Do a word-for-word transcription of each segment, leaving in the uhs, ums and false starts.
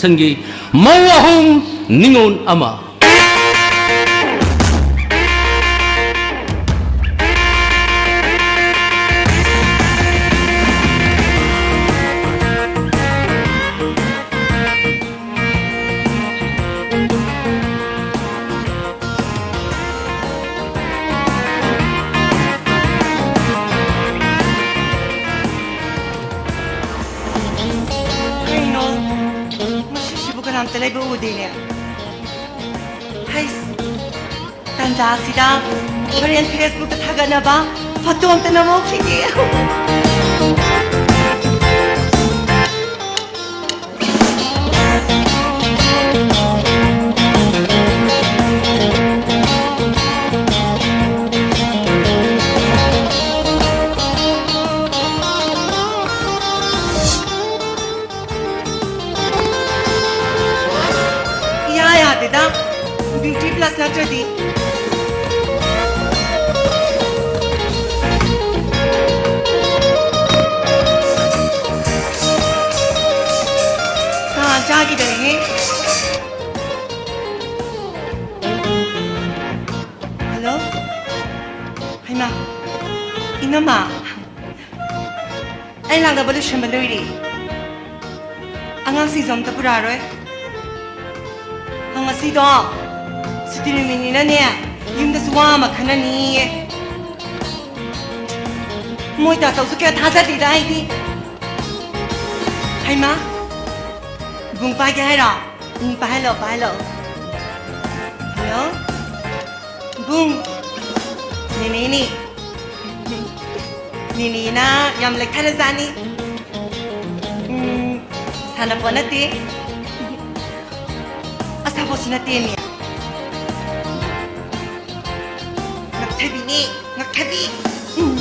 ꯁꯟꯒꯤ ꯃꯧ ꯑꯍꯨꯝ, ꯅꯤꯉꯣꯜ ꯑꯃ꯫ ꯀꯩꯅꯣ? ꯃꯁꯤꯁꯤꯕꯨ ꯀꯅꯥꯝꯇ ꯂꯩꯕ ꯎꯗꯦꯅꯦ꯫ ꯍꯩꯁ, ꯇꯟꯖꯥꯁꯤꯗ ꯍꯣꯔꯦꯟ Facebook ꯇ ꯊꯥꯒꯠꯅꯕ ꯐꯣꯇꯣ ꯑꯝꯇ ꯅꯝꯍꯧꯈꯤꯒꯦ꯫ ꯏꯌꯥ ꯌꯥꯗꯦꯗ, Beauty Plus ꯅꯠꯇ꯭ꯔꯗꯤ꯫ ꯀꯥ ꯆꯥꯈꯤꯗꯔꯦꯍꯦ꯫ ꯍꯜꯂꯣ? ꯍꯩꯃꯥ, ꯏꯅꯝꯃ꯫ ꯑꯩ ꯂꯥꯛꯅꯕ ꯂꯣꯏꯁꯟꯕ ꯂꯣꯏꯔꯦ꯫ ꯑꯉꯥꯡꯁꯤꯡꯁꯨ ꯑꯝꯇ ꯄꯨꯔꯛꯑꯔꯣꯏ꯫ ꯉꯁꯤꯗꯣ ꯁꯨꯇꯤ ꯅꯨꯃꯤꯠꯅꯤꯅꯅꯦ, ꯌꯨꯝꯗꯁꯨ ꯋꯥ ꯑꯃ ꯈꯟꯅꯅꯤꯌꯦ꯫ ꯃꯣꯏ ꯇꯥꯆꯧꯁꯨ ꯀꯌꯥ ꯊꯥꯖꯗꯦꯗ ꯑꯩꯗꯤ꯫ ꯍꯩꯃꯥ, ꯕꯨꯡ ꯄꯥꯏꯒꯦ ꯍꯥꯏꯔꯣ? ꯎꯝ, ꯄꯥꯏꯍꯜꯂꯣ, ꯄꯥꯏꯍꯜꯂꯣ꯫ ꯍꯜꯂꯣ? ꯕꯨꯡ, ꯅꯦꯅꯦꯅꯤ꯫ ꯅꯦꯅꯦꯅ ꯌꯥꯝ ꯂꯦꯛꯊꯔꯖꯥꯠꯅꯤ꯫ ꯎꯝ, ꯁꯥꯟꯅꯄꯣꯠ ꯅꯠꯇꯦ꯫ ꯑꯁꯥꯄꯣꯠꯁꯨ ꯅꯠꯇꯦꯅꯦ꯫ ꯉꯛꯊꯕꯤꯅꯦ, ꯉꯛꯊꯕꯤ꯫ ꯎꯝ꯫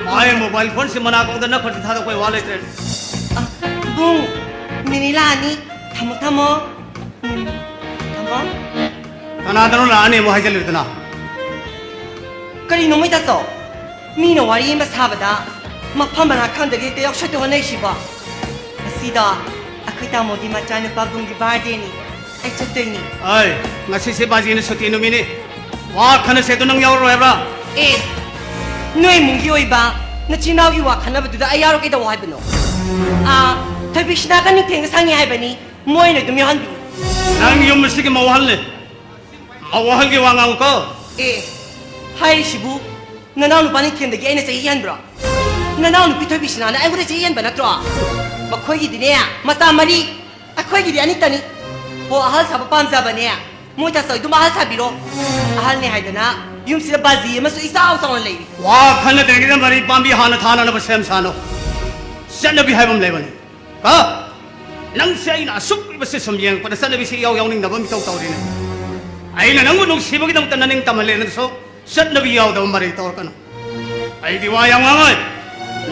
ꯃꯥꯏ mobile phone ꯁꯤ ꯃꯅꯥꯀꯣꯡꯗ ꯅꯞꯈ꯭ꯔꯗꯤ ꯊꯥꯗꯣꯛꯄꯩ ꯋꯥ ꯂꯩꯇ꯭ꯔꯦ꯫ ꯑ, ꯕꯨꯡ, ꯅꯦꯅꯦ ꯂꯥꯛꯑꯅꯤ꯫ ꯊꯝꯃꯣ, ꯊꯝꯃꯣ꯫ ꯎꯝ, ꯊꯝꯃꯣ꯫ ꯀꯅꯥꯗꯅꯣ ꯂꯥꯛꯑꯅꯤ ꯑꯃꯨꯛ ꯍꯥꯏꯖꯜꯂꯤꯗꯨꯅ? ꯀꯔꯤꯅꯣ ꯃꯣꯏ ꯇꯥꯆꯧ? ꯃꯤꯅ ꯋꯥꯔꯤ ꯑꯃ ꯁꯥꯕꯗ ꯃꯐꯝ ꯃꯔꯥꯡ ꯈꯪꯗꯒꯩ ꯍꯦꯛꯇ ꯌꯥꯎꯁꯛꯇ ꯍꯣꯠꯅꯩꯁꯤꯕꯣ? ꯑꯁꯤꯗꯣ ꯑꯩꯈꯣꯏ ꯇꯥꯃꯣꯒꯤ ꯃꯆꯥꯅꯨꯄꯥ ꯕꯨꯡꯒꯤ ꯕꯥꯔꯗꯦꯅꯤ꯫ ꯑꯩ ꯆꯠꯇꯣꯏꯅꯤ꯫ ꯑꯩ, ꯉꯁꯤꯁꯦ ꯕꯥꯖꯤꯅ ꯁꯨꯇꯤ ꯅꯨꯃꯤꯠꯅꯤ꯫ ꯋꯥ ꯈꯟꯅꯁꯦ ꯑꯗꯨ ꯅꯪ ꯌꯥꯎꯔꯔꯣꯏ ꯍꯥꯏꯕ꯭ꯔꯥ? ꯑꯦ, ꯅꯣꯏ ꯏꯃꯨꯡꯒꯤ ꯑꯣꯏꯕ ꯅꯆꯤꯟ ꯏꯅꯥꯎꯒꯤ ꯋꯥ ꯈꯟꯅꯕꯗꯨꯗ ꯑꯩ ꯌꯥꯎꯔꯣꯏ ꯀꯩꯗꯧ ꯍꯥꯏꯕꯅꯣ? ꯑꯥ, ꯊꯣꯏꯕꯤꯁꯤꯅꯥꯒ ꯅꯤꯡꯊꯦꯡꯒ ꯁꯪꯉꯦ ꯍꯥꯏꯕꯅꯤ꯫ ꯃꯣꯏꯅ ꯑꯗꯨꯝ ꯌꯥꯎꯍꯟꯕꯤꯌꯨ꯫ ꯅꯪ ꯌꯨꯝ ꯑꯁꯤꯒꯤ ꯃꯧ ꯑꯍꯜꯅꯤ꯫ ꯃꯧ ꯑꯍꯜꯒꯤ ꯋꯥ ꯉꯥꯡꯉꯨꯀꯣ꯫ ꯑꯦ, ꯍꯥꯏꯔꯤꯁꯤꯕꯨ ꯅꯅꯥꯎ ꯅꯨꯄꯥ ꯅꯤꯡꯊꯦꯝꯗꯒꯤ ꯑꯩꯅ ꯆꯍꯤ ꯍꯦꯟꯕ꯭ꯔꯣ? ꯅꯅꯥꯎ ꯅꯨꯄꯤ ꯊꯣꯏꯕꯤꯁꯤꯅꯥꯅ ꯑꯩꯉꯣꯟꯗ ꯆꯍꯤ ꯍꯦꯟꯕ ꯅꯠꯇ꯭ꯔꯣ? ꯃꯈꯣꯏꯒꯤꯗꯤꯅꯦ ꯃꯆꯥ ꯃꯔꯤ, ꯑꯩꯈꯣꯏꯒꯤꯗꯤ ꯑꯅꯤꯇꯅꯤ꯫ ꯍꯣ, ꯑꯍꯜ ꯁꯥꯕ ꯄꯥꯝꯖꯕꯅꯦ꯫ ꯃꯣꯏ ꯇꯥꯆꯧ ꯑꯗꯨꯝ ꯑꯍꯜ ꯁꯥꯕꯤꯔꯣ꯫ ꯑꯍꯜꯅꯦ ꯍꯥꯏꯗꯅ ꯌꯨꯝꯁꯤꯗ ꯕꯥꯖꯤ ꯑꯃꯁꯨ ꯏꯆꯥꯎ ꯆꯥꯎꯅ ꯂꯩꯔꯤ꯫ ꯋꯥ ꯈꯟꯅꯗ꯭ꯔꯤꯉꯩꯗ ꯃꯔꯤ ꯄꯥꯝꯕꯤ ꯍꯥꯟꯅ ꯊꯥꯅꯅꯕ ꯁꯦꯝ ꯁꯥꯅꯣ꯫ ꯆꯠꯅꯕꯤ ꯍꯥꯏꯕ ꯑꯃ ꯂꯩꯕꯅꯤ꯫ ꯍꯥ? ꯅꯪꯁꯦ ꯑꯩꯅ ꯑꯁꯨꯛ ꯀꯨꯏꯕꯁꯦ ꯁꯨꯝ ꯌꯦꯡꯉꯛꯄꯗ ꯆꯠꯅꯕꯤꯁꯦ ꯏꯌꯥꯎ ꯌꯥꯎꯅꯤꯡꯗꯕ ꯑꯃ ꯏꯇꯧ ꯇꯧꯔꯤꯅꯦ꯫ ꯑꯩꯅ ꯅꯪꯕꯨ ꯅꯨꯡꯁꯤꯕꯒꯤꯗꯃꯛꯇ ꯅꯅꯤꯡ ꯇꯝꯍꯜꯂꯦ ꯅꯪꯁꯨ꯫ ꯆꯠꯅꯕꯤ ꯌꯥꯎꯗꯕ ꯃꯔꯩ ꯇꯧꯔꯛꯀꯅꯨ꯫ ꯑꯩꯗꯤ ꯋꯥ ꯌꯥꯝ ꯉꯥꯡꯉꯣꯏ꯫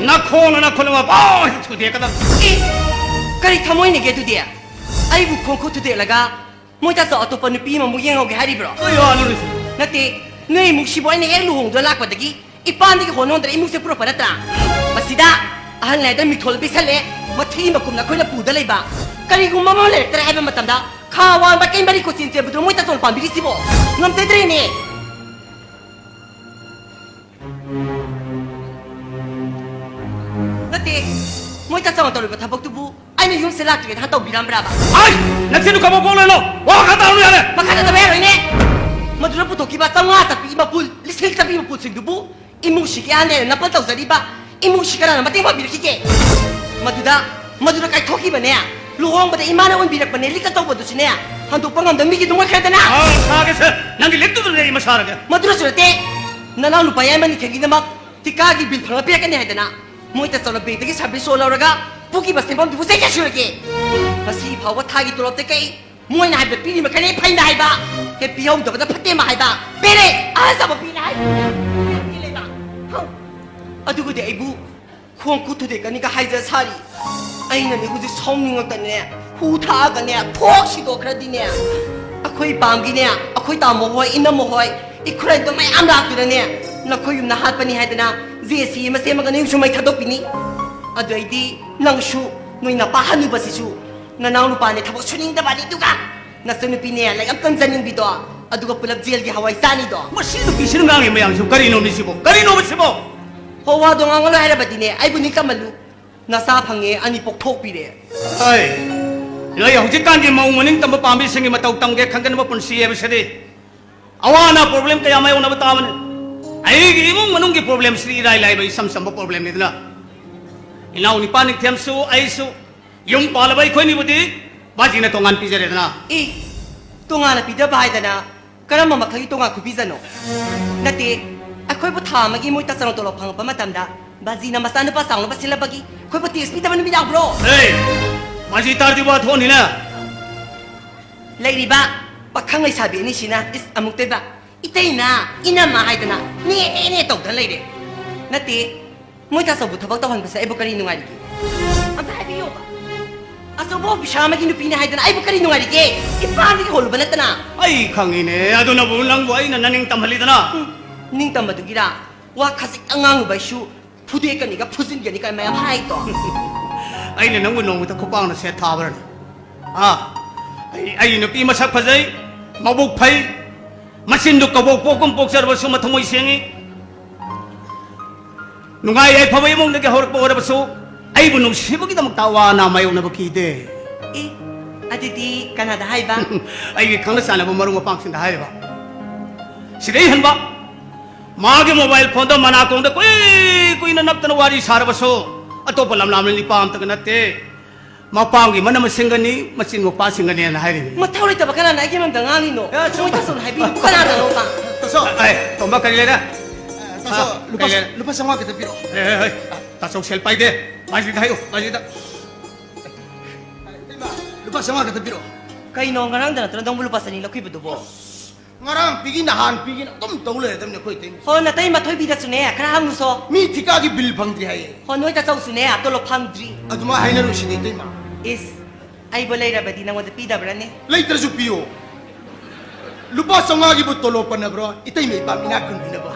ꯅꯈꯣꯡꯅ ꯅꯈꯨꯠ ꯑꯃ ꯄꯥꯎ ꯍꯦꯛ ꯊꯨꯗꯦꯛꯀꯗꯕ꯫ ꯑꯦ, ꯀꯔꯤ ꯊꯃꯣꯏꯅꯒꯦ ꯑꯗꯨꯗꯤ? ꯑꯩꯕꯨ ꯈꯣꯡ ꯈꯨꯠ ꯊꯨꯗꯦꯛꯂꯒ ꯃꯣꯏ ꯇꯥꯆꯧ ꯑꯇꯣꯞꯄ ꯅꯨꯄꯤ ꯑꯃꯃꯨꯛ ꯌꯦꯡꯍꯧꯒꯦ ꯍꯥꯏꯔꯤꯕ꯭ꯔꯣ? ꯀꯩ ꯋꯥꯅꯣꯅꯦ? ꯅꯠꯇꯦ, ꯅꯣꯏ ꯏꯃꯨꯡꯁꯤꯕꯨ ꯑꯩꯅ ꯍꯦꯛ ꯂꯨꯍꯣꯡꯗꯨꯅ ꯂꯥꯛꯄꯗꯒꯤ ꯏꯄꯥꯟꯗꯒꯤ ꯍꯣꯟ ꯍꯣꯟꯗꯅ ꯏꯃꯨꯡꯁꯦ ꯄꯨꯔꯛꯄ ꯅꯠꯇ꯭ꯔꯥ? ꯃꯁꯤꯗ ꯑꯍꯜ ꯍꯥꯏꯗ ꯃꯤꯊꯣꯜ ꯄꯤꯁꯜꯂꯦ, ꯃꯊꯤ ꯃꯀꯨꯝꯅ ꯑꯩꯈꯣꯏꯅ ꯄꯨꯗ ꯂꯩꯕ꯫ ꯀꯔꯤꯒꯨꯝꯕ ꯑꯃ ꯂꯩꯔꯛꯇ꯭ꯔꯦ ꯍꯥꯏꯕ ꯃꯇꯝꯗ ꯈꯥ ꯋꯥ ꯃꯥꯏꯀꯩ ꯃꯔꯤ ꯀꯣꯆꯦꯟ ꯆꯦꯟꯕꯗꯨ ꯃꯣꯏ ꯇꯥꯆꯧꯅ ꯄꯥꯝꯕꯤꯔꯤꯁꯤꯕꯣ? ꯉꯝꯖꯗ꯭ꯔꯦꯅꯦ꯫ ꯅꯠꯇꯦ, ꯃꯣꯏ ꯇꯥꯆꯧꯅ ꯇꯧꯔꯤꯕ ꯊꯕꯛꯇꯨꯕꯨ ꯑꯩꯅ ꯌꯨꯝꯁꯦ ꯂꯥꯛꯇ꯭ꯔꯤꯉꯩꯗ ꯍꯥꯟꯅ ꯇꯧꯕꯤꯔꯝꯕ꯭ꯔꯕ? ꯑꯩ! ꯅꯆꯤꯟꯗꯨ ꯀꯕꯣꯛ ꯀꯣꯛꯂꯣꯏꯅꯣ! ꯋꯥ ꯈꯔ ꯇꯥꯔꯨ ꯌꯥꯔꯦ! ꯃꯈꯥ ꯇꯥꯗꯕ ꯌꯥꯔꯣꯏꯅꯦ! ꯃꯗꯨꯗ ꯄꯨꯊꯣꯛꯈꯤꯕ ꯆꯥꯝꯃꯉꯥ ꯆꯠꯄꯤ ꯃꯄꯨꯜ, ꯂꯤꯁꯤꯡ ꯆꯠꯄꯤ ꯃꯄꯨꯜꯁꯤꯡꯗꯨꯕꯨ ꯏꯃꯨꯡꯁꯤꯒꯤ ꯑꯍꯟꯅꯦꯅ ꯅꯄꯜ ꯇꯧꯖꯔꯤꯕ ꯏꯃꯨꯡꯁꯤ ꯀꯅꯥꯅ ꯃꯇꯦꯡ ꯄꯥꯡꯕꯤꯔꯛꯈꯤꯒꯦ? ꯃꯗꯨꯗ, ꯃꯗꯨꯗ ꯀꯥꯏꯊꯣꯛꯈꯤꯕꯅꯦ, ꯂꯨꯍꯣꯡꯕꯗ ꯏꯃꯥꯅ ꯎꯟꯕꯤꯔꯛꯄꯅꯦ, ꯂꯤꯛꯀ ꯇꯧꯕꯗꯨꯁꯨꯅꯦ, ꯍꯟꯗꯣꯛꯄ ꯉꯝꯗꯕ ꯃꯤꯒꯤ ꯑꯗꯨꯝ ꯑꯣꯏꯈ꯭ꯔꯦꯗꯅ꯫ ꯑꯥ, ꯁꯥꯒꯦꯁꯦ! ꯅꯪꯒꯤ ꯂꯤꯛꯇꯨꯗꯅꯦ ꯑꯩ ꯃꯁꯥꯔꯒꯦ! ꯃꯗꯨꯗꯁꯨ ꯅꯠꯇꯦ, ꯅꯅꯥꯎ ꯅꯨꯄꯥ ꯌꯥꯏꯃ ꯅꯤꯡꯊꯦꯝꯒꯤꯗꯃꯛ ꯊꯤꯀꯥꯒꯤ ꯕꯤꯜ ꯐꯪꯂ ꯄꯤꯔꯛꯀꯅꯤ ꯍꯥꯏꯗꯅ ꯃꯣꯏ ꯇꯥꯆꯧꯅ ꯕꯦꯡꯛꯇꯒꯤ ꯁꯥꯔꯚꯤꯁ ꯂꯣꯟ ꯂꯧꯔꯒ ꯄꯨꯈꯤꯕ ꯁꯦꯟꯐꯝꯗꯨꯕꯨ ꯆꯍꯤ ꯀꯌꯥ ꯁꯨꯔꯒꯦ? ꯉꯁꯤ ꯐꯥꯎꯕ ꯊꯥꯒꯤ ꯇꯣꯂꯣꯞꯇ ꯀꯛꯏ꯫ ꯃꯣꯏꯅ ꯍꯥꯏꯕꯗ ꯄꯤꯔꯤ ꯃꯈꯩꯅꯤ ꯐꯩꯅ ꯍꯥꯏꯕ꯫ ꯍꯦꯛ ꯄꯤꯍꯧꯗꯕꯗ ꯐꯠꯇꯦ ꯑꯃ ꯍꯥꯏꯕ꯫ ꯄꯦꯔꯦ! ꯑꯍꯜ ꯆꯥꯕ ꯄꯤꯅ ꯍꯥꯏ꯫ ꯄꯤ ꯂꯩꯕ꯫ ꯍꯧ꯫ ꯑꯗꯨꯒꯗꯤ ꯑꯩꯕꯨ ꯈꯣꯡ ꯈꯨꯠ ꯊꯨꯗꯦꯛꯀꯅꯤꯒ ꯍꯥꯏꯖ ꯁꯥꯔꯤ꯫ ꯑꯩꯅꯅꯦ ꯍꯧꯖꯤꯛ ꯁꯥꯎꯅꯤꯡꯉꯛꯇꯅꯦ, ꯍꯨ ꯊꯛꯑꯒꯅꯦ, ꯊꯣꯛ ꯁꯤꯗꯣꯛꯈ꯭ꯔꯗꯤꯅꯦ, ꯑꯩꯈꯣꯏ ꯄꯥꯝꯒꯤꯅꯦ, ꯑꯩꯈꯣꯏ ꯇꯥꯃꯣ ꯍꯣꯏ, ꯏꯅꯝꯃ ꯍꯣꯏ, ꯏꯈꯨꯔꯥꯏꯗꯣ ꯃꯌꯥꯝ ꯂꯥꯛꯇꯨꯅꯅꯦ, ꯅꯈꯣꯏ ꯌꯨꯝꯗ ꯍꯥꯠꯄꯅꯤ ꯍꯥꯏꯗꯅ ꯖꯦ ꯁꯤ ꯑꯃ ꯁꯦꯝꯃꯒ ꯅꯌꯨꯝꯁꯨ ꯃꯩ ꯊꯥꯗꯣꯛꯄꯤꯅꯤ꯫ ꯑꯗꯨ ꯑꯩꯗꯤ ꯅꯪꯁꯨ ꯅꯣꯏ ꯅꯄꯥ ꯍꯅꯨꯕꯁꯤꯁꯨ ꯅꯅꯥꯎ ꯅꯨꯄꯥꯅꯦ ꯊꯕꯛ ꯁꯨꯅꯤꯡꯗꯕ ꯑꯅꯤꯗꯨꯒ, ꯅꯆꯟ ꯅꯨꯄꯤꯅꯦ ꯂꯥꯏꯔꯤꯛ ꯌꯥꯝ ꯇꯝꯖꯅꯤꯡꯕꯤꯗꯣ, ꯑꯗꯨꯒ ꯄꯨꯂꯞ ꯖꯦꯜꯒꯤ ꯍꯋꯥꯏ ꯆꯥꯅꯤꯗꯣ꯫ ꯃꯁꯤ ꯅꯨꯄꯤꯁꯤꯅ ꯉꯥꯡꯉꯤ ꯃꯌꯥꯝꯁꯤꯕꯨ ꯀꯔꯤꯅꯣ ꯃꯤꯁꯤꯕꯣ? ꯀꯔꯤꯅꯣꯕ ꯁꯤꯕꯣ? ꯍꯣ, ꯋꯥꯗꯣ ꯉꯥꯡꯉꯂꯣꯏ ꯍꯥꯏꯔꯕꯗꯤꯅꯦ, ꯑꯩꯕꯨ ꯅꯤꯡꯇꯝꯍꯜꯂꯨ꯫ ꯅꯆꯥ ꯐꯪꯉꯦ, ꯑꯅꯤ ꯄꯣꯛꯊꯣꯛꯄꯤꯔꯦ꯫ ꯍꯣꯏ, ꯅꯣꯏ ꯍꯧꯖꯤꯛꯀꯥꯟꯒꯤ ꯃꯧ ꯃꯅꯤꯡ ꯇꯝꯕ ꯄꯥꯝꯕꯤꯁꯤꯡꯒꯤ ꯃꯇꯧ ꯇꯝꯒꯦ ꯈꯪꯒꯟꯕ ꯄꯨꯟꯁꯤ ꯍꯥꯏꯕꯁꯤꯗꯤ꯫ ꯑꯋꯥ ꯑꯅꯥ problem ꯀꯌꯥ ꯃꯥꯌꯣꯛꯅꯕ ꯇꯥꯕꯅꯤ꯫ ꯑꯩꯒꯤ ꯏꯃꯨꯡ ꯃꯅꯨꯡꯒꯤ problemꯁꯤꯗꯤ ꯏꯔꯥꯏ ꯂꯥꯏꯕ ꯏꯆꯝ ꯆꯝꯕ problemꯅꯤꯗꯅ꯫ ꯏꯅꯥꯎ ꯅꯤꯄꯥ ꯅꯤꯡꯊꯦꯝꯁꯨ ꯑꯩꯁꯨ ꯌꯨꯝ ꯄꯥꯜꯂꯕ ꯑꯩꯈꯣꯏꯅꯤꯕꯨꯗꯤ ꯕꯥꯖꯤꯅ ꯇꯣꯉꯥꯟ ꯄꯤꯖꯔꯦꯗꯅ꯫ ꯏ, ꯇꯣꯉꯥꯟꯅ ꯄꯤꯖꯕ ꯍꯥꯏꯗꯅ ꯀꯔꯝꯕ ꯃꯈꯜꯒꯤ ꯇꯣꯉꯥꯟ ꯈꯨꯄꯤꯖꯅꯣ? ꯅꯠꯇꯦ, ꯑꯩꯈꯣꯏꯕꯨ ꯊꯥ ꯑꯃꯒꯤ ꯃꯣꯏ ꯇꯥꯆꯅ ꯇꯣꯂꯣꯞ ꯐꯪꯉꯛꯄ ꯃꯇꯝꯗ ꯕꯥꯖꯤꯅ ꯃꯆꯥꯅꯨꯄꯥ ꯆꯥꯎꯅꯕ ꯁꯤꯜꯂꯕꯒꯤ ꯑꯩꯈꯣꯏꯕꯨ tax ꯄꯤꯗꯕ ꯅꯨꯃꯤꯠ ꯌꯥꯎꯕ꯭ꯔꯣ? ꯍꯦ, ꯕꯥꯖꯤ ꯇꯥꯔꯗꯤ ꯋꯥ ꯊꯣꯛꯑꯅꯤꯅꯦ꯫ ꯂꯩꯔꯤꯕ ꯄꯥꯈꯪ ꯂꯩꯁꯥꯕꯤ ꯑꯅꯤꯁꯤꯅ ꯏꯁ ꯑꯃꯨꯛꯇꯣꯏꯕ ꯏꯇꯩꯅ ꯏꯅꯝꯃ ꯍꯥꯏꯗꯅ ꯅꯦ ꯅꯦ ꯅꯦ ꯇꯧꯗꯅ ꯂꯩꯔꯦ꯫ ꯅꯠꯇꯦ, ꯃꯣꯏ ꯇꯥꯆꯧꯕꯨ ꯊꯕꯛ ꯇꯧꯍꯟꯕꯁꯦ ꯑꯩꯕꯨ ꯀꯔꯤ ꯅꯨꯡꯉꯥꯏꯔꯤꯒꯦ? ꯑꯝꯇ ꯍꯥꯏꯕꯤꯌꯣꯕ꯫ ꯑꯆꯧꯕ officer ꯑꯃꯒꯤ ꯅꯨꯄꯤꯅꯦ ꯍꯥꯏꯗꯅ ꯑꯩꯕꯨ ꯀꯔꯤ ꯅꯨꯡꯉꯥꯏꯔꯤꯒꯦ? ꯏꯄꯥꯝꯗꯒꯤ ꯍꯣꯜꯂꯨꯕ ꯅꯠꯇꯅ꯫ ꯑꯩ ꯈꯪꯉꯤꯅꯦ, ꯑꯗꯨꯅꯕꯨ ꯅꯪꯕꯨ ꯑꯩꯅ ꯅꯅꯤꯡ ꯇꯝꯍꯜꯂꯤꯗꯅ꯫ ꯎꯝ, ꯅꯤꯡꯇꯝꯕꯗꯨꯒꯤꯔꯥ? ꯋꯥ ꯈꯖꯤꯛꯇꯪ ꯉꯥꯡꯂꯨꯕ ꯑꯩꯁꯨ ꯐꯨꯗꯦꯛꯀꯅꯤꯒ ꯐꯨꯖꯤꯟꯒꯅꯤ ꯀꯥꯏ ꯃꯌꯥꯝ ꯍꯥꯏꯗꯣ꯫ ꯑꯩꯅ ꯅꯪꯕꯨ ꯅꯣꯡꯃꯇ ꯈꯨꯄꯥꯛꯅ ꯁꯦꯠ ꯊꯥꯕ꯭ꯔꯅꯦ? ꯑꯥ, ꯑꯩ, ꯑꯩ ꯅꯨꯄꯤ ꯃꯁꯛ ꯐꯖꯩ, ꯃꯕꯨꯛ ꯐꯩ, ꯃꯆꯤꯟꯗꯨ ꯀꯕꯣꯛ ꯄꯣꯛꯀꯨꯝ ꯄꯣꯛꯆꯔꯕꯁꯨ ꯃꯊꯃꯣꯏ ꯁꯦꯡꯉꯤ꯫ ꯅꯨꯡꯉꯥꯏ ꯌꯥꯏꯐꯕ ꯏꯃꯨꯡꯗꯒꯤ ꯍꯧꯔꯛꯄ ꯑꯣꯏꯔꯕꯁꯨ ꯑꯩꯕꯨ ꯅꯨꯡꯁꯤꯕꯒꯤꯗꯃꯛꯇ ꯑꯋꯥ ꯑꯅꯥ ꯃꯥꯌꯣꯛꯅꯕ ꯀꯤꯗꯦ꯫ ꯑꯦ, ꯑꯗꯨꯗꯤ ꯀꯅꯥꯗ ꯍꯥꯏꯕ? ꯑꯩꯒꯤ ꯈꯪꯅ ꯆꯥꯟꯅꯕ ꯃꯔꯨꯞ ꯃꯄꯥꯡꯁꯤꯡꯗ ꯍꯥꯏꯔꯤꯕ꯫ ꯁꯤꯗꯩ ꯍꯟꯕ ꯃꯥꯒꯤ mobile phoneꯗ ꯃꯅꯥꯀꯣꯡꯗ ꯀꯨꯏ ꯀꯨꯏꯅ ꯅꯞꯇꯅ ꯋꯥꯔꯤ ꯁꯥꯔꯕꯁꯨ ꯑꯇꯣꯞꯄ ꯂꯝꯂꯥꯝꯂ ꯅꯤꯄꯥ ꯑꯝꯇꯒ ꯅꯠꯇꯦ꯫ ꯃꯄꯥꯝꯒꯤ ꯃꯅꯝ ꯃꯁꯤꯡꯒꯅꯤ, ꯃꯆꯤꯟ ꯃꯧꯄꯥꯁꯤꯡꯒꯅꯦꯅ ꯍꯥꯏꯔꯤꯕꯅꯤ꯫ ꯃꯊꯧ ꯂꯩꯇꯕ ꯀꯅꯥꯅ ꯑꯩꯒꯤ ꯃꯔꯝꯗ ꯉꯥꯡꯂꯤꯅꯣ? ꯑꯦ, ꯁꯨꯝ ꯃꯣꯏ ꯇꯥꯆꯧꯅ ꯍꯥꯏꯕꯤꯔꯤꯕ ꯀꯅꯥꯗꯅꯣꯕ? ꯇꯥꯆꯧ꯫ ꯑꯦ, ꯇꯣꯝꯕ, ꯀꯔꯤ ꯂꯩꯔꯦ? ꯇꯥꯆꯧ, ꯑꯥ, ꯂꯨꯄꯥ, ꯀꯔꯤ ꯂꯩꯔꯦ? ꯂꯨꯄꯥ ꯆꯥꯝꯃꯉꯥ ꯈꯤꯇ ꯄꯤꯔꯛꯑꯣ꯫ ꯑꯦ, ꯑꯦ, ꯑꯦ, ꯇꯥꯆꯧ ꯁꯦꯜ ꯄꯥꯏꯗꯦ꯫ ꯃꯥꯏꯁꯤꯗ ꯍꯥꯏꯌꯨ, ꯃꯥꯏꯁꯤꯗ꯫ ꯏꯃꯥ, ꯂꯨꯄꯥ ꯆꯥꯝꯃꯉꯥ ꯈꯤꯇ ꯄꯤꯔꯛꯑꯣ꯫ ꯀꯩꯅꯣ, ꯉꯔꯥꯡꯗ ꯅꯠꯇ꯭ꯔꯣ ꯅꯪꯕꯨ ꯂꯨꯄꯥ ꯆꯅꯤ ꯂꯧꯈꯤꯕꯗꯨꯕꯣ? ꯉꯔꯥꯡ ꯄꯤꯒꯤ, ꯅꯍꯥꯟ ꯄꯤꯒꯤꯅ ꯑꯗꯨꯝ ꯇꯧ ꯂꯩꯔꯗꯝꯅꯦ ꯑꯩꯈꯣꯏ ꯏꯇꯩꯃ꯫ ꯍꯣ, ꯅꯇꯩꯃ ꯊꯣꯏꯕꯤꯗꯁꯨꯅꯦ, ꯈꯔ ꯍꯪꯉꯨꯁꯣ꯫ ꯃꯤ ꯊꯤꯀꯥꯒꯤ bill ꯐꯪꯗ꯭ꯔꯤ ꯍꯥꯏꯌꯦ꯫ ꯍꯣ, ꯅꯣꯏ ꯇꯥꯆꯧꯁꯨꯅꯦ, ꯇꯣꯂꯣꯞ ꯐꯪꯗ꯭ꯔꯤ꯫ ꯑꯗꯨꯃꯥꯏ ꯍꯥꯏꯅꯔꯨꯁꯤꯅꯦ ꯏꯇꯩꯃ꯫ ꯏꯁ, ꯑꯩꯕꯨ ꯂꯩꯔꯕꯗꯤ ꯅꯉꯣꯟꯗ ꯄꯤꯗꯕ꯭ꯔꯅꯦ? ꯂꯩꯇ꯭ꯔꯁꯨ ꯄꯤꯌꯣ꯫ ꯂꯨꯄꯥ ꯆꯥꯝꯃꯉꯥꯒꯤꯕꯨ ꯇꯣꯂꯣꯞ ꯄꯟꯅꯕ꯭ꯔꯣ? ꯏꯇꯩꯃ ꯏꯄꯥꯝ ꯏꯅꯥꯛ ꯈꯨꯟꯕꯤꯅꯕ꯫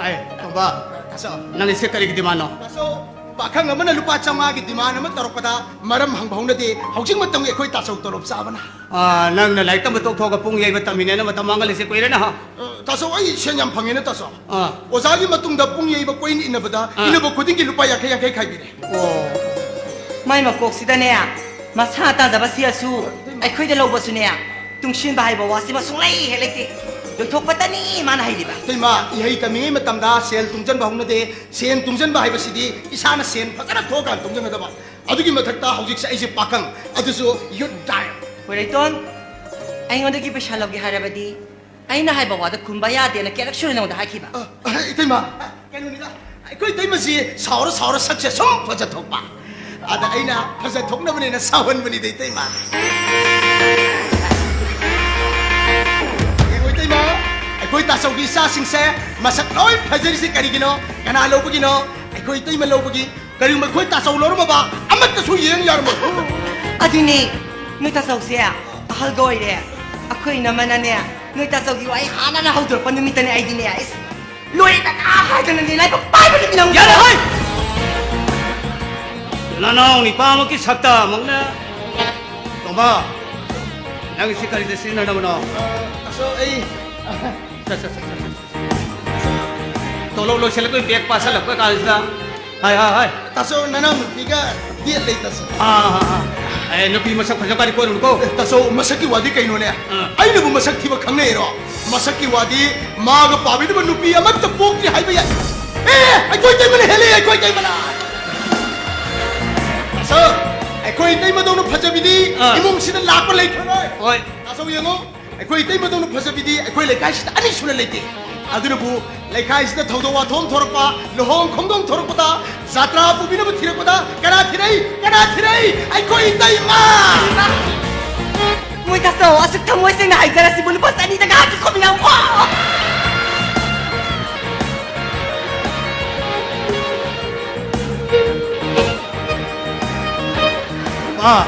ꯑꯥꯏ, ꯇꯣꯝꯕ, ꯇꯥꯆꯧ꯫ ꯅꯪꯒꯤꯁꯦ ꯀꯔꯤꯒꯤ demandꯅꯣ? ꯇꯥꯆꯧ, ꯄꯥꯈꯪ ꯑꯃꯅ ꯂꯨꯄꯥ ꯆꯥꯝꯃꯉꯥꯒꯤ demand ꯑꯃ ꯇꯧꯔꯛꯄꯗ ꯃꯔꯝ ꯍꯪꯕ ꯍꯧꯅꯗꯦ꯫ ꯍꯧꯖꯤꯛ ꯃꯇꯝꯒꯤ ꯑꯩꯈꯣꯏ ꯇꯥꯆꯧ ꯇꯣꯂꯣꯞ ꯆꯥꯕꯅ꯫ ꯑꯥ, ꯅꯪꯅ ꯂꯥꯏꯔꯤꯛ ꯇꯝꯕ ꯇꯣꯛꯊꯣꯛꯑꯒ ꯄꯨꯡ ꯌꯩꯕ ꯇꯝꯃꯤꯅꯦꯅ ꯃꯇꯝ ꯃꯥꯡꯍꯜꯂꯤꯁꯦ ꯀꯨꯏꯔꯦꯅ, ꯍꯥ? ꯑ, ꯇꯥꯆꯧ, ꯑꯩ ꯁꯦꯟ ꯌꯥꯝ ꯐꯪꯉꯦꯅ, ꯇꯥꯆꯧ꯫ ꯑꯥ꯫ ꯑꯣꯖꯥꯒꯤ ꯃꯇꯨꯡꯗ ꯄꯨꯡ ꯌꯩꯕ ꯀꯣꯏꯏꯟ ꯏꯟꯅꯕꯗ ꯑꯥ꯫ ꯏꯟꯅꯕ ꯈꯨꯗꯤꯡꯒꯤ ꯂꯨꯄꯥ ꯌꯥꯡꯈꯩ ꯌꯥꯡꯈꯩ ꯈꯥꯏꯕꯤꯔꯦ꯫ ꯑꯣ꯫ ꯃꯥꯏ ꯃꯀꯣꯛꯁꯤꯗꯅꯦ, ꯃꯁꯥ ꯇꯥꯖꯕ ꯁꯤꯑꯁꯨ ꯑꯩꯈꯣꯏꯗ ꯂꯧꯕꯁꯨꯅꯦ, ꯇꯨꯡꯁꯤꯟꯕ ꯍꯥꯏꯕ ꯋꯥꯁꯤꯃ ꯁꯨꯡꯂꯩ ꯍꯦꯛ ꯂꯩꯇꯦ꯫ ꯂꯣꯏꯊꯣꯛꯄꯇꯅꯤ ꯃꯥꯅ ꯍꯩꯔꯤꯕ꯫ ꯏꯇꯩꯃ, ꯏꯍꯩ ꯇꯝꯃꯤꯉꯩ ꯃꯇꯝꯗ ꯁꯦꯜ ꯇꯨꯡꯁꯤꯟꯕ ꯍꯧꯅꯗꯦ꯫ ꯁꯦꯟ ꯇꯨꯡꯁꯤꯟꯕ ꯍꯥꯏꯕꯁꯤꯗꯤ ꯏꯁꯥꯅ ꯁꯦꯟ ꯐꯖꯅ ꯊꯣꯛꯑꯀꯥꯟꯗ ꯇꯨꯡꯁꯤꯟꯒꯗꯕ꯫ ꯑꯗꯨꯒꯤ ꯃꯊꯛꯇ ꯍꯧꯖꯤꯛꯁꯦ ꯑꯩꯁꯦ ꯄꯥꯈꯪ, ꯑꯗꯨꯁꯨ youth time꯫ ꯍꯣꯏ, ꯔꯩꯇꯣꯟ, ꯑꯩꯉꯣꯟꯗꯒꯤ ꯄꯩꯁꯥ ꯂꯧꯒꯦ ꯍꯥꯏꯔꯕꯗꯤ ꯑꯩꯅ ꯍꯥꯏꯕ ꯋꯥꯗ ꯈꯨꯝꯕ ꯌꯥꯗꯦꯅ ꯀꯌꯥꯔꯛ ꯁꯨꯔꯦ ꯅꯉꯣꯟꯗ ꯍꯥꯏꯈꯤꯕ? ꯑ, ꯑ, ꯏꯇꯩꯃ, ꯀꯩꯅꯣꯅꯤꯗ, ꯑꯩꯈꯣꯏ ꯏꯇꯩꯃꯁꯤ ꯁꯥꯎꯔ ꯁꯥꯎꯔ ꯁꯛꯁꯦ ꯁꯨꯝ ꯐꯖꯊꯣꯛꯄ꯫ ꯑꯗ ꯑꯩꯅ ꯐꯖꯊꯣꯛꯅꯕꯅꯦꯅ ꯁꯥꯎꯍꯟꯕꯅꯤꯗ, ꯏꯇꯩꯃ꯫ ꯌꯦꯡꯉꯣ, ꯏꯇꯩꯃ, ꯑꯩꯈꯣꯏ ꯇꯥꯆꯧꯒꯤ ꯏꯆꯥꯁꯤꯡꯁꯦ ꯃꯁꯛ ꯂꯣꯏ ꯐꯖꯔꯤꯁꯦ ꯀꯔꯤꯒꯤꯅꯣ? ꯀꯅꯥ ꯂꯧꯕꯒꯤꯅꯣ? ꯑꯩꯈꯣꯏ ꯏꯇꯩꯃ ꯂꯧꯕꯒꯤ꯫ ꯀꯔꯤꯒꯨꯝꯕ ꯑꯩꯈꯣꯏ ꯇꯥꯆꯧ ꯂꯧꯔꯝꯃꯕ ꯑꯃꯠꯇꯁꯨ ꯌꯦꯡ ꯌꯥꯔꯝꯃꯣꯏ꯫ ꯑꯗꯨꯅꯦ, ꯅꯣꯏ ꯇꯥꯆꯧꯁꯦ ꯑꯍꯜꯒ ꯑꯣꯏꯔꯦ꯫ ꯑꯩꯈꯣꯏ ꯏꯅꯝꯃꯅꯅꯦ, ꯅꯣꯏ ꯇꯥꯆꯧꯒꯤ ꯋꯥꯍꯩ ꯍꯥꯟꯅꯅ ꯍꯧꯗꯣꯔꯛꯄ ꯅꯨꯃꯤꯠꯇꯅꯦ ꯑꯩꯗꯤꯅꯦ, ꯏꯁ, ꯂꯣꯏꯔꯦꯗꯅ ꯍꯥꯏꯗꯅꯅꯦ ꯂꯥꯏꯕꯛ ꯄꯥꯏꯕꯗꯒꯤ ꯅꯪ ꯌꯥꯔꯦ, ꯍꯣꯏ! ꯅꯅꯥꯎ ꯅꯤꯄꯥꯃꯛꯀꯤ ꯁꯛꯇ ꯑꯃꯨꯛꯅ, ꯇꯣꯝꯕ, ꯅꯪ ꯁꯤ ꯀꯔꯤꯗ ꯁꯤꯖꯤꯟꯅꯅꯕꯅꯣ? ꯑꯁꯣ, ꯑꯩ ꯁꯠ, ꯁꯠ, ꯁꯠ, ꯁꯠ, ꯁꯠ꯫ ꯇꯣꯂꯣꯞ ꯂꯣꯏꯁꯤꯜꯂꯛꯄꯩ ꯕꯦꯛ ꯄꯥꯁꯜꯂꯛꯄ ꯀꯥꯟꯁꯤꯗ꯫ ꯍꯥꯏ, ꯍꯥꯏ, ꯍꯥꯏ꯫ ꯇꯥꯆꯧ, ꯅꯅꯥꯎ ꯅꯨꯄꯤꯒ date ꯂꯩ, ꯇꯥꯆꯧ꯫ ꯑꯥ, ꯑꯥ, ꯑꯥ, ꯑꯥ꯫ ꯑꯦ, ꯅꯨꯄꯤ ꯃꯁꯛ ꯐꯖꯕ ꯀꯥꯗꯤ ꯀꯣꯏꯔꯨꯅꯨꯀꯣ꯫ ꯑꯦ, ꯇꯥꯆꯧ, ꯃꯁꯛꯀꯤ ꯋꯥꯗꯤ ꯀꯩꯅꯣꯅꯦ? ꯑꯥ꯫ ꯑꯩꯅꯕꯨ ꯃꯁꯛ ꯊꯤꯕ ꯈꯪꯅꯩꯔꯣ? ꯃꯁꯛꯀꯤ ꯋꯥꯗꯤ ꯃꯥꯒ ꯄꯥꯕꯤꯅꯕ ꯅꯨꯄꯤ ꯑꯃꯠꯇ ꯄꯣꯛꯇ꯭ꯔꯤ ꯍꯥꯏꯕ ꯌꯥꯏ꯫ ꯑꯦ, ꯑꯩꯈꯣꯏ ꯇꯩꯃꯅ ꯍꯦꯜꯂꯦ, ꯑꯩꯈꯣꯏ ꯇꯩꯃꯅ꯫ ꯇꯥꯆꯧ, ꯑꯩꯈꯣꯏ ꯇꯩꯃꯗꯧꯅ ꯐꯖꯕꯤꯗꯤ ꯑꯥ꯫ ꯏꯃꯨꯡꯁꯤꯗ ꯂꯥꯛꯄ ꯂꯩꯈ꯭ꯔꯔꯣꯏ꯫ ꯍꯣꯏ꯫ ꯇꯥꯆꯧ, ꯌꯦꯡꯉꯨ꯫ ꯑꯩꯈꯣꯏ ꯏꯇꯩꯃꯗꯧꯅ ꯐꯖꯕꯤꯗꯤ ꯑꯩꯈꯣꯏ ꯂꯩꯀꯥꯏꯁꯤꯗ ꯑꯅꯤ ꯁꯨꯅ ꯂꯩꯇꯦ꯫ ꯑꯗꯨꯅꯕꯨ ꯂꯩꯀꯥꯏꯁꯤꯗ ꯊꯧꯗꯣꯛ ꯋꯥꯊꯣꯛ ꯑꯃ ꯊꯣꯔꯛꯄ, ꯂꯨꯍꯣꯡ ꯈꯣꯡꯗꯣꯡ ꯊꯣꯔꯛꯄꯗ, ꯖꯥꯇ꯭ꯔꯥ ꯄꯨꯕꯤꯅꯕ ꯊꯤꯔꯛꯄꯗ ꯀꯅꯥ ꯊꯤꯔꯛꯏ? ꯀꯅꯥ ꯊꯤꯔꯛꯏ? ꯑꯩꯈꯣꯏ ꯏꯇꯩꯃ! ꯃꯣꯏ ꯇꯥꯆꯧ, ꯑꯁꯨꯛ ꯊꯃꯣꯏ ꯁꯦꯡꯅ ꯍꯥꯏꯖꯔꯁꯤꯕꯨ ꯂꯨꯄꯥ ꯆꯅꯤꯗ ꯉꯥꯏꯍꯥꯛꯀꯤ ꯈꯣꯝꯃꯤꯟꯅꯧꯀꯣ꯫ ꯑꯥ꯫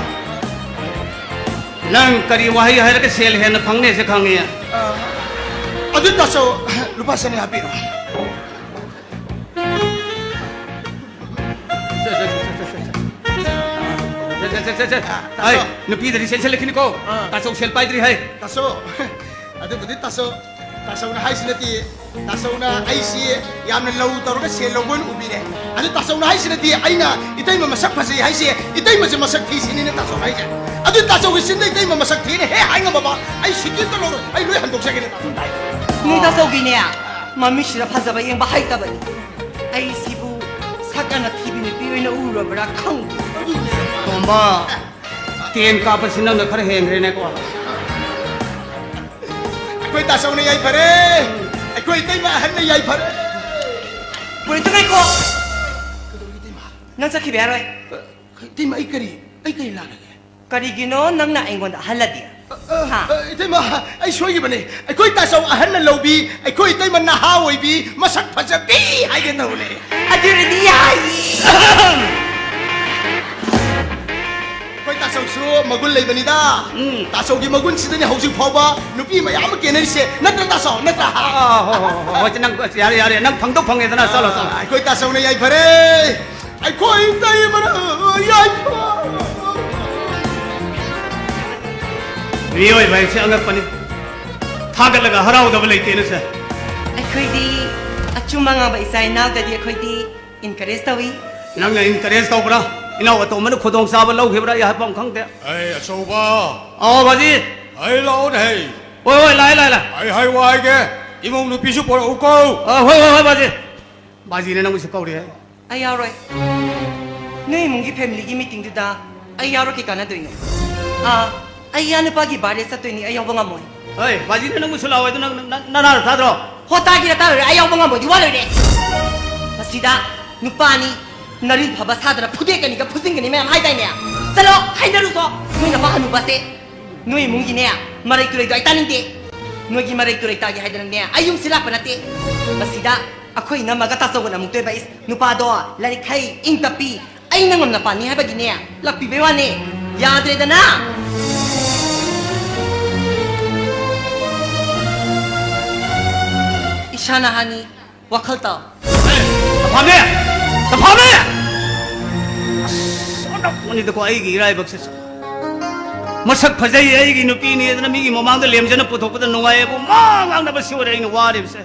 ꯅꯪ ꯀꯔꯤ ꯋꯥꯍꯩ ꯍꯥꯏꯔꯒ ꯁꯦꯜ ꯍꯦꯟꯅ ꯐꯪꯅꯦꯁꯦ ꯈꯪꯉꯤ? ꯑ, ꯑꯗꯨ ꯇꯥꯆꯧ, ꯂꯨꯄꯥ ꯆꯅꯤ ꯍꯥꯞꯄꯤꯔꯣ꯫ ꯁꯦ, ꯁꯦ, ꯁꯦ꯫ ꯑ, ꯇꯥꯆꯧ꯫ ꯍꯩ, ꯅꯨꯄꯤꯗꯗꯤ ꯆꯦꯟꯁꯤꯜꯂꯛꯈꯤꯅꯤꯀꯣ꯫ ꯑ꯫ ꯇꯥꯆꯧ ꯁꯦꯜ ꯄꯥꯏꯗ꯭ꯔꯤ ꯍꯥꯏ꯫ ꯇꯥꯆꯧ, ꯑꯗꯨꯕꯨꯗꯤ ꯇꯥꯆꯧ, ꯇꯥꯆꯧꯅ ꯍꯥꯏꯁꯤ ꯅꯠꯇꯦ꯫ ꯇꯥꯆꯧꯅ ꯑꯩꯁꯤ ꯌꯥꯝꯅ ꯂꯧ ꯇꯧꯔꯒ ꯁꯦꯜ ꯂꯧꯕ ꯑꯣꯏꯅ ꯎꯕꯤꯔꯦ꯫ ꯑꯗꯨ ꯇꯥꯆꯧꯅ ꯍꯥꯏꯁꯤ ꯅꯠꯇꯦ, ꯑꯩꯅ ꯏꯇꯩꯃ ꯃꯁꯛ ꯐꯖꯩ ꯍꯥꯏꯁꯦ, ꯏꯇꯩꯃꯁꯦ ꯃꯁꯛ ꯊꯤ ꯁꯤꯅꯤꯅꯦ ꯇꯥꯆꯧꯅ ꯍꯥꯏꯁꯦ꯫ ꯑꯗꯨ ꯇꯥꯆꯧꯒꯤ ꯆꯤꯟꯗ ꯏꯇꯩꯃ ꯃꯁꯛ ꯊꯤꯅ ꯍꯦꯛ ꯍꯥꯏ ꯉꯝꯃꯕ, ꯑꯩ ꯁꯤꯀꯤ ꯑꯝꯇ ꯂꯧꯔꯣꯏ, ꯑꯩ ꯂꯣꯏ ꯍꯟꯗꯣꯛꯆꯒꯦꯅꯦ ꯇꯥꯆꯧꯅ ꯍꯥꯏꯁꯦ꯫ ꯅꯣꯏ ꯇꯥꯆꯧꯒꯤꯅꯦ, ꯃꯃꯤꯠꯁꯤꯗ ꯐꯖꯕ ꯌꯦꯡꯕ ꯍꯩꯇꯕꯅꯤ꯫ ꯑꯩꯁꯤꯕꯨ ꯁꯛ ꯌꯥꯝꯅ ꯊꯤꯕꯤ ꯅꯨꯄꯤ ꯑꯣꯏꯅ ꯎꯔꯕ꯭ꯔꯥ ꯈꯪꯗꯦ꯫ ꯇꯣꯝꯕ, ꯇꯦꯟ ꯀꯥꯞꯄꯁꯤ ꯅꯪꯅ ꯈꯔ ꯍꯦꯟꯈ꯭ꯔꯦꯅꯦꯀꯣ꯫ ꯑꯩꯈꯣꯏ ꯇꯥꯆꯧꯅ ꯌꯥꯏꯐꯔꯦ꯫ ꯑꯩꯈꯣꯏ ꯏꯇꯩꯃ ꯑꯍꯟꯅ ꯌꯥꯏꯐꯔꯦ꯫ ꯄꯨꯔꯤꯠꯇꯨ ꯉꯥꯏꯈꯣ꯫ ꯀꯩꯗꯧꯔꯒꯦ ꯏꯇꯩꯃ? ꯅꯪ ꯆꯠꯈꯤꯕ ꯌꯥꯔꯣꯏ꯫ ꯏꯇꯩꯃ, ꯑꯩ ꯀꯔꯤ, ꯑꯩ ꯀꯔꯤ ꯂꯥꯜꯂꯒꯦ? ꯀꯔꯤꯒꯤꯅꯣ ꯅꯪꯅ ꯑꯩꯉꯣꯟꯗ ꯑꯍꯜꯂꯗꯤ? ꯑ, ꯑ, ꯍꯥ? ꯑ, ꯏꯇꯩꯃ, ꯑꯩ ꯁꯣꯏꯈꯤꯕꯅꯦ꯫ ꯑꯩꯈꯣꯏ ꯇꯥꯆꯧ ꯑꯍꯟꯅ ꯂꯧꯕꯤ, ꯑꯩꯈꯣꯏ ꯏꯇꯩꯃ ꯅꯍꯥ ꯑꯣꯏꯕꯤ, ꯃꯁꯛ ꯐꯖꯕꯤ ꯍꯥꯏꯒꯦ ꯇꯧꯕꯅꯦ꯫ ꯑꯗꯨ ꯑꯣꯏꯔꯗꯤ ꯌꯥꯏ꯫ ꯑꯩꯈꯣꯏ ꯇꯥꯆꯧꯁꯨ ꯃꯒꯨꯟ ꯂꯩꯕꯅꯤꯗ꯫ ꯎꯝ꯫ ꯇꯥꯆꯧꯒꯤ ꯃꯒꯨꯟꯁꯤꯗꯅꯦ ꯍꯧꯖꯤꯛ ꯐꯥꯎꯕ ꯅꯨꯄꯤ ꯃꯌꯥꯝ ꯑꯃ ꯀꯦꯅꯔꯤꯁꯦ꯫ ꯅꯠꯇ꯭ꯔ ꯇꯥꯆꯧ? ꯅꯠꯇ꯭ꯔ? ꯑ, ꯍꯣ, ꯍꯣ, ꯍꯣ, ꯍꯣꯏ, ꯅꯪ, ꯌꯥꯔꯦ, ꯌꯥꯔꯦ, ꯅꯪ ꯐꯪꯗꯧ ꯐꯪꯉꯦꯗꯅ, ꯆꯠꯂꯣ, ꯆꯠꯂꯣ꯫ ꯑ, ꯑꯩꯈꯣꯏ ꯇꯥꯆꯧꯅ ꯌꯥꯏꯐꯔꯦ꯫ ꯑꯩꯈꯣꯏ ꯏꯇꯩꯃꯅ ꯌꯥꯏꯐ-, ꯃꯤꯑꯣꯏꯕ ꯍꯥꯏꯁꯦ ꯑꯉꯛꯄꯅꯤ꯫ ꯊꯥꯒꯠꯂꯒ ꯍꯔꯥꯎꯗꯕ ꯂꯩꯇꯦꯅꯦ, ꯁꯦ꯫ ꯑꯩꯈꯣꯏꯗꯤ ꯑꯆꯨꯝꯕ ꯉꯥꯡꯕ ꯏꯆꯥ ꯏꯅꯥꯎꯗꯗꯤ ꯑꯩꯈꯣꯏꯗꯤ encourage ꯇꯧꯏ꯫ ꯅꯪꯅ encourage ꯇꯧꯕ꯭ꯔꯥ? ꯏꯅꯥꯎ ꯑꯇꯣꯝꯕꯅ ꯈꯨꯗꯣꯡꯆꯥꯕ ꯂꯧꯈꯤꯕ꯭ꯔꯥ? ꯑꯩ ꯍꯥꯏꯐꯝ ꯈꯪꯗꯦ꯫ ꯑꯩ ꯑꯆꯧꯕ꯫ ꯑꯥꯎ, ꯕꯥꯖꯤ꯫ ꯑꯩ ꯂꯥꯛꯑꯣꯅꯦ, ꯍꯩ꯫ ꯍꯣꯏ, ꯍꯣꯏ, ꯂꯥꯛꯑꯦ, ꯂꯥꯛꯑꯦ, ꯂꯥꯛꯑꯦ꯫ ꯑꯩ ꯍꯥꯏ ꯋꯥ ꯍꯥꯏꯒꯦ, ꯏꯃꯧ ꯅꯨꯄꯤꯁꯨ ꯄꯨꯔꯛꯎꯀꯣ꯫ ꯑ, ꯍꯣꯏ, ꯍꯣꯏ, ꯍꯣꯏ, ꯕꯥꯖꯤ꯫ ꯕꯥꯖꯤꯅ ꯅꯪꯕꯨꯁꯨ ꯀꯧꯔꯤ ꯍꯥꯏ꯫ ꯑꯩ ꯌꯥꯎꯔꯣꯏ꯫ ꯅꯣꯏ ꯏꯃꯨꯡꯒꯤ familyꯒꯤ meetingꯗꯨꯗ ꯑꯩ ꯌꯥꯎꯔ ꯀꯩ ꯀꯥꯟꯅꯗꯣꯏꯅꯣ? ꯑꯥ, ꯑꯩ ꯏꯌꯥ ꯅꯨꯄꯥꯒꯤ birthday ꯆꯠꯇꯣꯏꯅꯤ, ꯑꯩ ꯌꯥꯎꯕ ꯉꯝꯃꯣꯏ꯫ ꯍꯣꯏ, ꯕꯥꯖꯤꯅ ꯅꯪꯕꯨꯁꯨ ꯂꯥꯛꯑꯣ ꯍꯥꯏꯗꯣ ꯅꯪ, ꯅ-, ꯅꯅꯥꯗꯣ ꯊꯥꯗ꯭ꯔꯣ? ꯍꯣ, ꯇꯥꯒꯦꯔꯥ ꯇꯥꯔꯣꯏꯔꯥ, ꯑꯩ ꯌꯥꯎꯕ ꯉꯝꯃꯣꯏ, ꯋꯥ ꯂꯣꯏꯔꯦ꯫ ꯃꯁꯤꯗ ꯅꯨꯄꯥꯅꯤ, ꯅꯔꯤꯜ ꯐꯕ ꯁꯥꯗꯅ ꯐꯨꯗꯦꯛꯀꯅꯤꯒ ꯐꯨꯖꯤꯟꯒꯅꯤ ꯃꯌꯥꯝ ꯍꯥꯏꯗꯥꯏꯅꯦ? ꯆꯠꯂꯣ, ꯍꯥꯏꯅꯔꯨꯆꯣ꯫ ꯅꯣꯏ ꯅꯄꯥ ꯍꯅꯨꯕꯁꯦ, ꯅꯣꯏ ꯏꯃꯨꯡꯒꯤꯅꯦ, ꯃꯔꯩ ꯇꯨꯔꯩꯗꯣ ꯑꯩ ꯇꯥꯅꯤꯡꯗꯦ꯫ ꯅꯣꯏꯒꯤ ꯃꯔꯩ ꯇꯨꯔꯩ ꯇꯥꯒꯦ ꯍꯥꯏꯗꯅꯅꯦ, ꯑꯩ ꯌꯨꯝꯁꯤ ꯂꯥꯛꯄ ꯅꯠꯇꯦ꯫ ꯃꯁꯤꯗ ꯑꯩꯈꯣꯏ ꯏꯅꯝꯃꯒ ꯇꯥꯆꯧꯒꯅ ꯑꯃꯨꯛ ꯇꯣꯏꯕ, ꯏꯁ, ꯅꯨꯄꯥꯗꯣ ꯂꯥꯏꯔꯤꯛ ꯍꯩ, ꯏꯪ ꯇꯞꯄꯤ, ꯑꯩ ꯅꯪꯉꯝꯅ ꯄꯥꯅꯤ ꯍꯥꯏꯕꯒꯤꯅꯦ, ꯂꯥꯛꯄꯤꯕꯩ ꯋꯥꯅꯦ꯫ ꯌꯥꯗ꯭ꯔꯦꯗꯅ꯫ ꯏꯁꯥꯅ ꯍꯥꯟꯅꯤ, ꯋꯥꯈꯜ ꯇꯥꯎ꯫ ꯇꯐꯥꯝꯕꯤ! ꯇꯐꯥꯝꯕꯤ! ꯑꯁ, ꯑꯣꯟꯅ ꯃꯅꯤꯗꯀꯣ ꯑꯩꯒꯤ ꯏꯔꯥꯏꯕꯛꯁꯤꯁꯨ꯫ ꯃꯁꯛ ꯐꯖꯩ, ꯑꯩꯒꯤ ꯅꯨꯄꯤꯅꯤ ꯑꯗꯨꯅ ꯃꯤꯒꯤ ꯃꯃꯥꯡꯗ ꯂꯦꯝꯖꯅ ꯄꯨꯊꯣꯛꯄꯗ ꯅꯨꯡꯉꯥꯏꯌꯦꯕꯨ, ꯃꯥ ꯉꯥꯡꯅꯕ ꯁꯤ ꯑꯣꯏꯔꯦ ꯑꯩꯅ ꯋꯥꯔꯤꯕꯁꯦ꯫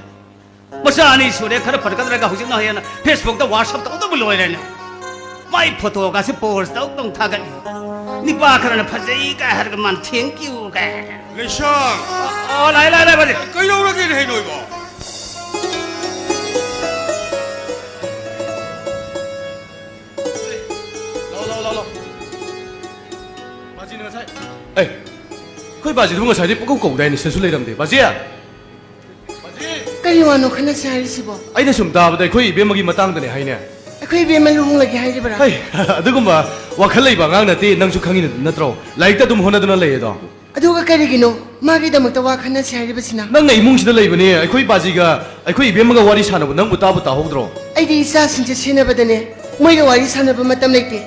ꯃꯆꯥ ꯑꯅꯤ ꯁꯨꯔꯦ, ꯈꯔ ꯐꯔꯛꯀꯗ꯭ꯔꯒ ꯍꯧꯖꯤꯛꯅ ꯍꯦꯟꯅ Facebook ꯇ WhatsApp ꯇꯧꯗꯕ ꯂꯣꯏꯔꯦꯅꯦ꯫ ꯃꯥꯏ photo ꯒꯁꯦ pose ꯇꯧ ꯇꯧ ꯊꯥꯒꯠꯂꯤ꯫ ꯅꯤꯄꯥ ꯈꯔꯅ "ꯐꯖꯩ" ꯀꯥꯏ ꯍꯥꯏꯔꯒ ꯃꯥꯅ "Thank you" ꯀꯥꯏ ꯍꯥꯏꯔꯒ꯫ ꯂꯩꯁꯥꯡ! ꯑꯣ, ꯂꯥꯛꯑꯦ, ꯂꯥꯛꯑꯦ, ꯂꯥꯛꯑꯦ, ꯕꯥꯖꯤ꯫ ꯀꯩꯗꯧꯔꯒꯦꯅꯦ ꯍꯩ ꯅꯣꯏꯕꯣ? ꯂꯥꯎ, ꯂꯥꯎ, ꯂꯥꯎ, ꯂꯥꯎ꯫ ꯕꯥꯖꯤꯅ ꯉꯁꯥꯏ, ꯑꯦ, ꯑꯩꯈꯣꯏ ꯕꯥꯖꯤꯗꯨꯕꯨ ꯉꯁꯥꯏꯗꯤ ꯄꯨꯡꯀꯧ ꯀꯧꯗꯥꯏꯅꯦ, ꯁꯤꯗꯁꯨ ꯂꯩꯔꯝꯗꯦ꯫ ꯕꯥꯖꯤ! ꯕꯥꯖꯤ! ꯀꯔꯤ ꯋꯥꯅꯣ ꯈꯟꯅꯁꯤ ꯍꯥꯏꯔꯤꯁꯤꯕꯣ? ꯑꯩꯅ ꯁꯨꯝ ꯇꯥꯕꯗ ꯑꯩꯈꯣꯏ ꯏꯕꯦꯝꯃꯒꯤ ꯃꯇꯥꯡꯗꯅꯦ ꯍꯥꯏꯅꯦ꯫ ꯑꯩꯈꯣꯏ ꯏꯕꯦꯝꯃ ꯂꯨꯍꯣꯡꯂꯒꯦ ꯍꯥꯏꯔꯤꯕꯔꯥ? ꯍꯩ, ꯑꯗꯨꯒꯨꯝꯕ ꯋꯥꯈꯜ ꯂꯩꯕ ꯑꯉꯥꯡ ꯅꯠꯇꯦ, ꯅꯪꯁꯨ ꯈꯪꯉꯤ ꯅꯠꯇ꯭ꯔꯣ? ꯂꯥꯏꯔꯤꯛꯇ ꯑꯗꯨꯝ ꯍꯣꯠꯅꯗꯨꯅ ꯂꯩꯌꯦꯗꯣ꯫ ꯑꯗꯨꯒ ꯀꯔꯤꯒꯤꯅꯣ ꯃꯥꯒꯤꯗꯃꯛꯇ ꯋꯥ ꯈꯟꯅꯁꯤ ꯍꯥꯏꯔꯤꯕꯁꯤꯅ? ꯅꯪꯅ ꯏꯃꯨꯡꯁꯤꯗ ꯂꯩꯕꯅꯦ, ꯑꯩꯈꯣꯏ ꯕꯥꯖꯤꯒ ꯑꯩꯈꯣꯏ ꯏꯕꯦꯝꯃꯒ ꯋꯥꯔꯤ ꯁꯥꯟꯅꯕ ꯅꯪꯕꯨ ꯇꯥꯕꯨ ꯇꯥꯍꯧꯗ꯭ꯔꯣ? ꯑꯩꯗꯤ ꯏꯆꯥꯁꯤꯡꯁꯦ ꯁꯦꯟꯅꯕꯗꯅꯦ, ꯃꯣꯏꯒ ꯋꯥꯔꯤ ꯁꯥꯟꯅꯕ ꯃꯇꯝ ꯂꯩꯇꯦ꯫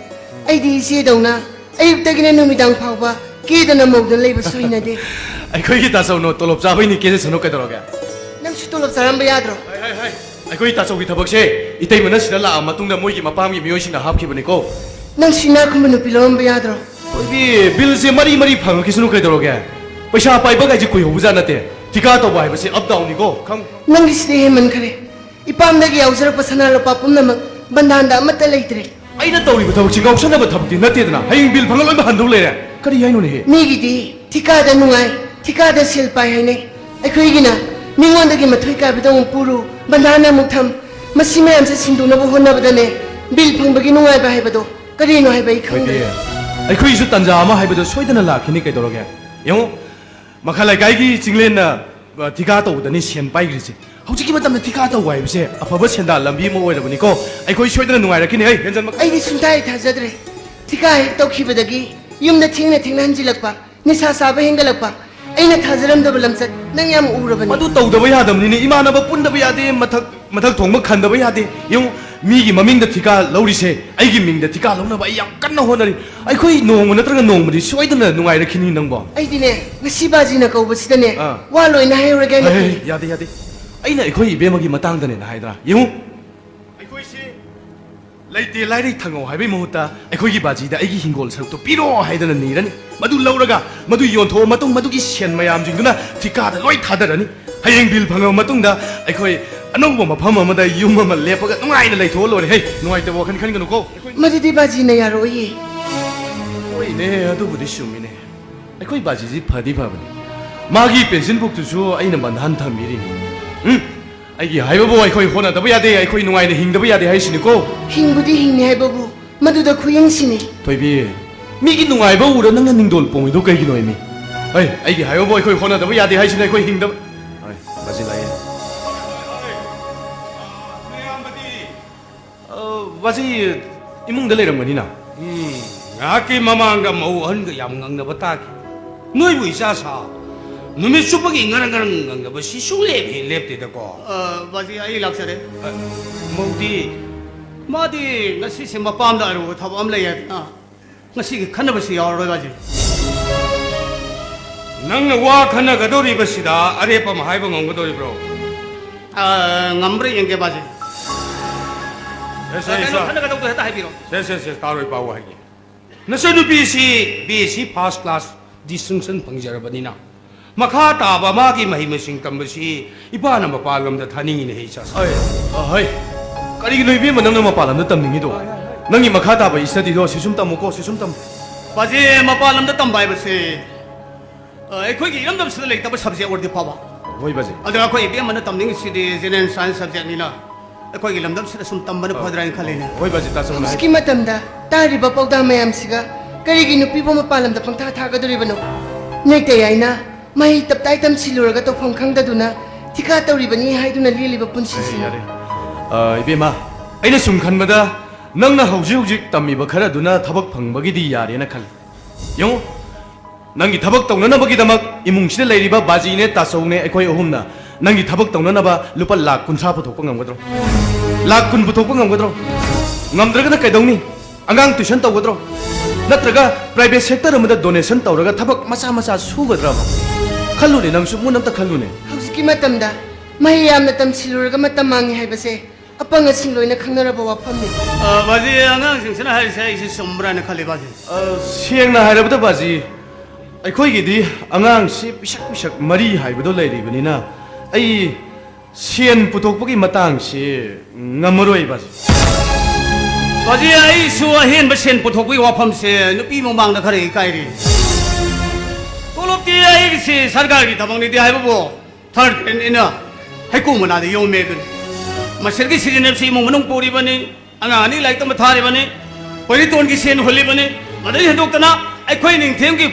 ꯑꯩꯗꯤ ꯏꯆꯦꯗꯧꯅ ꯑꯌꯨꯛꯇꯒꯤꯅ ꯅꯨꯃꯤꯗꯥꯡ ꯐꯥꯎꯕ ꯀꯦꯗꯅ ꯃꯧꯗꯅ ꯂꯩꯕꯁꯨ ꯍꯩꯅꯗꯦ꯫ ꯑꯩꯈꯣꯏꯒꯤ ꯇꯥꯆꯧꯅꯣ, ꯇꯣꯂꯣꯞ ꯆꯥꯕꯩꯅꯤ ꯀꯦꯖꯁꯅꯨ, ꯀꯩꯗꯧꯔꯒꯦ? ꯅꯪꯁꯨ ꯇꯣꯂꯣꯞ ꯆꯥꯔꯝꯕ ꯌꯥꯗ꯭ꯔꯣ? ꯍꯥꯏ, ꯍꯥꯏ, ꯍꯥꯏ꯫ ꯑꯩꯈꯣꯏ ꯇꯥꯆꯧꯒꯤ ꯊꯕꯛꯁꯦ ꯏꯇꯩꯃꯅ ꯁꯤꯗ ꯂꯥꯛꯑ ꯃꯇꯨꯡꯗ ꯃꯣꯏꯒꯤ ꯃꯄꯥꯝꯒꯤ ꯃꯤꯑꯣꯏꯁꯤꯡꯅ ꯍꯥꯞꯈꯤꯕꯅꯤꯀꯣ꯫ ꯅꯪꯁꯨ ꯏꯅꯥꯛ ꯈꯨꯟꯕ ꯅꯨꯄꯤ ꯂꯧꯔꯝꯕ ꯌꯥꯗ꯭ꯔꯣ? ꯑꯩꯈꯣꯏꯒꯤ ꯕꯤꯜꯁꯦ ꯃꯔꯤ ꯃꯔꯤ ꯐꯪꯉꯛꯈꯤꯁꯅꯨ, ꯀꯩꯗꯧꯔꯒꯦ? ꯄꯩꯁꯥ ꯄꯥꯏꯕ ꯀꯥꯏꯁꯦ ꯀꯨꯏꯍꯧꯕꯖꯥꯠ ꯅꯠꯇꯦ꯫ ꯊꯤꯀꯥ ꯇꯧꯕ ꯍꯥꯏꯕꯁꯤ up down ꯅꯤꯀꯣ, ꯈꯪ? ꯅꯪꯒꯤꯁꯤꯗꯤ ꯍꯦꯟꯃꯟꯈꯔꯦ꯫ ꯏꯄꯥꯝꯗꯒꯤ ꯌꯥꯎꯖꯔꯛꯄ ꯁꯅꯥ ꯂꯨꯄꯥ ꯄꯨꯝꯅꯃꯛ ꯕꯟꯙꯥꯟꯗ ꯑꯃꯠꯇ ꯂꯩꯇ꯭ꯔꯦ꯫ ꯑꯩꯅ ꯇꯧꯔꯤꯕ ꯊꯕꯛꯁꯤ ꯉꯥꯎꯁꯟꯅꯕ ꯊꯕꯛꯇꯤ ꯅꯠꯇꯦꯗꯅ, ꯍꯌꯦꯡ ꯕꯤꯜ ꯐꯪꯉ ꯂꯣꯏꯅ ꯍꯟꯗꯧ ꯂꯩꯔꯦ꯫ ꯀꯔꯤ ꯍꯥꯏꯅꯣꯅꯦꯍꯦ? ꯃꯤꯒꯤꯗꯤ ꯊꯤꯀꯥꯗ ꯅꯨꯡꯉꯥꯏ, ꯊꯤꯀꯥꯗ ꯁꯦꯜ ꯄꯥꯏ ꯍꯥꯏꯅꯩ꯫ ꯑꯩꯈꯣꯏꯒꯤꯅ ꯃꯤꯉꯣꯟꯗꯒꯤ ꯃꯊꯣꯏ ꯀꯥꯏꯕꯗ ꯑꯃꯨꯛ ꯄꯨꯔꯨ, ꯕꯟꯙꯥꯟꯗ ꯑꯃꯨꯛ ꯊꯝ, ꯃꯁꯤ ꯃꯌꯥꯝꯁꯦ ꯁꯤꯡꯗꯣꯛꯅꯕ ꯍꯣꯠꯅꯕꯗꯅꯦ, ꯕꯤꯜ ꯐꯪꯕꯒꯤ ꯅꯨꯡꯉꯥꯏꯕ ꯍꯥꯏꯕꯗꯣ ꯀꯔꯤꯅꯣ ꯍꯥꯏꯕ ꯑꯩ ꯈꯪꯗ꯭ꯔꯦ꯫ ꯍꯣꯏꯗꯤ, ꯑꯩꯈꯣꯏꯁꯨ ꯇꯥꯟꯖꯥ ꯑꯃ ꯍꯥꯏꯕꯗꯣ ꯁꯣꯏꯗꯅ ꯂꯥꯛꯈꯤꯅꯤ, ꯀꯩꯗꯧꯔꯒꯦ? ꯌꯦꯡꯉꯨ, ꯃꯈꯥ ꯂꯩꯀꯥꯏꯒꯤ ꯆꯤꯡꯂꯦꯟꯅ, ꯑ, ꯊꯤꯀꯥ ꯇꯧꯕꯗꯅꯤ ꯁꯦꯟ ꯄꯥꯏꯈ꯭ꯔꯤꯁꯦ꯫ ꯍꯧꯖꯤꯛꯀꯤ ꯃꯇꯝꯗ ꯊꯤꯀꯥ ꯇꯧꯕ ꯍꯥꯏꯕꯁꯦ ꯑꯐꯕ ꯁꯦꯟꯗꯥꯟ ꯂꯝꯕꯤ ꯑꯃ ꯑꯣꯏꯔꯕꯅꯤꯀꯣ꯫ ꯑꯩꯈꯣꯏ ꯁꯣꯏꯗꯅ ꯅꯨꯡꯉꯥꯏꯔꯛꯈꯤꯅꯤ꯫ ꯍꯩ, ꯍꯦꯟꯖꯟꯕ ꯑꯩꯗꯤ ꯁꯨꯡꯊꯥ ꯍꯦꯛ ꯊꯥꯖꯗ꯭ꯔꯦ꯫ ꯊꯤꯀꯥ ꯍꯦꯛ ꯇꯧꯈꯤꯕꯗꯒꯤ ꯌꯨꯝꯗ ꯊꯦꯡꯅ ꯊꯦꯡꯅ ꯍꯟꯖꯤꯜꯂꯛꯄ, ꯅꯤꯁꯥ ꯆꯥꯕ ꯍꯦꯟꯒꯠꯂꯛꯄ, ꯑꯩꯅ ꯊꯥꯖꯔꯝꯗꯕ ꯂꯝꯆꯠ ꯅꯪ ꯌꯥꯝ ꯎꯔꯕꯅꯤ꯫ ꯃꯗꯨ ꯇꯧꯗꯕ ꯌꯥꯗꯕꯅꯤꯅꯦ꯫ ꯏꯃꯥꯟꯅꯕ ꯄꯨꯟꯗꯕ ꯌꯥꯗꯦ, ꯃꯊꯛ, ꯃꯊꯛ ꯊꯣꯡꯕ ꯈꯟꯗꯕ ꯌꯥꯗꯦ꯫ ꯌꯦꯡꯉꯨ, ꯃꯤꯒꯤ ꯃꯃꯤꯡꯗ ꯊꯤꯀꯥ ꯂꯧꯔꯤꯁꯦ, ꯑꯩꯒꯤ ꯃꯤꯡꯗ ꯊꯤꯀꯥ ꯂꯧꯅꯕ ꯑꯩ ꯌꯥꯝ ꯀꯟꯅ ꯍꯣꯠꯅꯔꯤ꯫ ꯑꯩꯈꯣꯏ ꯅꯣꯡꯃ ꯅꯠꯇ꯭ꯔꯒ ꯅꯣꯡꯃꯗꯤ ꯁꯣꯏꯗꯅ ꯅꯨꯡꯉꯥꯏꯔꯛꯈꯤꯅꯤ ꯅꯪꯕꯣ꯫ ꯑꯩꯗꯤꯅꯦ, ꯉꯁꯤ ꯕꯥꯖꯤꯅ ꯀꯧꯕꯁꯤꯗꯅꯦ, ꯑꯥ꯫ ꯋꯥ ꯂꯣꯏꯅ ꯍꯥꯏꯍꯧꯔꯒꯦ ꯍꯥꯏꯅ ꯍꯩ, ꯍꯩ, ꯈꯜꯂꯤ꯫ ꯌꯥꯗꯦ, ꯌꯥꯗꯦ꯫ ꯑꯩꯅ ꯑꯩꯈꯣꯏ ꯏꯕꯦꯝꯃꯒꯤ ꯃꯇꯥꯡꯗꯅꯦꯅ ꯍꯥꯏꯗ꯭ꯔꯥ? ꯌꯦꯡꯉꯨ, ꯑꯩꯈꯣꯏꯁꯤ ꯂꯩꯇꯦ ꯂꯥꯏꯔꯩ ꯊꯪꯉꯧ ꯍꯥꯏꯕꯒꯤ ꯃꯍꯨꯠꯇ ꯑꯩꯈꯣꯏꯒꯤ ꯕꯥꯖꯤꯗ ꯑꯩꯒꯤ ꯍꯤꯡꯒꯣꯜ ꯁꯔꯨꯛꯇꯣ ꯄꯤꯔꯣ ꯍꯥꯏꯗꯅ ꯅꯤꯔꯅꯤ꯫ ꯃꯗꯨ ꯂꯧꯔꯒ ꯃꯗꯨ ꯌꯣꯟꯊꯣꯛꯑ ꯃꯇꯨꯡ ꯃꯗꯨꯒꯤ ꯁꯦꯟ ꯃꯌꯥꯝꯁꯤꯡꯗꯨꯅ ꯊꯤꯀꯥꯗ ꯂꯣꯏ ꯊꯥꯗꯔꯅꯤ꯫ ꯍꯌꯦꯡ ꯕꯤꯜ ꯐꯪꯉꯕ ꯃꯇꯨꯡꯗ ꯑꯩꯈꯣꯏ ꯑꯅꯧꯕ ꯃꯐꯝ ꯑꯃꯗ ꯌꯨꯝ ꯑꯃ ꯂꯦꯞꯄꯒ ꯅꯨꯡꯉꯥꯏꯅ ꯂꯩꯊꯣꯛꯑ ꯂꯣꯏꯔꯦ꯫ ꯍꯩ, ꯅꯨꯡꯉꯥꯏꯇꯕ ꯋꯥꯈꯜ ꯈꯟꯒꯅꯨꯀꯣ꯫ ꯃꯗꯨꯗꯤ ꯕꯥꯖꯤꯅ ꯌꯥꯔꯣꯏꯌꯦ꯫ ꯍꯣꯏꯅꯦ, ꯑꯗꯨꯕꯨꯗꯤ ꯆꯨꯝꯃꯤꯅꯦ꯫ ꯑꯩꯈꯣꯏ ꯕꯥꯖꯤꯁꯤ ꯐꯗꯤ ꯐꯕꯅꯤ꯫ ꯃꯥꯒꯤ ꯄꯦꯟꯁꯤꯟ ꯕꯨꯛꯇꯨꯁꯨ ꯑꯩꯅ ꯕꯟꯙꯥꯟ ꯊꯝꯕꯤꯔꯤꯅꯤ꯫ ꯎꯝ? ꯑꯩꯒꯤ ꯍꯥꯏꯕꯕꯨ ꯑꯩꯈꯣꯏ ꯍꯣꯠꯅꯗꯕ ꯌꯥꯗꯦ, ꯑꯩꯈꯣꯏ ꯅꯨꯡꯉꯥꯏꯅ ꯍꯤꯡꯗꯕ ꯌꯥꯗꯦ ꯍꯥꯏꯁꯤꯅꯤꯀꯣ꯫ ꯍꯤꯡꯕꯨꯗꯤ ꯍꯤꯡꯅꯤ ꯍꯥꯏꯕꯕꯨ ꯃꯗꯨꯗ ꯈꯨꯌꯦꯡꯁꯤꯅꯤ꯫ ꯊꯣꯏꯕꯤ, ꯃꯤꯒꯤ ꯅꯨꯡꯉꯥꯏꯕ ꯎꯔ ꯅꯪꯅ ꯅꯤꯡꯗꯣꯜ ꯄꯣꯡꯉꯤꯗꯣ ꯀꯩꯒꯤꯅꯣ ꯃꯤ? ꯍꯩ, ꯑꯩꯒꯤ ꯍꯥꯏꯕꯕꯨ ꯑꯩꯈꯣꯏ ꯍꯣꯠꯅꯗꯕ ꯌꯥꯗꯦ ꯍꯥꯏꯁꯤꯅ ꯑꯩꯈꯣꯏ ꯍꯤꯡꯗꯕ꯫ ꯍꯩ, ꯕꯥꯖꯤ ꯂꯥꯛꯑꯦ꯫ ꯑ, ꯕꯥꯖꯤ ꯏꯃꯨꯡꯗ ꯂꯩꯔꯝꯒꯅꯤꯅ꯫ ꯎꯝ, ꯉꯥꯏꯍꯥꯛꯀꯤ ꯃꯃꯥꯡꯗ ꯃꯧ ꯑꯍꯟꯒ ꯌꯥꯝ ꯉꯪꯅꯕ ꯇꯥꯈꯤ꯫ ꯅꯣꯏꯕꯨ ꯏꯆꯥ ꯁꯥ ꯅꯨꯃꯤꯠ ꯆꯨꯞꯄꯒꯤ ꯉꯔꯪ ꯉꯔꯪ ꯉꯪꯅꯕꯁꯤ ꯁꯨꯡꯂꯦꯞ ꯍꯦꯛ ꯂꯦꯞꯇꯦꯗꯀꯣ꯫ ꯑ, ꯕꯥꯖꯤ, ꯑꯩ ꯂꯥꯛꯆꯔꯦ꯫ ꯑ, ꯃꯧꯗꯤ? ꯃꯥꯗꯤ ꯉꯁꯤꯁꯦ ꯃꯄꯥꯝꯗ ꯑꯔꯨꯕ ꯊꯕꯛ ꯑꯃ ꯂꯩ ꯍꯥꯏꯗꯅ ꯉꯁꯤꯒꯤ ꯈꯟꯅꯕꯁꯤ ꯌꯥꯎꯔꯔꯣꯏ, ꯕꯥꯖꯤ꯫ ꯅꯪꯅ ꯋꯥ ꯈꯟꯅꯒꯗꯧꯔꯤꯕꯁꯤꯗ ꯑꯔꯦꯞꯄ ꯑꯃ ꯍꯥꯏꯕ ꯉꯝꯒꯗꯧꯔꯤꯕ꯭ꯔꯣ? ꯑ, ꯉꯝꯕ꯭ꯔꯥ ꯌꯦꯡꯒꯦ, ꯕꯥꯖꯤ꯫ ꯁꯦ, ꯁꯦ, ꯑ, ꯀꯩꯅꯣ ꯁꯦ꯫ ꯈꯟꯅꯒꯗꯧꯗꯣ ꯍꯦꯛꯇ ꯍꯥꯏꯕꯤꯔꯣ꯫ ꯁꯦ, ꯁꯦ, ꯁꯦ, ꯇꯥꯔꯣꯏ, ꯄꯥꯎ ꯍꯥꯏꯒꯦ꯫ ꯅꯆꯟꯅꯨꯄꯤꯁꯤ B S C first class distinction ꯐꯪꯖꯔꯕꯅꯤꯅ, ꯃꯈꯥ ꯇꯥꯕ ꯃꯥꯒꯤ ꯃꯍꯩ ꯃꯁꯤꯡ ꯇꯝꯕꯁꯤ ꯏꯄꯥꯅ ꯃꯄꯥꯟ ꯂꯝꯗ ꯊꯥꯅꯤꯡꯉꯤꯅꯦ, ꯏꯆꯥ꯫ ꯑꯩ, ꯑꯍꯩ, ꯀꯔꯤꯒꯤꯅꯣ ꯏꯕꯦꯝꯃ ꯅꯪꯅ ꯃꯄꯥꯟ ꯂꯝꯗ ꯇꯝꯅꯤꯡꯉꯤꯗꯣ? ꯅꯪꯒꯤ ꯃꯈꯥ ꯇꯥꯕ studyꯗꯣ ꯁꯤ ꯁꯨꯝ ꯇꯝꯃꯨꯀꯣ, ꯁꯤ ꯁꯨꯝ ꯇꯝꯃꯨ꯫ ꯕꯥꯖꯤ, ꯃꯄꯥꯟ ꯂꯝꯗ ꯇꯝꯕ ꯍꯥꯏꯕꯁꯦ, ꯑ, ꯑꯩꯈꯣꯏꯒꯤ ꯏꯔꯝꯗꯝꯁꯤꯗ ꯂꯩꯇꯕ subject ꯑꯣꯏꯔꯗꯤ ꯐꯕ꯫ ꯍꯣꯏ, ꯕꯥꯖꯤ꯫ ꯑꯗꯣ ꯑꯩꯈꯣꯏ ꯏꯕꯦꯝꯃꯅ ꯇꯝꯅꯤꯡꯉꯤꯁꯤꯗꯤ general science subjectꯅꯤꯅ ꯑꯩꯈꯣꯏꯒꯤ ꯂꯝꯗꯝꯁꯤꯗ ꯁꯨꯝ ꯇꯝꯕꯅ ꯐꯗ꯭ꯔꯥ ꯍꯥꯏꯅ ꯈꯜꯂꯤꯅꯦ꯫ ꯍꯣꯏ, ꯕꯥꯖꯤ, ꯇꯥꯆꯧꯅ ꯍꯥꯏ- ꯍꯧꯖꯤꯛꯀꯤ ꯃꯇꯝꯗ ꯇꯥꯔꯤꯕ ꯄꯥꯎꯗꯥ ꯃꯌꯥꯝꯁꯤꯒ ꯀꯔꯤꯒꯤ ꯅꯨꯄꯤꯕꯨ ꯃꯄꯥꯟ ꯂꯝꯗ ꯄꯪꯊꯥ ꯊꯥꯒꯗꯧꯔꯤꯕꯅꯣ? ꯅꯩꯇ ꯌꯥꯏꯅ ꯃꯍꯩ ꯇꯞꯇꯥꯏ ꯇꯝꯁꯤꯜꯂꯨꯔꯒ ꯇꯧꯐꯝ ꯈꯪꯗꯗꯨꯅ ꯊꯤꯀꯥ ꯇꯧꯔꯤꯕꯅꯤ ꯍꯥꯏꯗꯨꯅ ꯂꯦꯜꯂꯤꯕ ꯄꯨꯟꯁꯤꯁꯤꯅꯤ꯫ ꯌꯥꯔꯦ꯫ ꯑ, ꯏꯕꯦꯝꯃ, ꯑꯩꯅ ꯁꯨꯝ ꯈꯟꯕꯗ ꯅꯪꯅ ꯍꯧꯖꯤꯛ ꯍꯧꯖꯤꯛ ꯇꯝꯃꯤꯕ ꯈꯔꯗꯨꯅ ꯊꯕꯛ ꯐꯪꯕꯒꯤꯗꯤ ꯌꯥꯔꯦꯅ ꯈꯜꯂꯤ꯫ ꯌꯦꯡꯉꯨ, ꯅꯪꯒꯤ ꯊꯕꯛ ꯇꯧꯅꯅꯕꯒꯤꯗꯃꯛ ꯏꯃꯨꯡꯁꯤꯗ ꯂꯩꯔꯤꯕ ꯕꯥꯖꯤꯅꯦ, ꯇꯥꯆꯧꯅꯦ, ꯑꯩꯈꯣꯏ ꯑꯍꯨꯝꯅ ꯅꯪꯒꯤ ꯊꯕꯛ ꯇꯧꯅꯅꯕ ꯂꯨꯄꯥ ꯂꯥꯈ ꯀꯨꯟꯊ꯭ꯔꯥ ꯄꯨꯊꯣꯛꯄ ꯉꯝꯒꯗ꯭ꯔꯣ? ꯂꯥꯈ ꯀꯨꯟ ꯄꯨꯊꯣꯛꯄ ꯉꯝꯒꯗ꯭ꯔꯣ? ꯉꯝꯗ꯭ꯔꯒꯅ ꯀꯩꯗꯧꯅꯤ? ꯑꯉꯥꯡ tuition ꯇꯧꯒꯗ꯭ꯔꯣ? ꯅꯠꯇ꯭ꯔꯒ private sector ꯑꯃꯗ donation ꯇꯧꯔꯒ ꯊꯕꯛ ꯃꯆꯥ ꯃꯆꯥ ꯁꯨꯒꯗ꯭ꯔꯕ? ꯈꯜꯂꯨꯅꯦ, ꯅꯪꯁꯨ ꯃꯨꯟꯅ ꯑꯝꯇ ꯈꯜꯂꯨꯅꯦ꯫ ꯍꯧꯖꯤꯛꯀꯤ ꯃꯇꯝꯗ ꯃꯍꯩ ꯌꯥꯝꯅ ꯇꯝꯁꯤꯜꯂꯨꯔꯒ ꯃꯇꯝ ꯃꯥꯡꯉꯤ ꯍꯥꯏꯕꯁꯦ ꯑꯄꯪ ꯑꯁꯤꯡ ꯂꯣꯏꯅ ꯈꯪꯅꯔꯕ ꯋꯥꯐꯝꯅꯤ꯫ ꯑ, ꯕꯥꯖꯤ, ꯑꯉꯥꯡꯁꯤꯡꯁꯤꯅ ꯍꯥꯏꯔꯤꯁꯦ ꯑꯩꯁꯦ ꯆꯨꯝꯕ꯭ꯔꯥꯅ ꯈꯜꯂꯤ, ꯕꯥꯖꯤ꯫ ꯑ, ꯁꯦꯡꯅ ꯍꯥꯏꯔꯕꯗ, ꯕꯥꯖꯤ, ꯑꯩꯈꯣꯏꯒꯤꯗꯤ ꯑꯉꯥꯡꯁꯤ ꯄꯤꯁꯛ ꯄꯤꯁꯛ ꯃꯔꯤ ꯍꯥꯏꯕꯗꯣ ꯂꯩꯔꯤꯕꯅꯤꯅ, ꯑꯩ ꯁꯦꯟ ꯄꯨꯊꯣꯛꯄꯒꯤ ꯃꯇꯥꯡꯁꯤ ꯉꯝꯃꯔꯣꯏ, ꯕꯥꯖꯤ꯫ ꯕꯥꯖꯤ, ꯑꯩꯁꯨ ꯑꯍꯦꯟꯕ ꯁꯦꯟ ꯄꯨꯊꯣꯛꯄꯒꯤ ꯋꯥꯐꯝꯁꯦ ꯅꯨꯄꯤ ꯃꯃꯥꯡꯗ ꯈꯔ ꯏꯀꯥꯏꯔꯤ꯫ ꯇꯣꯂꯣꯞꯇꯤ ꯑꯩꯒꯤꯁꯤ ꯁꯔꯀꯥꯔꯒꯤ ꯊꯕꯛꯅꯤꯗꯤ ꯍꯥꯏꯕꯕꯨ, ꯊꯥꯔꯠ ꯒ꯭ꯔꯦꯗꯅꯤꯅ ꯍꯩꯀꯨ ꯃꯅꯥꯗ ꯌꯣꯝꯃꯦ ꯑꯗꯨꯅꯤ꯫ ꯃꯁꯤꯗꯒꯤ ꯁꯤꯖꯤꯟꯅꯕꯁꯤ ꯏꯃꯨꯡ ꯃꯅꯨꯡ ꯄꯨꯔꯤꯕꯅꯤ, ꯑꯉꯥꯡ ꯑꯅꯤ ꯂꯥꯏꯔꯤꯛ ꯇꯝꯕ ꯊꯥꯔꯤꯕꯅꯤ, ꯄꯣꯏꯔꯤꯇꯣꯟꯒꯤ ꯁꯦꯟ ꯍꯨꯜꯂꯤꯕꯅꯤ꯫ ꯃꯗꯩ ꯍꯦꯟꯗꯣꯛꯇꯅ ꯑꯩꯈꯣꯏ ꯅꯤꯡꯊꯦꯝꯒꯤ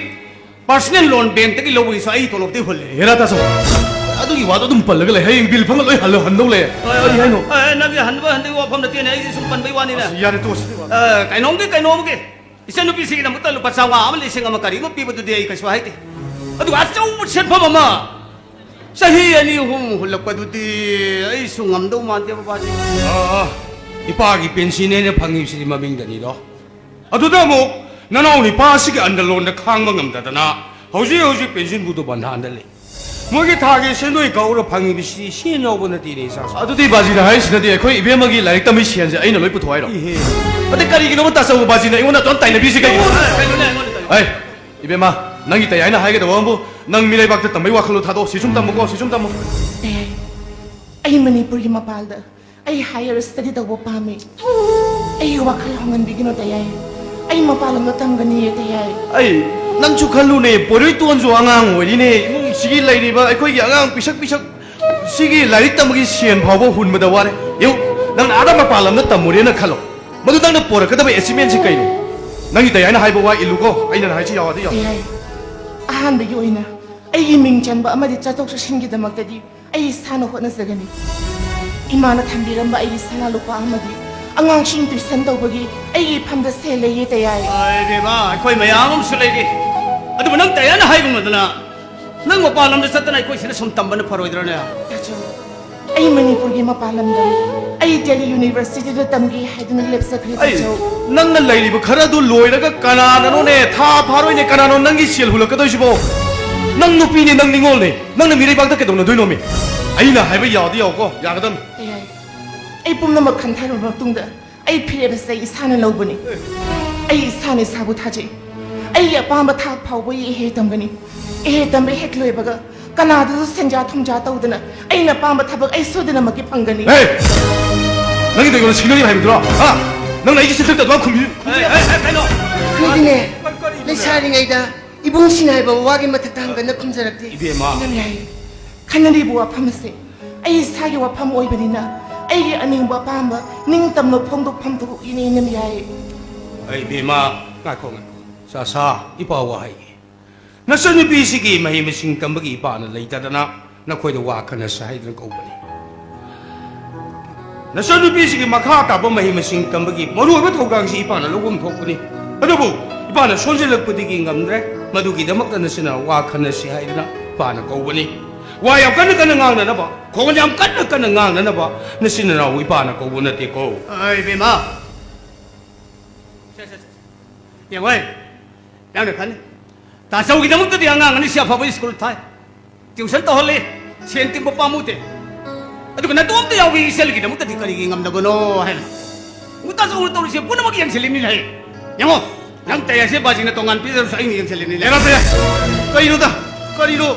ꯄꯥꯔꯁꯅꯦꯜ ꯂꯣꯟ ꯕꯦꯡꯛꯇꯒꯤ ꯂꯧꯕꯒꯤꯁꯨ ꯑꯩ ꯇꯣꯂꯣꯞꯇꯤ ꯍꯨꯜꯂꯤ꯫ ꯍꯦꯔꯥ ꯇꯥꯆꯧ, ꯑꯗꯨꯒꯤ ꯋꯥꯗꯣ ꯑꯗꯨꯝ ꯄꯜꯂꯒ ꯂꯩ꯫ ꯍꯌꯦꯡ ꯕꯤꯜ ꯐꯪꯉ ꯂꯣꯏ ꯍꯜꯂ ꯍꯟꯗꯧ ꯂꯩ꯫ ꯍꯣꯏ, ꯀꯔꯤ ꯍꯣꯏ, ꯍꯥꯏꯅꯣ? ꯍꯣꯏ, ꯅꯪꯒꯤ ꯍꯟꯕ ꯍꯟꯗꯕꯒꯤ ꯋꯥꯐꯝ ꯅꯠꯇꯦꯅꯦ, ꯑꯩꯁꯦ ꯁꯨꯝ ꯄꯟꯕꯒꯤ ꯋꯥꯅꯤꯅꯦ꯫ ꯑꯁ, ꯌꯥꯔꯦ, ꯇꯣꯛꯑꯁꯤ꯫ ꯑ, ꯀꯩꯅꯣꯝꯒꯤ ꯀꯩꯅꯣꯝꯒꯤ ꯏꯆꯟꯅꯨꯄꯤꯁꯤꯒꯤꯗꯃꯛꯇ ꯂꯨꯄꯥ ꯆꯥꯝꯃꯉꯥ ꯑꯃ, ꯂꯤꯁꯤꯡ ꯑꯃ ꯀꯔꯤꯒꯨꯝꯕ ꯄꯤꯕꯗꯨꯗꯤ ꯑꯩ ꯀꯩꯁꯨ ꯍꯥꯏꯗꯦ꯫ ꯑꯗꯨꯒ ꯑꯆꯧꯕ ꯁꯦꯟꯐꯝ ꯑꯃ ꯆꯍꯤ ꯑꯅꯤ ꯑꯍꯨꯝ ꯍꯨꯜꯂꯛꯄꯗꯨꯗꯤ ꯑꯩꯁꯨ ꯉꯝꯗꯧ ꯃꯥꯟꯗꯦ, ꯕꯕꯥꯖꯤ꯫ ꯑꯥ, ꯏꯄꯥꯒꯤ ꯄꯦꯟꯁꯤꯟ ꯑꯩꯅ ꯐꯪꯉꯤꯕꯁꯤꯗꯤ ꯃꯃꯤꯡꯗꯅꯤꯗꯣ꯫ ꯑꯗꯨꯗ ꯑꯃꯨꯛ ꯅꯅꯥꯎ ꯅꯤꯄꯥ ꯑꯁꯤꯒꯤ ꯑꯟꯗꯔꯂꯣꯟꯗ ꯈꯥꯡꯕ ꯉꯝꯗꯗꯅ ꯍꯧꯖꯤꯛ ꯍꯧꯖꯤꯛ ꯄꯦꯟꯁꯤꯟꯕꯨꯗꯨ ꯕꯟꯙꯥꯟꯗ ꯂꯩ꯫ ꯃꯣꯏꯒꯤ ꯊꯥꯒꯤ ꯁꯦꯟꯗꯣꯏ ꯀꯛꯎꯔ ꯐꯪꯉꯤꯕꯁꯤ ꯁꯦꯟ ꯌꯥꯎꯕ ꯅꯠꯇꯦꯅꯦ, ꯏꯆꯥꯁꯨ꯫ ꯑꯗꯨꯗꯤ ꯕꯥꯖꯤꯅ ꯍꯥꯏꯔꯤꯁꯤꯅꯗꯤ ꯑꯩꯈꯣꯏ ꯏꯕꯦꯝꯃꯒꯤ ꯂꯥꯏꯔꯤꯛ ꯇꯝꯕꯒꯤ ꯁꯦꯟꯁꯦ ꯑꯩꯅ ꯂꯣꯏ ꯄꯨꯊꯣꯛ ꯍꯥꯏꯔꯣ? ꯏꯍꯦ꯫ ꯑꯗꯩ ꯀꯔꯤꯒꯤꯅꯣꯕ ꯇꯥꯆꯧꯕ ꯕꯥꯖꯤꯅ ꯑꯩꯉꯣꯟꯗ ꯑꯗꯨꯝ ꯇꯥꯏꯅꯕꯤꯔꯤꯁꯦ ꯀꯩꯒꯤꯅꯣ? ꯑꯦ, ꯀꯩꯅꯣꯅꯦ, ꯑꯩꯉꯣꯟꯗ ꯇꯥꯏꯅꯕ꯫ ꯑꯦ, ꯏꯕꯦꯝꯃ, ꯅꯪꯒꯤ ꯇꯌꯥꯏꯅ ꯍꯥꯏꯒꯗꯕ ꯑꯃꯕꯨ ꯅꯪ ꯃꯤꯔꯩꯕꯥꯛꯇ ꯇꯝꯕꯩ ꯋꯥꯈꯜꯂꯣ ꯊꯥꯗꯣꯛꯑꯣ꯫ ꯁꯤ ꯁꯨꯝ ꯇꯝꯃꯨꯀꯣ, ꯁꯤ ꯁꯨꯝ ꯇꯝꯃꯨ꯫ ꯑꯦ, ꯑꯩ ꯃꯅꯤꯄꯨꯔꯒꯤ ꯃꯄꯥꯜꯗ ꯑꯩ ꯍꯥꯏꯌꯔ ꯁ꯭ꯇꯗꯤ ꯇꯧꯕ ꯄꯥꯝꯃꯤ꯫ ꯑꯩꯒꯤ ꯋꯥꯈꯜ ꯍꯣꯡꯍꯟꯕꯤꯒꯅꯨ, ꯇꯌꯥꯏ꯫ ꯑꯩ ꯃꯄꯥꯟ ꯂꯝꯗ ꯇꯝꯒꯅꯤꯌꯦ, ꯇꯌꯥꯏ꯫ ꯑꯩ, ꯅꯪꯁꯨ ꯈꯜꯂꯨꯅꯦ, ꯄꯣꯏꯔꯣꯏꯇꯣꯟꯁꯨ ꯑꯉꯥꯡ ꯑꯣꯏꯔꯤꯅꯦ, ꯏꯃꯨꯡꯁꯤꯒꯤ ꯂꯩꯔꯤꯕ ꯑꯩꯈꯣꯏꯒꯤ ꯑꯉꯥꯡ ꯄꯤꯁꯛ ꯄꯤꯁꯛ ꯁꯤꯒꯤ ꯂꯥꯏꯔꯤꯛ ꯇꯝꯕꯒꯤ ꯁꯦꯟ ꯐꯥꯎꯕ ꯍꯨꯟꯕꯗ ꯋꯥꯔꯦ꯫ ꯌꯦꯡꯉꯨ, ꯅꯪꯅ ꯑꯥꯗ ꯃꯄꯥꯟ ꯂꯝꯗ ꯇꯝꯃꯨꯔꯦꯅ ꯈꯜꯂꯣ, ꯃꯗꯨ ꯅꯪꯅ ꯄꯣꯔꯛꯀꯗꯕ ꯑꯦꯆꯤꯞꯃꯦꯟꯁꯤ ꯀꯩꯅꯣ? ꯅꯪꯒꯤ ꯇꯌꯥꯏꯅ ꯍꯥꯏꯕ ꯋꯥ ꯏꯜꯂꯨꯀꯣ, ꯑꯩꯅ ꯍꯥꯏꯁꯤ ꯌꯥꯎꯔꯗꯤ ꯌꯥꯎ꯫ ꯇꯌꯥꯏ, ꯑꯍꯥꯟꯕꯒꯤ ꯑꯣꯏꯅ ꯑꯩꯒꯤ ꯃꯤꯡ ꯆꯟꯕ ꯑꯃꯗꯤ ꯆꯠꯊꯣꯛ ꯆꯠꯁꯤꯟꯒꯤꯗꯃꯛꯇꯗꯤ ꯑꯩ ꯏꯁꯥꯅ ꯍꯣꯠꯅꯖꯒꯅꯤ꯫ ꯏꯃꯥꯅ ꯊꯝꯕꯤꯔꯝꯕ ꯑꯩꯒꯤ ꯁꯅꯥ ꯂꯨꯄꯥ ꯑꯃꯗꯤ ꯑꯉꯥꯡꯁꯤꯡ ꯇ꯭ꯌꯨꯁꯟ ꯇꯧꯕꯒꯤ ꯑꯩꯒꯤ ꯏꯐꯝꯗ ꯁꯦꯜ ꯂꯩꯌꯦ, ꯇꯌꯥꯏ꯫ ꯑꯩ ꯕꯦꯝꯃ, ꯑꯩꯈꯣꯏ ꯃꯌꯥꯝ ꯑꯃꯁꯨ ꯂꯩꯔꯤ꯫ ꯑꯗꯨꯕꯨ ꯅꯪ ꯇꯌꯥꯏꯅ ꯍꯥꯏꯒꯨꯝꯃꯗꯅ ꯅꯪ ꯃꯄꯥꯟ ꯂꯝꯗ ꯆꯠꯇꯅ ꯑꯩꯈꯣꯏ ꯁꯤꯗ ꯁꯨꯝ ꯇꯝꯕꯅ ꯐꯔꯣꯏꯗ꯭ꯔꯅꯦ? ꯇꯥꯆꯧ, ꯑꯩ ꯃꯅꯤꯄꯨꯔꯒꯤ ꯃꯄꯥꯟ ꯂꯝꯗ ꯑꯩ ꯗꯦꯜꯂꯤ ꯌꯨꯅꯤꯚꯔꯁꯤꯇꯤꯗ ꯇꯝꯒꯦ ꯍꯥꯏꯗꯨꯅ ꯂꯦꯞꯆꯈ꯭ꯔꯦ, ꯑꯩ, ꯇꯥꯆꯧ꯫ ꯅꯪꯅ ꯂꯩꯔꯤꯕ ꯈꯔ ꯑꯗꯨ ꯂꯣꯏꯔꯒ ꯀꯅꯥꯅꯅꯣꯅꯦ, ꯊꯥ ꯐꯥꯔꯣꯏꯅꯦ, ꯀꯅꯥꯅꯣ ꯅꯪꯒꯤ ꯁꯦꯜ ꯍꯨꯜꯂꯛꯀꯗꯣꯏꯁꯤꯕꯣ? ꯅꯪ ꯅꯨꯄꯤꯅꯦ, ꯅꯪ ꯅꯤꯉꯣꯜꯅꯦ, ꯅꯪꯅ ꯃꯤꯔꯩꯕꯥꯛꯇ ꯀꯩꯗꯧꯅꯗꯣꯏꯅꯣꯃꯤ? ꯑꯩꯅ ꯍꯥꯏꯕ ꯌꯥꯎꯗꯤ ꯌꯥꯎꯀꯣ, ꯌꯥꯒꯗꯝ꯫ ꯇꯌꯥꯏ, ꯑꯩ ꯄꯨꯝꯅꯃꯛ ꯈꯟꯊꯔꯕ ꯃꯇꯨꯡꯗ ꯑꯩ ꯐꯤꯔꯦꯞ ꯑꯁꯤ ꯑꯩ ꯏꯁꯥꯅ ꯂꯧꯕꯅꯤ꯫ ꯑꯩ ꯏꯁꯥꯅ ꯏꯁꯥꯕꯨ ꯊꯥꯖꯩ꯫ ꯑꯩꯒꯤ ꯑꯄꯥꯝꯕ ꯊꯥꯛ ꯐꯥꯎꯕ ꯑꯩ ꯏꯍꯦ ꯇꯝꯒꯅꯤ꯫ ꯏꯍꯦ ꯇꯝꯕ ꯍꯦꯛ ꯂꯣꯏꯕꯒ ꯀꯅꯥꯗꯁꯨ ꯁꯦꯟꯖꯥ ꯊꯨꯝꯖꯥ ꯇꯧꯗꯅ ꯑꯩꯅ ꯑꯄꯥꯝꯕ ꯊꯕꯛ ꯑꯩ ꯁꯣꯏꯗꯅꯃꯛꯀꯤ ꯐꯪꯒꯅꯤ꯫ ꯍꯦ! ꯅꯪꯒꯤ ꯀꯩꯅꯣ ꯁꯤꯡꯅꯔꯤ ꯍꯥꯏꯕꯗꯨꯔꯣ? ꯍꯥ? ꯅꯪꯅ ꯑꯩꯒꯤ ꯆꯤꯟꯊꯛꯇ ꯑꯗꯨꯃꯥꯏꯅ ꯈꯨꯝꯕꯤ-, ꯈꯨꯝꯕꯤ-, ꯍꯦ, ꯍꯦ, ꯍꯦ, ꯀꯩꯅꯣ? ꯑꯩꯈꯣꯏꯗꯤꯅꯦ, ꯀꯔꯤꯅꯣꯅꯦ? ꯂꯩꯁꯥꯔꯤꯉꯩꯗ ꯏꯕꯨꯡꯁꯤꯡ ꯍꯥꯏꯕ ꯋꯥꯒꯤ ꯃꯊꯛꯇ ꯍꯪꯒꯠꯅ ꯈꯨꯝꯖꯔꯛꯇꯦ꯫ ꯏꯕꯦꯝꯃ꯫ ꯏꯅꯝ ꯌꯥꯏ꯫ ꯈꯟꯅꯔꯤꯕ ꯋꯥꯐꯝ ꯑꯁꯤ ꯑꯩ ꯏꯁꯥꯒꯤ ꯋꯥꯐꯝ ꯑꯣꯏꯕꯅꯤꯅ ꯑꯩꯒꯤ ꯑꯅꯤꯡꯕ ꯑꯄꯥꯝꯕ ꯅꯤꯡꯇꯝꯅ ꯐꯣꯡꯗꯣꯛꯐꯝ ꯊꯣꯛꯏꯅꯦ ꯏꯅꯝ ꯌꯥꯏ꯫ ꯑꯩ ꯏꯕꯦꯝꯃ, ꯉꯥꯏꯈꯣ, ꯉꯥꯏꯈꯣ꯫ ꯆꯥꯁꯥ, ꯏꯄꯥ ꯋꯥ ꯍꯥꯏꯒꯦ꯫ ꯅꯆꯟꯅꯨꯄꯤꯁꯤꯒꯤ ꯃꯍꯩ ꯃꯁꯤꯡ ꯇꯝꯕꯒꯤ ꯏꯄꯥꯅ ꯂꯩꯇꯗꯅ ꯅꯈꯣꯏꯗ ꯋꯥ ꯈꯟꯅꯁꯤ ꯍꯥꯏꯗꯨꯅ ꯀꯧꯕꯅꯤ꯫ ꯅꯆꯟꯅꯨꯄꯤꯁꯤꯒꯤ ꯃꯈꯥ ꯇꯥꯕ ꯃꯍꯩ ꯃꯁꯤꯡ ꯇꯝꯕꯒꯤ ꯃꯔꯨꯑꯣꯏꯕ ꯊꯧꯗꯥꯡꯁꯤ ꯏꯄꯥꯅ ꯂꯧꯐꯝ ꯊꯣꯛꯄꯅꯤ꯫ ꯑꯗꯨꯕꯨ ꯏꯄꯥꯅ ꯁꯣꯟꯖꯜꯂꯛꯄꯗꯒꯤ ꯉꯝꯗ꯭ꯔꯦ꯫ ꯃꯗꯨꯒꯤꯗꯃꯛꯇ ꯅꯆꯤꯟ ꯅꯅꯥꯎ ꯋꯥ ꯈꯟꯅꯁꯤ ꯍꯥꯏꯗꯨꯅ ꯏꯄꯥꯅ ꯀꯧꯕꯅꯤ꯫ ꯋꯥ ꯌꯥꯝ ꯀꯟꯅ ꯀꯟꯅ ꯉꯥꯡꯅꯅꯕ, ꯈꯣꯟ ꯌꯥꯝ ꯀꯟꯅ ꯀꯟꯅ ꯉꯥꯡꯅꯅꯕ ꯅꯆꯤꯟ ꯅꯅꯥꯎ ꯏꯄꯥꯅ ꯀꯧꯕ ꯅꯠꯇꯦꯀꯣ꯫ ꯑꯩ ꯏꯕꯦꯝꯃ, ꯁꯦ, ꯁꯦ, ꯁꯦ, ꯁꯦ꯫ ꯌꯦꯡꯉꯣꯏ, ꯅꯪꯅ ꯈꯟꯅꯤ꯫ ꯇꯥꯆꯧꯒꯤꯗꯃꯛꯇꯗꯤ ꯑꯉꯥꯡ ꯑꯅꯤꯁꯤ ꯑꯐꯕ ꯁ꯭ꯀꯨꯜ ꯊꯥꯏ, ꯇ꯭ꯌꯨꯁꯟ ꯇꯧꯍꯜꯂꯤ, ꯁꯦꯟ ꯇꯤꯡꯕ ꯄꯥꯝꯃꯨꯗꯦ꯫ ꯑꯗꯨꯒ ꯅꯇꯣꯝꯇ ꯌꯥꯎꯕꯤ ꯏꯆꯜꯒꯤꯗꯃꯛꯇꯗꯤ ꯀꯔꯤꯒꯤ ꯉꯝꯗꯕꯅꯣ ꯍꯥꯏꯅ꯫ ꯎ, ꯇꯥꯆꯧꯅ ꯇꯧꯔꯤꯁꯦ ꯄꯨꯝꯅꯃꯛ ꯌꯦꯡꯁꯤꯜꯂꯤꯕꯅꯤ ꯍꯥꯏ꯫ ꯌꯦꯡꯉꯣ, ꯅꯪ ꯇꯌꯥꯁꯦ ꯕꯥꯖꯤꯅ ꯇꯣꯉꯥꯟ ꯄꯤꯖꯔꯁꯨ ꯑꯩꯅ ꯌꯦꯡꯁꯤꯜꯂꯤꯕꯅꯤ꯫ ꯌꯥꯔꯦ, ꯌꯥꯔꯦ꯫ ꯀꯔꯤꯅꯣꯗ? ꯀꯔꯤꯅꯣ?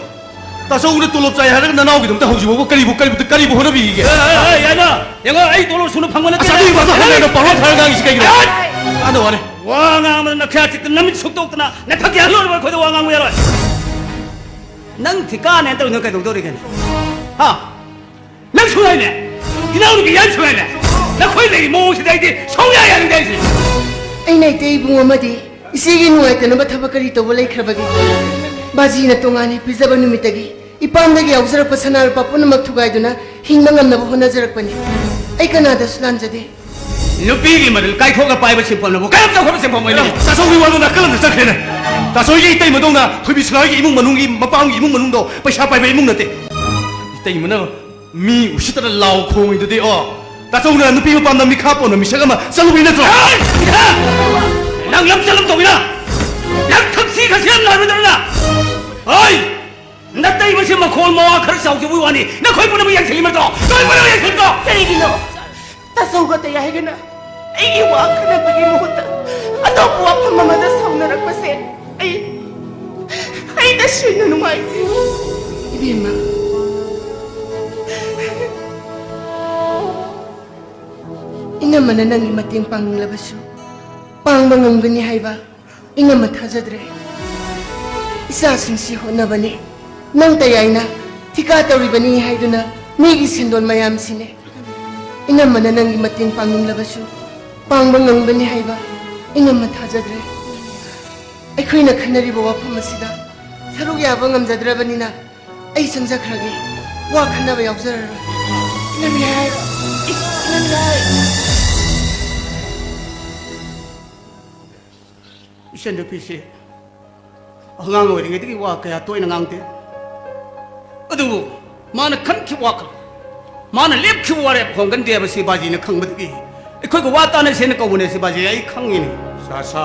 ꯇꯥꯆꯧꯅ ꯇꯣꯂꯣꯞ ꯆꯥꯏ ꯍꯥꯏꯔꯒ ꯅꯅꯥꯎꯒꯤꯗꯃꯛꯇ ꯍꯧꯖꯤꯛ ꯐꯥꯎꯕ ꯀꯔꯤꯕꯨ, ꯀꯔꯤꯕꯨ, ꯀꯔꯤꯕꯨ ꯍꯣꯠꯅꯕꯤꯔꯤꯒꯦ? ꯑꯦ, ꯑꯦ, ꯑꯦ, ꯌꯥꯏꯃ, ꯌꯦꯡꯉꯣ, ꯑꯩ ꯇꯣꯂꯣꯞ ꯁꯨꯅ ꯐꯪꯕ ꯅꯠꯇꯦ꯫ ꯑꯁ, ꯑꯗꯨꯒꯤ ꯋꯥꯗꯣ ꯍꯪꯒꯅꯨ, ꯄꯥꯎꯔꯣ ꯊꯥꯔꯒ ꯉꯥꯡꯉꯤꯁꯤ ꯀꯩꯒꯤꯅꯣ? ꯑꯦ! ꯀꯥꯟꯅ ꯋꯥꯅꯤ꯫ ꯋꯥ ꯉꯥꯡꯕꯗ ꯅꯈ꯭ꯌꯥ ꯆꯤꯠꯇ ꯅꯃꯤꯠ ꯁꯨꯛꯇꯣꯛꯇꯅ ꯅꯊꯛ ꯌꯥꯍꯜꯂꯣꯏꯕ ꯑꯩꯈꯣꯏꯗ ꯋꯥ ꯉꯥꯡꯕ ꯌꯥꯔꯣꯏ꯫ ꯅꯪ ꯊꯤꯀꯥꯅꯦ ꯇꯧꯔꯤꯅꯣ ꯀꯩꯗꯧꯗꯧꯔꯤꯒꯦ? ꯍꯥ? ꯅꯪ ꯁꯨꯡ ꯍꯥꯏꯅꯦ? ꯏꯅꯥꯎꯅꯨꯄꯤ ꯌꯥꯝ ꯁꯨꯡ ꯍꯥꯏꯅꯦ? ꯅꯈꯣꯏ ꯂꯩꯔꯤ ꯃꯑꯣꯡꯁꯤꯗ ꯑꯩꯗꯤ ꯁꯨꯡꯌꯥ ꯌꯥꯅꯤꯡꯗꯦ ꯑꯩꯁꯦ꯫ ꯑꯩꯅ ꯏꯇꯩ ꯏꯕꯨꯡ ꯑꯃꯗꯤ ꯏꯆꯦꯒꯤ ꯅꯨꯡꯉꯥꯏꯇꯅꯕ ꯊꯕꯛ ꯀꯔꯤ ꯇꯧꯕ ꯂꯩꯈ꯭ꯔꯕꯒꯦ? ꯕꯥꯖꯤꯅ ꯇꯣꯉꯥꯟꯅ ꯄꯤꯖꯕ ꯅꯨꯃꯤꯠꯇꯒꯤ ꯏꯄꯥꯝꯗꯒꯤ ꯌꯥꯎꯖꯔꯛꯄ ꯁꯅꯥ ꯂꯨꯄꯥ ꯄꯨꯝꯅꯃꯛ ꯊꯨꯒꯥꯏꯗꯨꯅ ꯍꯤꯡꯕ ꯉꯝꯅꯕ ꯍꯣꯠꯅꯖꯔꯛꯄꯅꯤ꯫ ꯑꯩ ꯀꯅꯥꯗꯁꯨ ꯂꯥꯟꯖꯗꯦ꯫ ꯅꯨꯄꯤꯒꯤ ꯃꯔꯜ ꯀꯥꯏꯊꯣꯛꯅ ꯄꯥꯏꯕ ꯁꯤꯟꯐꯝꯅꯕꯨ ꯀꯌꯥꯝ ꯆꯥꯎꯈꯠꯄ ꯁꯤꯟꯐꯝ ꯑꯣꯏꯅꯤ? ꯇꯥꯆꯧꯒꯤ ꯋꯥꯗꯣ ꯅꯥꯀꯜ ꯑꯃꯗ ꯆꯠꯈ꯭ꯔꯦꯅꯦ꯫ ꯇꯥꯆꯧꯒꯤ ꯏꯇꯩꯃꯗꯧꯅ ꯊꯣꯏꯕꯤ ꯁꯅꯥꯍꯣꯏꯒꯤ ꯏꯃꯨꯡ ꯃꯅꯨꯡꯒꯤ, ꯃꯄꯥꯝꯒꯤ ꯏꯃꯨꯡ ꯃꯅꯨꯡꯗꯣ ꯄꯩꯁꯥ ꯄꯥꯏꯕ ꯏꯃꯨꯡ ꯅꯠꯇꯦ꯫ ꯏꯇꯩꯃꯅ ꯃꯤ ꯎꯁꯤꯠꯇꯅ ꯂꯥꯎ ꯈꯣꯡꯉꯤꯗꯨꯗꯤ, ꯑꯣ, ꯇꯥꯆꯧꯅ ꯅꯨꯄꯤ ꯃꯄꯥꯝꯗ ꯃꯤꯈꯥ ꯄꯣꯟꯕ ꯃꯤꯁꯛ ꯑꯃ ꯆꯠꯂꯨꯕꯩ ꯅꯠꯇ꯭ꯔꯣ? ꯍꯦ! ꯅꯪ ꯂꯝ ꯆꯠꯂꯝ ꯇꯧꯕꯤꯅ? ꯅꯪ ꯊꯛꯁꯤ ꯈꯥꯁꯤ ꯌꯥꯝ ꯅꯥꯏꯕꯗꯧꯅ? ꯍꯣꯏ! ꯅꯇꯩꯃꯁꯤ ꯃꯈꯣꯜ ꯃꯋꯥ ꯈꯔ ꯆꯥꯎꯖꯕꯒꯤ ꯋꯥꯅꯤ, ꯅꯈꯣꯏ ꯄꯨꯝꯅꯃꯛ ꯌꯦꯡꯁꯤꯜꯂꯤ ꯅꯠꯇ꯭ꯔꯣ? ꯅꯈꯣꯏ ꯄꯨꯝꯅꯃꯛ ꯌꯦꯡꯁꯤꯜꯂꯤ ꯅꯠꯇ꯭ꯔꯣ? ꯀꯔꯤꯒꯤꯅꯣ? ꯇꯥꯆꯧꯒ ꯇꯌꯥꯏꯒꯅ ꯑꯩꯒꯤ ꯋꯥ ꯈꯟꯅꯕꯒꯤ ꯃꯍꯨꯠꯇ ꯑꯇꯣꯞꯄ ꯋꯥꯐꯝ ꯑꯃꯗ ꯁꯥꯎꯅꯔꯛꯄꯁꯦ ꯑꯩ, ꯑꯩ ꯇꯁꯦꯡꯅ ꯅꯨꯡꯉꯥꯏꯇꯦ꯫ ꯏꯕꯦꯝꯃ, ꯏꯅꯝꯃꯅ ꯅꯪꯒꯤ ꯃꯇꯦꯡ ꯄꯥꯡꯅꯤꯡꯂꯕꯁꯨ ꯄꯥꯡꯕ ꯉꯝꯒꯅꯤ ꯍꯥꯏꯕ ꯏꯅꯝꯃ ꯊꯥꯖꯗ꯭ꯔꯦ꯫ ꯏꯆꯥꯁꯤꯡꯁꯤ ꯍꯣꯠꯅꯕꯅꯤ, ꯅꯪ ꯇꯌꯥꯏꯅ ꯊꯤꯀꯥ ꯇꯧꯔꯤꯕꯅꯤ ꯍꯥꯏꯗꯨꯅ ꯃꯤꯒꯤ ꯁꯦꯟꯗꯣꯟ ꯃꯌꯥꯝꯁꯤꯅꯦ꯫ ꯏꯅꯝꯃꯅ ꯅꯪꯒꯤ ꯃꯇꯦꯡ ꯄꯥꯡꯅꯤꯡꯂꯕꯁꯨ ꯄꯥꯡꯕ ꯉꯝꯒꯅꯤ ꯍꯥꯏꯕ ꯏꯅꯝꯃ ꯊꯥꯖꯗ꯭ꯔꯦ꯫ ꯑꯩꯈꯣꯏꯅ ꯈꯟꯅꯔꯤꯕ ꯋꯥꯐꯝ ꯑꯁꯤꯗ ꯁꯔꯨꯛ ꯌꯥꯕ ꯉꯝꯖꯗ꯭ꯔꯕꯅꯤꯅ ꯑꯩ ꯆꯪꯖꯈ꯭ꯔꯒꯦ꯫ ꯋꯥ ꯈꯟꯅꯕ ꯌꯥꯎꯖꯔꯔꯣꯏ꯫ ꯏꯅꯝꯃ ꯍꯥꯏ, ꯏꯅꯝꯃ ꯍꯥꯏ꯫ ꯏꯆꯟꯅꯨꯄꯤꯁꯤ ꯑꯉꯥꯡ ꯑꯣꯏꯔꯤꯉꯩꯗꯒꯤ ꯋꯥ ꯀꯌꯥ ꯇꯣꯏꯅ ꯉꯥꯡꯗꯦ꯫ ꯑꯗꯨꯕꯨ ꯃꯥꯅ ꯈꯟꯈꯤꯕ ꯋꯥꯈꯜ, ꯃꯥꯅ ꯂꯦꯞꯈꯤꯕ ꯋꯥꯔꯦꯞ ꯍꯣꯡꯒꯟꯗꯦ ꯍꯥꯏꯕꯁꯤ ꯕꯥꯖꯤꯅ ꯈꯪꯕꯗꯒꯤ ꯑꯩꯈꯣꯏꯒ ꯋꯥ ꯇꯥꯅꯁꯦꯅ ꯀꯧꯕꯅꯦ ꯁꯤ ꯕꯥꯖꯤ, ꯑꯩ ꯈꯪꯉꯤꯅꯦ꯫ ꯁꯥ ꯁꯥ,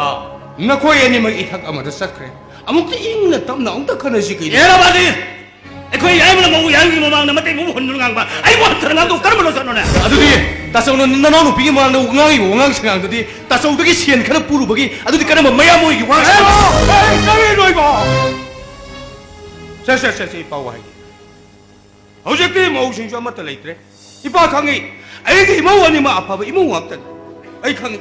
ꯅꯈꯣꯏ ꯑꯅꯤꯃꯛ ꯏꯊꯛ ꯑꯃꯗ ꯆꯠꯈ꯭ꯔꯦ꯫ ꯑꯃꯨꯛꯇ ꯏꯪꯅ ꯇꯞꯅ ꯑꯃꯨꯛꯇ ꯈꯟꯅꯁꯤ ꯀꯩꯅꯣ? ꯑꯦꯔꯥ ꯕꯥꯖꯤ! ꯑꯩꯈꯣꯏ ꯌꯥꯏꯃꯅ ꯃꯧ ꯌꯥꯏꯃꯒꯤ ꯃꯃꯥꯡꯗ ꯃꯇꯩ ꯃꯧ ꯍꯨꯟꯗꯨꯅ ꯉꯥꯡꯕ, ꯑꯩꯕꯨ ꯍꯟꯊꯅ ꯉꯥꯡꯗꯧ ꯀꯔꯝꯕꯅꯣ ꯆꯠꯅꯣꯅꯦ? ꯑꯗꯨꯗꯤ ꯇꯥꯆꯧꯅ ꯅꯅꯥꯎ ꯅꯨꯄꯤꯒꯤ ꯃꯃꯥꯡꯗ ꯉꯥꯡꯉꯤꯕ ꯋꯥꯉꯥꯡ ꯁꯉꯥꯡꯗꯨꯗꯤ ꯇꯥꯆꯧꯗꯒꯤ ꯁꯦꯟ ꯈꯔ ꯄꯨꯔꯨꯕꯒꯤ, ꯑꯗꯨꯗꯤ ꯀꯔꯝꯕ ꯃꯌꯥꯝ ꯑꯣꯏꯒꯤ ꯋꯥꯉꯥꯡ ꯁꯉꯥꯡ? ꯑꯦ, ꯀꯔꯤꯅꯣ ꯏꯕꯣ? ꯁꯦ, ꯁꯦ, ꯁꯦ, ꯁꯦ, ꯏꯄꯥ ꯋꯥꯍꯩ꯫ ꯍꯧꯖꯤꯛꯇꯤ ꯃꯧꯁꯤꯡꯁꯨ ꯑꯃꯠꯇ ꯂꯩꯇ꯭ꯔꯦ꯫ ꯏꯄꯥ ꯈꯪꯉꯤ, ꯑꯩꯒꯤ ꯏꯃꯧ ꯑꯅꯤꯃꯛ ꯑꯐꯕ ꯏꯃꯨꯡ ꯉꯥꯛꯇꯅꯤ꯫ ꯑꯩ ꯈꯪꯉꯤ,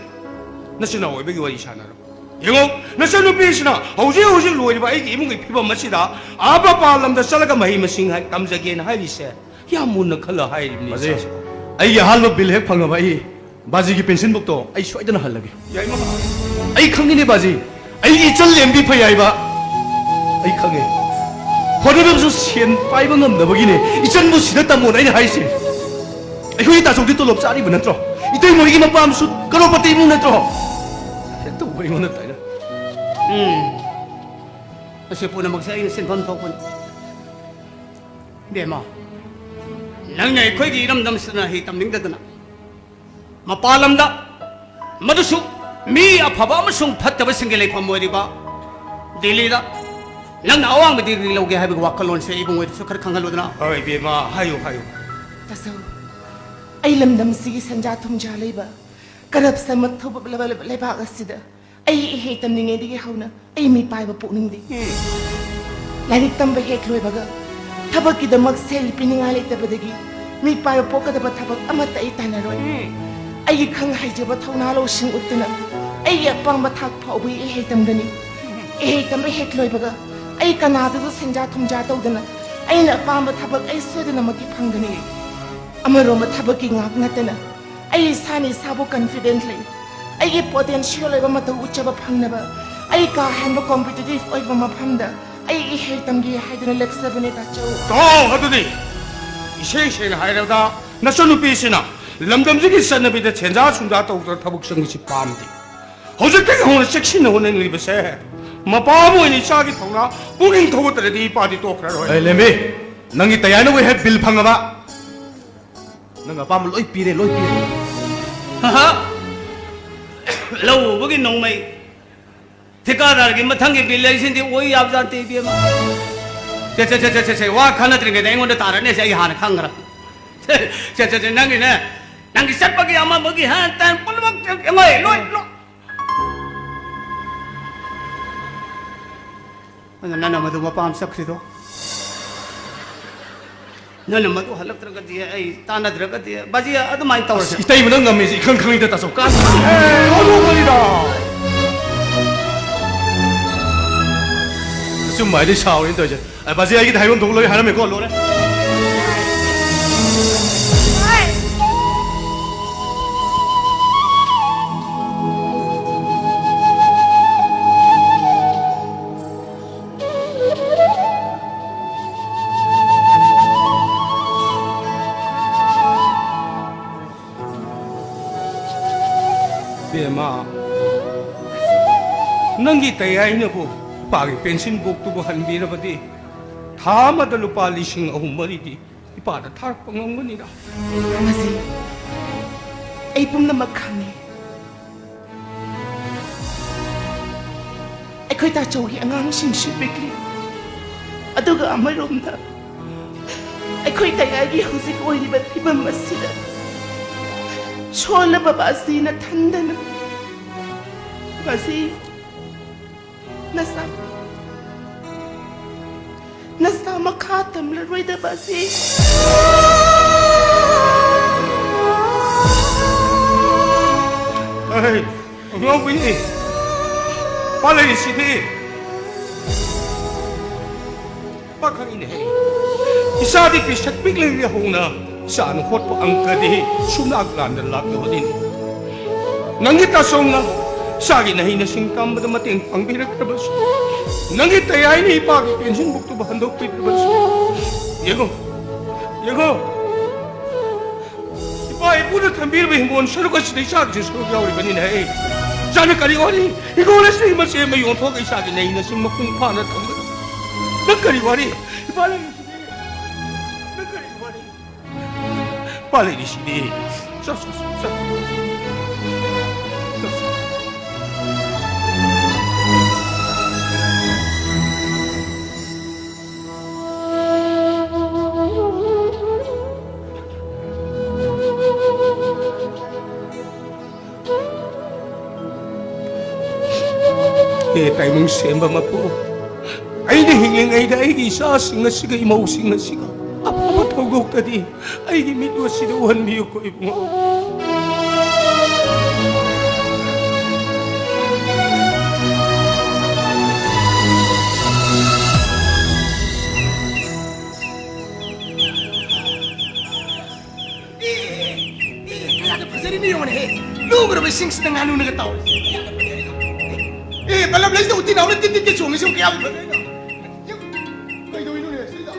ꯅꯆꯤꯟ ꯅꯅꯥꯎ ꯑꯣꯏꯕꯒꯤ ꯋꯥꯔꯤ ꯁꯥꯟꯅꯔꯣ꯫ ꯌꯦꯡꯉꯣ, ꯅꯆꯟꯅꯨꯄꯤꯁꯤꯅ ꯍꯧꯖꯤꯛ ꯍꯧꯖꯤꯛ ꯂꯣꯏꯔꯤꯕ ꯑꯩꯒꯤ ꯏꯃꯨꯡꯒꯤ ꯐꯤꯕꯝ ꯑꯁꯤꯗ ꯑꯥ ꯃꯄꯥꯟ ꯂꯝꯗ ꯆꯠꯂꯒ ꯃꯍꯩ ꯃꯁꯤꯡ ꯍꯥꯏ-, ꯇꯝꯖꯒꯦꯅ ꯍꯥꯏꯔꯤꯁꯦ ꯌꯥꯝ ꯃꯨꯟꯅ ꯈꯜꯂ ꯍꯥꯏꯔꯤꯕꯅꯤ, ꯕꯥꯖꯤ, ꯏꯆꯥꯁꯦ꯫ ꯑꯩꯒꯤ ꯑꯍꯥꯟꯕ ꯕꯤꯜ ꯍꯦꯛ ꯐꯪꯉꯕ ꯑꯩ ꯕꯥꯖꯤꯒꯤ ꯄꯦꯟꯁꯤꯟ ꯕꯨꯛꯇꯣ ꯑꯩ ꯁꯣꯏꯗꯅ ꯍꯜꯂꯒꯦ꯫ ꯌꯥꯏꯃ꯫ ꯑꯩ ꯈꯪꯉꯤꯅꯦ ꯕꯥꯖꯤ, ꯑꯩꯒꯤ ꯏꯆꯟ ꯂꯦꯝꯕꯤ ꯐꯩ ꯍꯥꯏꯕ꯫ ꯑꯩ ꯈꯪꯉꯦ꯫ ꯍꯣꯠꯅꯔꯕꯁꯨ ꯁꯦꯟ ꯄꯥꯏꯕ ꯉꯝꯗꯕꯒꯤꯅꯦ ꯏꯆꯟꯕꯨ ꯁꯤꯗ ꯇꯝꯃꯣꯅ ꯑꯩꯅ ꯍꯥꯏꯔꯤꯁꯦ꯫ ꯑꯩꯈꯣꯏꯒꯤ ꯇꯥꯆꯧꯗꯤ ꯇꯣꯂꯣꯞ ꯆꯥꯔꯤꯕ ꯅꯠꯇ꯭ꯔꯣ? ꯏꯇꯩ ꯃꯣꯏꯒꯤ ꯃꯄꯥꯝꯁꯨ ꯀꯔꯣꯔꯄꯇꯤ ꯏꯃꯨꯡ ꯅꯠꯇ꯭ꯔꯣ? ꯍꯦꯛꯇ ꯑꯩꯉꯣꯟꯗ ꯇꯥꯏꯅ꯫ ꯎꯝ꯫ ꯑꯁꯤ ꯄꯨꯝꯅꯃꯛꯁꯦ ꯑꯩꯅ ꯁꯤꯟꯐꯝ ꯊꯣꯛꯄꯅꯤ꯫ ꯏꯕꯦꯝꯃ, ꯅꯪꯅ ꯑꯩꯈꯣꯏꯒꯤ ꯏꯔꯝꯗꯝꯁꯤꯗ ꯃꯍꯩ ꯇꯝꯅꯤꯡꯗꯗꯅ ꯃꯄꯥꯟ ꯂꯝꯗ, ꯃꯗꯨꯁꯨ ꯃꯤ ꯑꯐꯕ ꯑꯃꯁꯨꯡ ꯐꯠꯇꯕꯁꯤꯡꯒꯤ ꯂꯩꯐꯝ ꯑꯣꯏꯔꯤꯕ ꯗꯤꯜꯂꯤꯗ ꯅꯪꯅ ꯑꯋꯥꯡꯕ ꯗꯤꯒ꯭ꯔꯤ ꯂꯧꯒꯦ ꯍꯥꯏꯕꯒꯤ ꯋꯥꯈꯜꯂꯣꯟꯁꯦ ꯏꯕꯨꯡꯉꯣꯏꯗꯁꯨ ꯈꯔ ꯈꯪꯍꯜꯂꯨꯗꯅ꯫ ꯍꯣꯏ, ꯏꯕꯦꯝꯃ, ꯍꯥꯏꯌꯨ, ꯍꯥꯏꯌꯨ꯫ ꯇꯥꯆꯧ, ꯑꯩ ꯂꯝꯗꯝꯁꯤꯒꯤ ꯁꯦꯟꯖꯥ ꯊꯨꯝꯖꯥ ꯂꯩꯕ, ꯀꯔꯞꯁꯟ ꯃꯊꯧꯕ ꯂꯩꯕꯥꯛ ꯑꯁꯤꯗ ꯑꯩ ꯏꯍꯩ ꯇꯝꯂꯤꯉꯩꯗꯒꯤ ꯍꯧꯅ ꯑꯩ ꯃꯤꯄꯥꯏꯕ ꯄꯣꯛꯅꯤꯡꯗꯦ꯫ ꯂꯥꯏꯔꯤꯛ ꯇꯝꯕ ꯍꯦꯛ ꯂꯣꯏꯕꯒ ꯊꯕꯛꯀꯤꯗꯃꯛ ꯁꯦꯜ ꯄꯤꯅꯤꯡꯉꯥꯏ ꯂꯩꯇꯕꯗꯒꯤ ꯃꯤꯄꯥꯏꯕ ꯄꯣꯛꯀꯗꯕ ꯊꯕꯛ ꯑꯃꯠꯇ ꯑꯩ ꯇꯥꯟꯅꯔꯣꯏ꯫ ꯑꯩꯒꯤ ꯈꯪ ꯍꯩꯖꯕ ꯊꯧꯅꯥ ꯂꯧꯁꯤꯡ ꯎꯠꯇꯨꯅ ꯑꯩꯒꯤ ꯑꯄꯥꯝꯕ ꯊꯥꯛ ꯐꯥꯎꯕ ꯏꯍꯩ ꯇꯝꯒꯅꯤ꯫ ꯏꯍꯩ ꯇꯝꯕ ꯍꯦꯛ ꯂꯣꯏꯕꯒ ꯑꯩ ꯀꯅꯥꯗꯁꯨ ꯁꯦꯟꯖꯥ ꯊꯨꯝꯖꯥ ꯇꯧꯗꯅ ꯑꯩꯅ ꯑꯄꯥꯝꯕ ꯊꯕꯛ ꯑꯩ ꯁꯣꯏꯗꯅꯃꯛꯀꯤ ꯐꯪꯒꯅꯤ꯫ ꯑꯃꯔꯣꯝꯗ ꯊꯕꯛꯀꯤ ꯉꯥꯛ ꯅꯠꯇꯅ ꯑꯩ ꯏꯁꯥꯅ ꯏꯁꯥꯕꯨ confident ꯂꯩ꯫ ꯑꯩꯒꯤ potential ꯑꯣꯏꯕ ꯃꯇꯧ ꯎꯠꯆꯕ ꯐꯪꯅꯕ ꯑꯩ ꯀꯥ ꯍꯦꯟꯕ competitive ꯑꯣꯏꯕ ꯃꯐꯝꯗ ꯑꯩ ꯏꯍꯩ ꯇꯝꯒꯦ ꯍꯥꯏꯗꯨꯅ ꯂꯦꯞꯆꯕꯅꯦ ꯇꯥꯆꯧ꯫ ꯇꯥꯎ ꯑꯗꯨꯗꯤ, ꯏꯁꯦꯡ ꯁꯦꯡꯅ ꯍꯥꯏꯔꯕꯗ ꯅꯆꯟꯅꯨꯄꯤꯁꯤꯅ ꯂꯝꯗꯝꯁꯤꯒꯤ ꯆꯠꯅꯕꯤꯗ ꯁꯦꯟꯖꯥ ꯁꯨꯝꯖꯥ ꯇꯧꯗꯅ ꯊꯕꯛ ꯆꯪꯕꯁꯤ ꯄꯥꯝꯗꯦ꯫ ꯍꯧꯖꯤꯛꯇꯒꯤ ꯍꯧꯅ ꯆꯦꯛꯁꯤꯟꯅ ꯍꯣꯠꯅꯅꯤꯡꯂꯤꯕꯁꯦ ꯃꯄꯥ ꯑꯃ ꯑꯣꯏꯅ ꯏꯆꯥꯒꯤ ꯊꯧꯅ ꯄꯨꯛꯅꯤꯡ ꯊꯧꯒꯠꯇ꯭ꯔꯗꯤ ꯏꯄꯥꯗꯤ ꯇꯣꯛꯈ꯭ꯔꯔꯣꯏ꯫ ꯑꯦ ꯂꯦꯝꯕꯤ, ꯅꯪꯒꯤ ꯇꯌꯥꯏꯅ ꯋꯦ ꯍꯦꯠ ꯕꯤꯜ ꯐꯪꯉꯕ? ꯅꯪ ꯑꯄꯥꯝꯕ ꯂꯣꯏ ꯄꯤꯔꯦ, ꯂꯣꯏ ꯄꯤꯔꯦ꯫ ꯍꯥ? ꯂꯧ ꯎꯕꯒꯤ ꯅꯣꯡꯃꯩ, ꯊꯤꯀꯥꯗꯥꯔꯒꯤ ꯃꯊꯪꯒꯤ ꯕꯤꯜ ꯍꯥꯏꯁꯤꯗꯤ ꯑꯣꯏ ꯌꯥꯕꯖꯥꯠ ꯅꯠꯇꯦ, ꯏꯕꯦꯝꯃ꯫ ꯁꯦ, ꯁꯦ, ꯁꯦ, ꯁꯦ, ꯁꯦ, ꯁꯦ, ꯋꯥ ꯈꯟꯅꯗ꯭ꯔꯤꯉꯩꯗ ꯑꯩꯉꯣꯟꯗ ꯇꯥꯔꯅꯦꯁꯦ, ꯑꯩ ꯍꯥꯟꯅ ꯈꯪꯈ꯭ꯔꯕ꯫ ꯁꯦ, ꯁꯦ, ꯁꯦ, ꯁꯦ, ꯅꯪꯒꯤꯅꯦ, ꯅꯪꯒꯤ ꯆꯠꯄꯒꯤ ꯑꯃ ꯑꯃꯒꯤ ꯍꯥ ꯇꯥꯟ ꯄꯨꯝꯅꯃꯛ ꯌꯦꯡꯉꯣꯏ, ꯂꯣꯏ, ꯂꯣꯏ꯫ ꯑꯗꯨ ꯅꯪꯅ ꯃꯗꯨ ꯃꯄꯥꯝ ꯆꯠꯈ꯭ꯔꯤꯗꯣ? ꯅꯪꯅ ꯃꯗꯨ ꯍꯜꯂꯛꯇ꯭ꯔꯒꯗꯤ, ꯑꯩ ꯇꯥꯟꯅꯗ꯭ꯔꯒꯗꯤ, ꯕꯥꯖꯤ, ꯑꯗꯨꯃꯥꯏꯅ ꯇꯧꯔꯁꯦ꯫ ꯑꯁ, ꯏꯇꯩꯃ ꯅꯪ ꯉꯝꯃꯤꯁꯦ ꯏꯈꯪ ꯈꯪꯉꯤꯗ, ꯇꯥꯆꯧ, ꯀꯥꯟ-, ꯑꯦ, ꯑꯣꯟꯊꯣꯛꯄꯅꯤꯗ꯫ ꯑꯆꯨꯝꯕ ꯍꯥꯏꯗꯤ ꯁꯥꯎꯔꯤꯅ ꯇꯧꯔꯤꯁꯦ꯫ ꯑꯦ, ꯕꯥꯖꯤ, ꯑꯩꯒꯤꯗꯤ ꯍꯥꯏꯐꯝ ꯊꯣꯛꯄ ꯂꯣꯏ ꯍꯥꯏꯔꯝꯃꯦꯀꯣ, ꯂꯣꯏꯔꯦ꯫ ꯕꯦꯝꯃ, ꯅꯪꯒꯤ ꯇꯌꯥꯏꯅꯕꯨ ꯏꯄꯥꯒꯤ ꯄꯦꯟꯁꯤꯟ ꯕꯣꯛꯇꯨꯕꯨ ꯍꯟꯕꯤꯔꯕꯗꯤ, ꯊꯥ ꯑꯃꯗ ꯂꯨꯄꯥ ꯂꯤꯁꯤꯡ ꯑꯍꯨꯝ ꯃꯔꯤꯗꯤ ꯏꯄꯥꯗ ꯊꯥꯔꯛꯄ ꯉꯝꯒꯅꯤꯗ꯫ ꯃꯁꯤ ꯑꯩ ꯄꯨꯝꯅꯃꯛ ꯈꯪꯉꯤ꯫ ꯑꯩꯈꯣꯏ ꯇꯥꯆꯧꯒꯤ ꯑꯉꯥꯡꯁꯤꯡꯁꯨ ꯄꯤꯛꯂꯤ꯫ ꯑꯗꯨꯒ ꯑꯃꯔꯣꯝꯗ ꯑꯩꯈꯣꯏ ꯇꯌꯥꯏꯒꯤ ꯍꯧꯖꯤꯛ ꯑꯣꯏꯔꯤꯕ ꯐꯤꯕꯝ ꯑꯁꯤꯗ ꯁꯣꯜꯂꯕ ꯕꯥꯖꯤ ꯅꯊꯟꯗꯅ꯫ ꯕꯥꯖꯤ, ꯅꯁꯥ, ꯅꯁꯥ ꯃꯈꯥ ꯇꯝꯂꯔꯣꯏꯗ ꯕꯥꯖꯤ꯫ ꯑꯩ ꯑꯉꯥꯎꯕꯤꯅꯤ꯫ ꯄꯥꯜꯂꯛꯏꯁꯤꯗꯤ꯫ ꯄꯥꯈꯪꯅꯤꯅꯦꯍꯦ꯫ ꯏꯆꯥꯗꯤ ꯄꯤꯁꯛ ꯄꯤꯛꯂꯤꯉꯩ ꯍꯧꯅ ꯏꯆꯥꯅ ꯍꯣꯠꯄ ꯑꯪꯀꯗꯤ ꯁꯨꯝꯂꯥꯛ ꯂꯥꯟꯅ ꯂꯥꯛꯇꯕꯅꯤꯅꯦ꯫ ꯅꯪꯒꯤ ꯇꯥꯆꯧꯅ ꯏꯆꯥꯒꯤ ꯅꯍꯩ ꯅꯁꯤꯡ ꯇꯝꯕꯗ ꯃꯇꯦꯡ ꯄꯥꯡꯕꯤꯔꯛꯇ꯭ꯔꯕꯁꯨ, ꯅꯪꯒꯤ ꯇꯌꯥꯏꯅ ꯏꯄꯥꯒꯤ ꯄꯦꯟꯁꯤꯟ ꯕꯨꯛꯇꯨꯕꯨ ꯍꯟꯗꯣꯛꯄꯤꯗ꯭ꯔꯕꯁꯨ, ꯌꯦꯡꯉꯣ, ꯌꯦꯡꯉꯣ, ꯏꯄꯥ ꯏꯄꯨꯅ ꯊꯝꯕꯤꯔꯕ ꯍꯤꯡꯒꯣꯜ ꯁꯔꯨꯛ ꯑꯁꯤꯗ ꯏꯆꯥꯒꯤꯁꯨ ꯁꯔꯨꯛ ꯌꯥꯎꯔꯤꯕꯅꯤꯅꯦ꯫ ꯑꯩ ꯏꯆꯥꯅ ꯀꯔꯤ ꯋꯥꯅꯤ? ꯍꯤꯡꯒꯣꯜ ꯑꯁꯤꯗ ꯃꯆꯦ ꯑꯃ ꯌꯣꯟꯊꯣꯛꯑꯒ ꯏꯆꯥꯒꯤ ꯅꯍꯩ ꯅꯁꯤꯡ ꯃꯄꯨꯡ ꯐꯥꯅ ꯊꯝꯒꯗꯕ꯫ ꯅꯪ ꯀꯔꯤ ꯋꯥꯔꯤ? ꯏꯄꯥ ꯂꯩꯔꯤꯁꯤꯗꯤ꯫ ꯅꯪ ꯀꯔꯤ ꯋꯥꯔꯤ? ꯏꯄꯥ ꯂꯩꯔꯤꯁꯤꯗꯤ꯫ ꯆꯠ, ꯆꯠ, ꯆꯠ, ꯆꯠ꯫ ꯆꯠ, ꯆꯠ꯫ ꯍꯦ ꯇꯥꯏꯕꯪ ꯁꯦꯝꯕ ꯃꯄꯨ, ꯑꯩꯅ ꯍꯤꯡꯂꯤꯉꯩꯗ ꯑꯩꯒꯤ ꯏꯆꯥꯁꯤꯡ ꯑꯁꯤꯒ ꯏꯃꯧꯁꯤꯡ ꯑꯁꯤꯒ ꯑꯐꯕ ꯊꯧꯗꯣꯛꯇꯗꯤ ꯑꯩꯒꯤ ꯃꯤꯠ ꯑꯁꯤꯗ ꯎꯍꯟꯕꯤꯌꯨꯀꯣ ꯏꯕꯨꯡꯉꯣ꯫ ꯑꯦ, ꯑꯦ, ꯀꯌꯥꯗ ꯐꯖꯔꯤꯅꯣ ꯌꯦꯡꯉꯨꯅꯦꯍꯦ꯫ ꯂꯨꯈ꯭ꯔꯕ ꯏꯁꯤꯡꯁꯤꯗ ꯉꯥꯅꯨꯅꯒ ꯇꯥꯎꯔꯤꯁꯦ꯫ ꯑꯦ, ꯕꯂꯞ ꯂꯩꯁꯤꯗ ꯎꯇꯤ ꯅꯥꯎꯅ ꯇꯤꯠ ꯇꯤꯠ ꯇꯤꯠ ꯆꯣꯡꯉꯤꯁꯤꯕꯨ ꯀꯌꯥꯝ ꯐꯖꯔꯤꯅꯣ? ꯀꯩꯗꯧꯔꯤꯅꯣꯅꯦ ꯁꯤꯗ?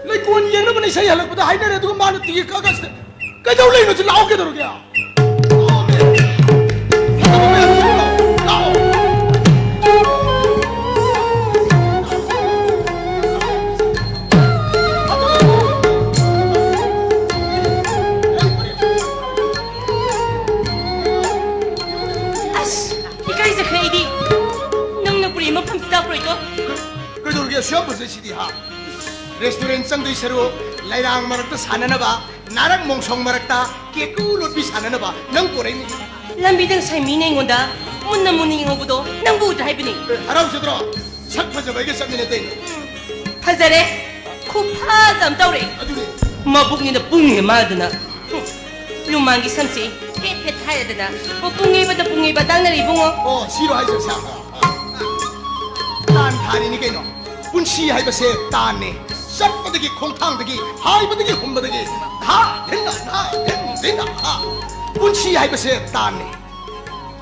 ꯂꯩꯀꯣꯟ ꯌꯦꯡꯅꯕꯅ ꯏꯁꯩ ꯍꯜꯂꯛꯄꯗ ꯍꯥꯏꯅꯔꯦ, ꯑꯗꯨꯒ ꯃꯥꯅ ꯇꯤꯀꯦꯠ ꯀꯛꯑꯒ ꯁꯤꯗ ꯀꯩꯗꯧ ꯂꯩꯅꯣ? ꯁꯤ ꯂꯥꯛꯑꯣ, ꯀꯩꯗꯧꯔꯒꯦ? ꯑꯁ, ꯏꯀꯥꯏꯖꯈ꯭ꯔꯦ ꯑꯩꯗꯤ꯫ ꯅꯪꯅ ꯄꯨꯔꯤ ꯃꯐꯝꯁꯤꯗ ꯄꯨꯔꯛꯏꯗꯣ꯫ ꯀꯩꯗꯧꯔꯒꯦ? ꯑꯁꯨꯛ ꯌꯥꯝ ꯐꯖꯩꯁꯤꯗꯤ, ꯍꯥ? ꯔꯦꯁꯇꯨꯔꯦꯟ ꯆꯪꯗꯣꯏ ꯁꯔꯨꯛ ꯂꯩꯔꯥꯡ ꯃꯔꯛꯇ ꯁꯥꯟꯅꯅꯕ ꯅꯥꯔꯛ ꯃꯣꯡꯁꯣꯡ ꯃꯔꯛꯇ ꯀꯦꯀꯨ ꯂꯣꯠꯄꯤ ꯁꯥꯟꯅꯅꯕ ꯅꯪ ꯄꯣꯔꯛꯏꯅꯤ꯫ ꯂꯝꯕꯤꯗ ꯉꯁꯥꯏ ꯃꯤꯅ ꯑꯩꯉꯣꯟꯗ ꯃꯨꯟꯅ ꯃꯨꯟꯅ ꯌꯦꯡꯍꯧꯕꯗꯣ ꯅꯪꯕꯨ ꯎꯗ꯭ꯔꯥ ꯍꯥꯏꯕꯅꯤ꯫ ꯑꯦ, ꯍꯔꯥꯎꯖꯗ꯭ꯔꯣ? ꯁꯛ ꯐꯖꯕ ꯑꯩꯒ ꯆꯠꯃꯤꯟꯅ ꯇꯩꯅ꯫ ꯐꯖꯔꯦ꯫ ꯈꯨꯐꯖ ꯑꯃ ꯇꯧꯔꯦ꯫ ꯑꯗꯨꯅꯦ꯫ ꯃꯕꯨꯛꯅꯤꯅ ꯄꯨꯡꯉꯦ ꯃꯥꯗꯅ꯫ ꯍꯨꯝ꯫ ꯂꯨꯃꯥꯡꯒꯤ ꯁꯝꯁꯦ ꯐꯦꯠ ꯐꯦꯠ ꯍꯥꯏꯔꯗꯅ꯫ ꯑꯣ, ꯄꯨꯡ ꯌꯩꯕꯗ ꯄꯨꯡ ꯌꯩꯕ ꯇꯥꯡꯅꯔꯦ ꯏꯕꯨꯡꯉꯣ꯫ ꯑꯣ, ꯁꯤꯔꯣ ꯍꯥꯏꯁꯦ? ꯁꯥ-, ꯇꯥꯟ ꯊꯥꯔꯤꯅꯤ ꯀꯩꯅꯣ꯫ ꯄꯨꯟꯁꯤ ꯍꯥꯏꯕꯁꯦ ꯇꯥꯟꯅꯦ꯫ ꯆꯠꯄꯗꯒꯤ, ꯈꯣꯡꯊꯥꯡꯗꯒꯤ, ꯍꯥꯏꯕꯗꯒꯤ, ꯍꯨꯝꯕꯗꯒꯤ, ꯍꯥ, ꯍꯦꯟꯅ, ꯍꯥ, ꯍꯦꯟ, ꯍꯦꯟꯅ, ꯍꯥ꯫ ꯄꯨꯟꯁꯤ ꯍꯥꯏꯕꯁꯦ ꯇꯥꯟꯅꯦ꯫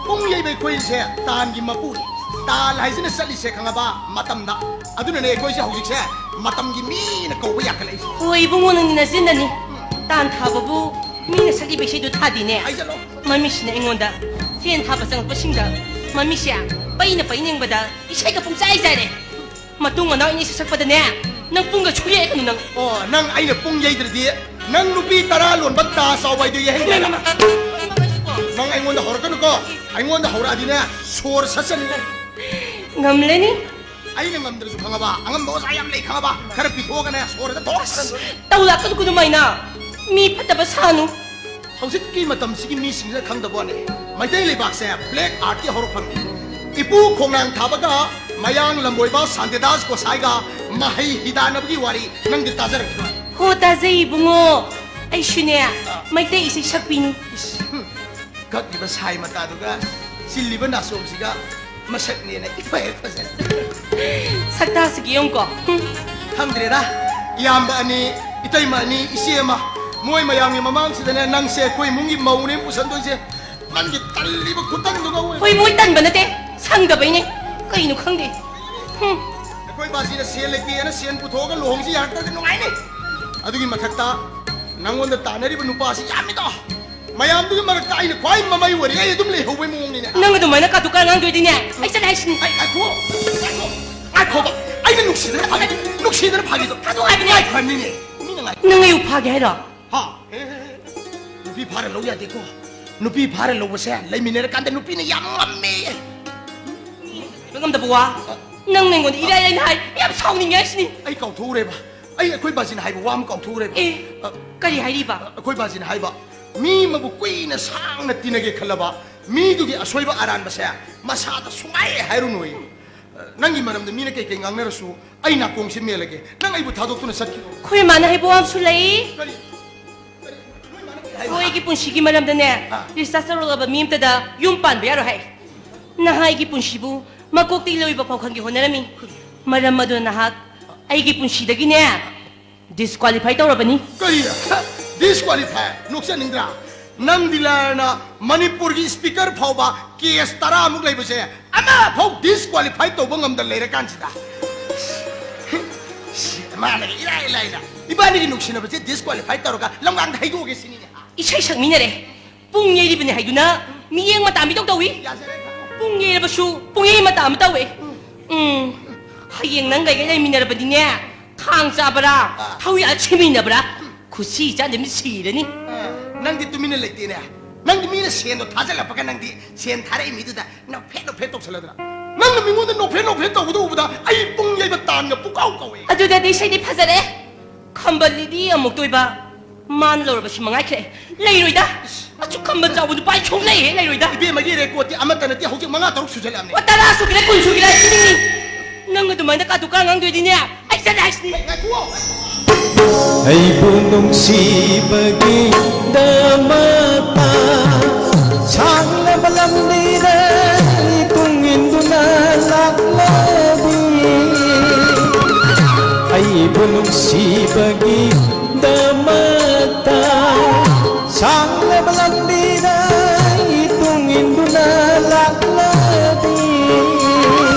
ꯄꯨꯡ ꯌꯩꯕ ꯑꯩꯈꯣꯏꯁꯦ ꯇꯥꯟꯒꯤ ꯃꯄꯨꯅꯤ꯫ ꯇꯥꯟ ꯍꯥꯏꯁꯤꯅ ꯆꯠꯂꯤꯁꯦ ꯈꯪꯉꯕ ꯃꯇꯝꯗ꯫ ꯑꯗꯨꯅꯅꯦ ꯑꯩꯈꯣꯏꯁꯦ ꯍꯧꯖꯤꯛꯁꯦ ꯃꯇꯝꯒꯤ ꯃꯤꯅ ꯀꯧꯕ ꯌꯥꯈꯠꯂꯛꯏꯁꯦ꯫ ꯍꯣꯏ, ꯏꯕꯨꯡꯉꯣ, ꯅꯪꯗꯤ ꯅꯆꯤꯟꯗꯅꯤ꯫ ꯇꯥꯟ ꯊꯥꯕꯕꯨ ꯃꯤꯅ ꯁꯛꯂꯤꯕ ꯏꯁꯩꯗꯨ ꯊꯥꯗꯤꯅꯦ꯫ ꯍꯥꯏꯖꯜꯂꯣ꯫ ꯃꯃꯤꯁꯤꯅ ꯑꯩꯉꯣꯟꯗ ꯁꯦꯟ ꯊꯥꯕ ꯆꯪꯉꯛꯄꯁꯤꯡꯗ ꯃꯃꯤꯁꯦ ꯄꯩꯅ ꯄꯩꯅꯤꯡꯕꯗ ꯏꯁꯩꯒ ꯄꯨꯡꯆꯥꯏ ꯆꯥꯏꯔꯦ꯫ ꯃꯇꯨꯡ ꯃꯅꯥꯎ ꯏꯅꯤ ꯁꯛꯄꯗꯅꯦ, ꯅꯪ ꯄꯨꯡꯒ ꯁꯨꯌꯦꯛꯀꯅꯨ ꯅꯪ꯫ ꯑꯣ, ꯅꯪ ꯑꯩꯅ ꯄꯨꯡ ꯌꯩꯗ꯭ꯔꯗꯤ ꯅꯪ ꯅꯨꯄꯤ ꯇꯔꯥ ꯂꯣꯟꯕ ꯇꯥ ꯆꯥꯎꯕ ꯍꯥꯏꯗꯣ ꯌꯩꯍꯟꯒꯦ ꯍꯥꯏꯔꯕ? ꯅꯪ ꯑꯩꯉꯣꯟꯗ ꯍꯧꯔꯛꯀꯅꯨꯀꯣ꯫ ꯑꯩꯉꯣꯟꯗ ꯍꯧꯔꯛꯑꯗꯤꯅꯦ, ꯁꯣꯔ ꯁꯠꯆꯅꯤ ꯅꯪ꯫ ꯉꯝꯂꯅꯤ꯫ ꯑꯩꯅ ꯉꯝꯗ꯭ꯔꯁꯨ ꯈꯪꯉꯕ, ꯑꯉꯝꯕ ꯑꯣꯖꯥ ꯌꯥꯝ ꯂꯩ ꯈꯪꯉꯕ, ꯈꯔ ꯄꯤꯊꯣꯛꯑꯒꯅꯦ, ꯁꯣꯔꯗ ꯊꯣꯛ꯫ ꯇꯧ ꯂꯥꯛꯀꯅꯨ ꯑꯗꯨꯃꯥꯏꯅ꯫ ꯃꯤ ꯐꯠꯇꯕ ꯁꯥꯅꯨ꯫ ꯍꯧꯖꯤꯛꯀꯤ ꯃꯇꯝꯁꯤꯒꯤ ꯃꯤꯁꯤꯡꯁꯤꯅ ꯈꯪꯗꯕ ꯋꯥꯅꯤ, ꯃꯩꯇꯩ ꯂꯩꯕꯥꯛꯁꯦ black artꯀꯤ ꯍꯧꯔꯛꯐꯝꯅꯤ꯫ ꯏꯄꯨ ꯈꯣꯡꯅꯥꯡ ꯊꯥꯕꯒ ꯃꯌꯥꯡ ꯂꯝꯕꯣꯏꯕ ꯁꯥꯟꯇꯤꯗꯥꯁ ꯒꯣꯁꯥꯏꯒ ꯃꯍꯩ ꯍꯤꯗꯥꯟꯅꯕꯒꯤ ꯋꯥꯔꯤ ꯅꯪꯗꯤ ꯇꯥꯖꯔꯛꯈꯤꯔꯣꯏ꯫ ꯍꯣ, ꯇꯥꯖꯩ ꯏꯕꯨꯡꯉꯣ꯫ ꯑꯩꯁꯨꯅꯦ, ꯃꯩꯇꯩ ꯏꯁꯩ ꯁꯛꯄꯤꯅꯤ꯫ ꯏꯁ, ꯍꯨꯝ꯫ ꯀꯛꯂꯤꯕ ꯁꯥꯏ ꯃꯇꯥꯗꯨꯒ ꯆꯤꯜꯂꯤꯕ ꯅꯥꯆꯣꯝꯁꯤꯒ ꯃꯁꯛꯅꯦꯅ ꯏꯐ ꯍꯦꯛ ꯐꯖꯔꯦ꯫ ꯁꯛꯇꯥꯁꯤꯒ ꯌꯦꯡꯉꯨꯀꯣ꯫ ꯍꯨꯝ꯫ ꯈꯪꯗ꯭ꯔꯦꯗ, ꯏꯌꯥꯝꯕ ꯑꯅꯤ, ꯏꯇꯩꯃ ꯑꯅꯤ, ꯏꯆꯦ ꯑꯃ, ꯃꯣꯏ ꯃꯌꯥꯝꯒꯤ ꯃꯃꯥꯡꯁꯤꯗꯅꯦ ꯅꯪꯁꯦ ꯑꯩꯈꯣꯏ ꯏꯃꯨꯡꯒꯤ ꯃꯧꯅꯦ ꯄꯨꯁꯟꯗꯣꯏꯁꯦ꯫ ꯅꯪꯒꯤ ꯇꯜꯂꯤꯕ ꯈꯨꯇꯟꯗꯨꯒ ꯑꯣꯏ꯫ ꯍꯣꯏ, ꯃꯣꯏ ꯇꯟꯕ ꯅꯠꯇꯦ, ꯁꯪꯗꯕꯩꯅꯦ꯫ ꯀꯩꯅꯣ ꯈꯪꯗꯦ꯫ ꯍꯨꯝ꯫ ꯑꯩꯈꯣꯏ ꯕꯥꯖꯤꯅ ꯁꯦꯜ ꯂꯩꯇꯦꯅ ꯁꯦꯜ ꯄꯨꯊꯣꯛꯑꯒ ꯂꯨꯍꯣꯡꯁꯤ ꯌꯥꯔꯛꯇ꯭ꯔꯗꯤ ꯅꯨꯡꯉꯥꯏꯅꯤ꯫ ꯑꯗꯨꯒꯤ ꯃꯊꯛꯇ ꯅꯪꯉꯣꯟꯗ ꯇꯥꯟꯅꯔꯤꯕ ꯅꯨꯄꯥꯁꯤ ꯌꯥꯝꯃꯤꯗꯣ꯫ ꯃꯌꯥꯝꯗꯨꯒꯤ ꯃꯔꯛꯇ ꯑꯩꯅ ꯈ꯭ꯋꯥꯏ ꯃꯃꯩ ꯑꯣꯏꯔꯤ, ꯑꯩ ꯑꯗꯨꯝ ꯂꯩꯍꯧꯕꯩ ꯃꯑꯣꯡꯅꯤꯅꯦ꯫ ꯅꯪ ꯑꯗꯨꯃꯥꯏꯅ ꯀꯥꯇꯨ ꯀꯥꯔꯟ ꯉꯥꯡꯗꯣꯏꯗꯤꯅꯦ, ꯑꯩ ꯆꯠꯂꯦ ꯍꯥꯏꯁꯤꯅꯤ꯫ ꯑꯩ ꯉꯥꯏꯈꯣ, ꯉꯥꯏꯈꯣ, ꯉꯥꯏꯈꯣꯕ꯫ ꯑꯩꯅ ꯅꯨꯡꯁꯤꯗꯅ ꯐꯥꯒꯤ, ꯅꯨꯡꯁꯤꯗꯅ ꯐꯥꯒꯤꯗꯣ꯫ ꯀꯥꯇꯨ ꯍꯥꯏꯕꯅꯦ꯫ ꯉꯥꯏꯈꯣ ꯍꯥꯏꯕꯅꯤꯅꯦ꯫ ꯃꯤꯅ ꯉꯥꯏ-, ꯅꯪ ꯑꯩꯕꯨ ꯐꯥꯒꯦ ꯍꯥꯏꯔꯣ? ꯍꯥ? ꯍꯦ, ꯍꯦ, ꯍꯦ, ꯍꯦ꯫ ꯅꯨꯄꯤ ꯐꯥꯔ ꯂꯧ ꯌꯥꯗꯦꯀꯣ꯫ ꯅꯨꯄꯤ ꯐꯥꯔ ꯂꯧꯕꯁꯦ ꯂꯩꯃꯤꯟꯅꯔꯀꯥꯟꯗ ꯅꯨꯄꯤꯅ ꯌꯥꯝ ꯉꯝꯃꯦ꯫ ꯉꯝꯗꯕ ꯋꯥ? ꯅꯪ ꯑꯩꯉꯣꯟꯗ ꯏꯔꯥꯏ ꯂꯥꯏꯅ ꯍꯥꯏ, ꯌꯥꯝ ꯁꯥꯎꯅꯤꯡꯉꯦ ꯍꯥꯏꯁꯤꯅꯤ꯫ ꯑꯩ ꯀꯥꯎꯊꯣꯛꯎꯔꯦꯕ꯫ ꯑꯩ, ꯑꯩꯈꯣꯏ ꯕꯥꯖꯤꯅ ꯍꯥꯏꯕ ꯋꯥ ꯑꯃ ꯀꯥꯎꯊꯣꯛꯎꯔꯦꯕ꯫ ꯑꯦ, ꯑ, ꯀꯔꯤ ꯍꯥꯏꯔꯤꯕ? ꯑꯩꯈꯣꯏ ꯕꯥꯖꯤꯅ ꯍꯥꯏꯕ, ꯃꯤ ꯑꯃꯕꯨ ꯀꯨꯏꯅ ꯁꯥꯡꯅ ꯇꯤꯟꯅꯒꯦ ꯈꯜꯂꯕ, ꯃꯤꯗꯨꯒꯤ ꯑꯁꯣꯏꯕ ꯑꯔꯥꯟꯕꯁꯦ ꯃꯁꯥꯗ ꯁꯨꯡꯍꯥꯏ ꯍꯥꯏꯔꯨꯅꯨꯌꯦ꯫ ꯑ, ꯅꯪꯒꯤ ꯃꯔꯝꯗ ꯃꯤꯅ ꯀꯩ ꯀꯩ ꯉꯥꯡꯅꯔꯁꯨ, ꯑꯩ ꯅꯥꯀꯣꯡꯁꯦ ꯃꯦꯜꯂꯒꯦ꯫ ꯅꯪ ꯑꯩꯕꯨ ꯊꯥꯗꯣꯛꯇꯨꯅ ꯆꯠꯈꯤꯅꯣ꯫ ꯑꯩꯈꯣꯏ ꯃꯥꯅ ꯍꯥꯏꯕ ꯋꯥ ꯑꯃꯁꯨ ꯂꯩ꯫ ꯀꯔꯤ? ꯀꯔꯤ? ꯅꯣꯏ ꯃꯥꯅ ꯀꯔꯤ ꯍꯥꯏꯕ? ꯑꯩꯈꯣꯏꯒꯤ ꯄꯨꯟꯁꯤꯒꯤ ꯃꯔꯝꯗꯅꯦ, ꯑꯥ꯫ ꯔꯤꯁꯥꯔꯆ ꯇꯧꯔꯛꯂꯕ ꯃꯤ ꯑꯝꯇꯗ ꯌꯨꯝ ꯄꯥꯟꯕ ꯌꯥꯔꯣꯏ ꯍꯥꯏ꯫ ꯅꯍꯥꯛꯀꯤ ꯄꯨꯟꯁꯤꯕꯨ ꯃꯀꯣꯛꯇꯒꯤ ꯂꯣꯏꯕ ꯐꯥꯎ ꯈꯪꯒꯦ ꯍꯣꯠꯅꯔꯝꯃꯤ꯫ ꯃꯔꯝ ꯑꯗꯨꯅ ꯅꯍꯥꯛ ꯑꯩꯒꯤ ꯄꯨꯟꯁꯤꯗꯒꯤꯅꯦ, ꯗꯤꯁꯀ꯭ꯋꯥꯂꯤꯐꯥꯏ ꯇꯧꯔꯕꯅꯤ꯫ ꯀꯔꯤ? ꯗꯤꯁꯀ꯭ꯋꯥꯂꯤꯐꯥꯏ? ꯅꯣꯛꯆꯅꯤꯡꯗ꯭ꯔꯥ? ꯅꯪꯗꯤ ꯂꯥꯏꯔꯅ ꯃꯅꯤꯄꯨꯔꯒꯤ ꯁ꯭ꯄꯤꯀꯔ ꯐꯥꯎꯕ ꯀꯦꯁ ꯇꯔꯥꯃꯨꯛ ꯂꯩꯕꯁꯦ ꯑꯃꯐꯥꯎ ꯗꯤꯁꯀ꯭ꯋꯥꯂꯤꯐꯥꯏ ꯇꯧꯕ ꯉꯝꯗ ꯂꯩꯔꯀꯥꯟꯁꯤꯗ꯫ ꯁꯤ ꯃꯥꯅꯒ ꯏꯔꯥꯏ ꯂꯥꯏꯅ ꯏꯕꯥꯅꯤꯒꯤ ꯅꯨꯡꯁꯤꯅꯕꯁꯦ ꯗꯤꯁꯀ꯭ꯋꯥꯂꯤꯐꯥꯏ ꯇꯧꯔꯒ ꯂꯝꯒꯥꯡꯗ ꯍꯩꯗꯣꯛꯑꯒꯦ ꯁꯤꯅꯤꯅꯦ꯫ ꯏꯁꯩ ꯁꯛꯃꯤꯟꯅꯔꯦ, ꯄꯨꯡ ꯌꯩꯔꯤꯕꯅꯦ ꯍꯥꯏꯗꯨꯅ ꯃꯤꯠꯌꯦꯡ ꯃꯇꯥ ꯃꯤꯇꯧ ꯇꯧꯏ꯫ ꯌꯥꯖꯔꯦ, ꯈꯪꯉꯦ꯫ ꯄꯨꯡ ꯌꯩꯔꯕꯁꯨ ꯄꯨꯡꯌꯩ ꯃꯇꯥ ꯑꯃ ꯇꯧꯋꯦ꯫ ꯎꯝ, ꯍꯌꯦꯡ ꯅꯪꯒ ꯑꯩꯒ ꯂꯩꯃꯤꯟꯅꯔꯕꯗꯤꯅꯦ, ꯈꯥꯡ ꯆꯥꯕ꯭ꯔꯥ, ꯑꯥ꯫ ꯊꯧꯔꯤ ꯌꯥꯜꯂ ꯁꯤꯃꯤꯟꯅꯕ꯭ꯔꯥ, ꯈꯨꯠꯁꯤ ꯆꯥꯗꯦ ꯃꯤ ꯁꯤꯔꯅꯤ꯫ ꯑꯥ, ꯅꯪꯗꯤ ꯇꯨꯃꯤꯟꯅ ꯂꯩꯇꯦꯅꯦ꯫ ꯅꯪꯗꯤ ꯃꯤꯅ ꯁꯦꯟꯗꯣ ꯊꯥꯖꯤꯜꯂꯛꯄꯒ ꯅꯪꯗꯤ ꯁꯦꯟ ꯊꯥꯔꯛꯏ ꯃꯤꯗꯨꯗ ꯅꯣꯛꯐꯦꯠ ꯅꯣꯛꯐꯦꯠ ꯇꯧꯁꯜꯂꯗꯅ꯫ ꯅꯪꯅ ꯃꯤꯉꯣꯟꯗ ꯅꯣꯛꯐꯦꯠ ꯅꯣꯛꯐꯦꯠ ꯇꯧꯕꯗꯣ ꯎꯕꯗ ꯑꯩ ꯄꯨꯡ ꯌꯩꯕ ꯇꯥꯟꯒ ꯄꯨꯀꯥꯎ ꯀꯥꯎꯋꯦ꯫ ꯑꯗꯨꯗꯗꯤ ꯏꯁꯩꯗꯤ ꯐꯖꯔꯦ꯫ ꯈꯝꯕꯜꯂꯤꯗꯤ ꯑꯃꯨꯛꯇ ꯑꯣꯏꯕ, ꯃꯥꯅ ꯂꯧꯔꯕꯁꯤ ꯃꯉꯥꯏꯈ꯭ꯔꯦ꯫ ꯂꯩꯔꯣꯏꯗ꯫ ꯑꯁꯨꯛ ꯈꯝꯕꯜ ꯆꯥꯎꯕ ꯅꯨꯄꯥ ꯑꯩ ꯁꯨꯡꯂꯩ ꯍꯦꯛ ꯂꯩꯔꯣꯏꯗ꯫ ꯏꯕꯦꯝꯃꯒꯤ ꯔꯦꯀꯣꯔꯠꯇꯤ ꯑꯃꯠꯇ ꯅꯠꯇꯦ, ꯍꯧꯖꯤꯛ ꯃꯉꯥ ꯇꯔꯨꯛ ꯁꯨꯖꯜꯂꯛꯑꯕꯅꯦ꯫ ꯑꯣ, ꯇꯔꯥ ꯁꯨꯒꯦꯔꯥ, ꯀꯨꯟ ꯁꯨꯒꯦꯔꯥ, ꯑꯩ ꯄꯤꯅꯤꯡꯉꯤ꯫ ꯅꯪ ꯑꯗꯨꯃꯥꯏꯅ ꯀꯥꯇꯨ ꯀꯥ ꯉꯥꯡꯗꯣꯏꯗꯤꯅꯦ, ꯑꯩ ꯆꯠꯂꯦ ꯍꯥꯏꯁꯤꯅꯤ꯫ ꯉꯥꯏꯈꯨꯑꯣ꯫ ꯑꯩꯕꯨ ꯅꯨꯡꯁꯤꯕꯒꯤꯗꯃꯛꯇ ꯁꯥꯡꯂꯕ ꯂꯝꯕꯤꯗ ꯇꯨꯡ ꯏꯟꯗꯨꯅ ꯂꯥꯛꯂꯕꯤ꯫ ꯑꯩꯕꯨ ꯅꯨꯡꯁꯤꯕꯒꯤꯗꯃꯛꯇ ꯁꯥꯡꯂꯕ ꯂꯝꯕꯤꯗ ꯇꯨꯡ ꯏꯟꯗꯨꯅ ꯂꯥꯛꯂꯕꯤ꯫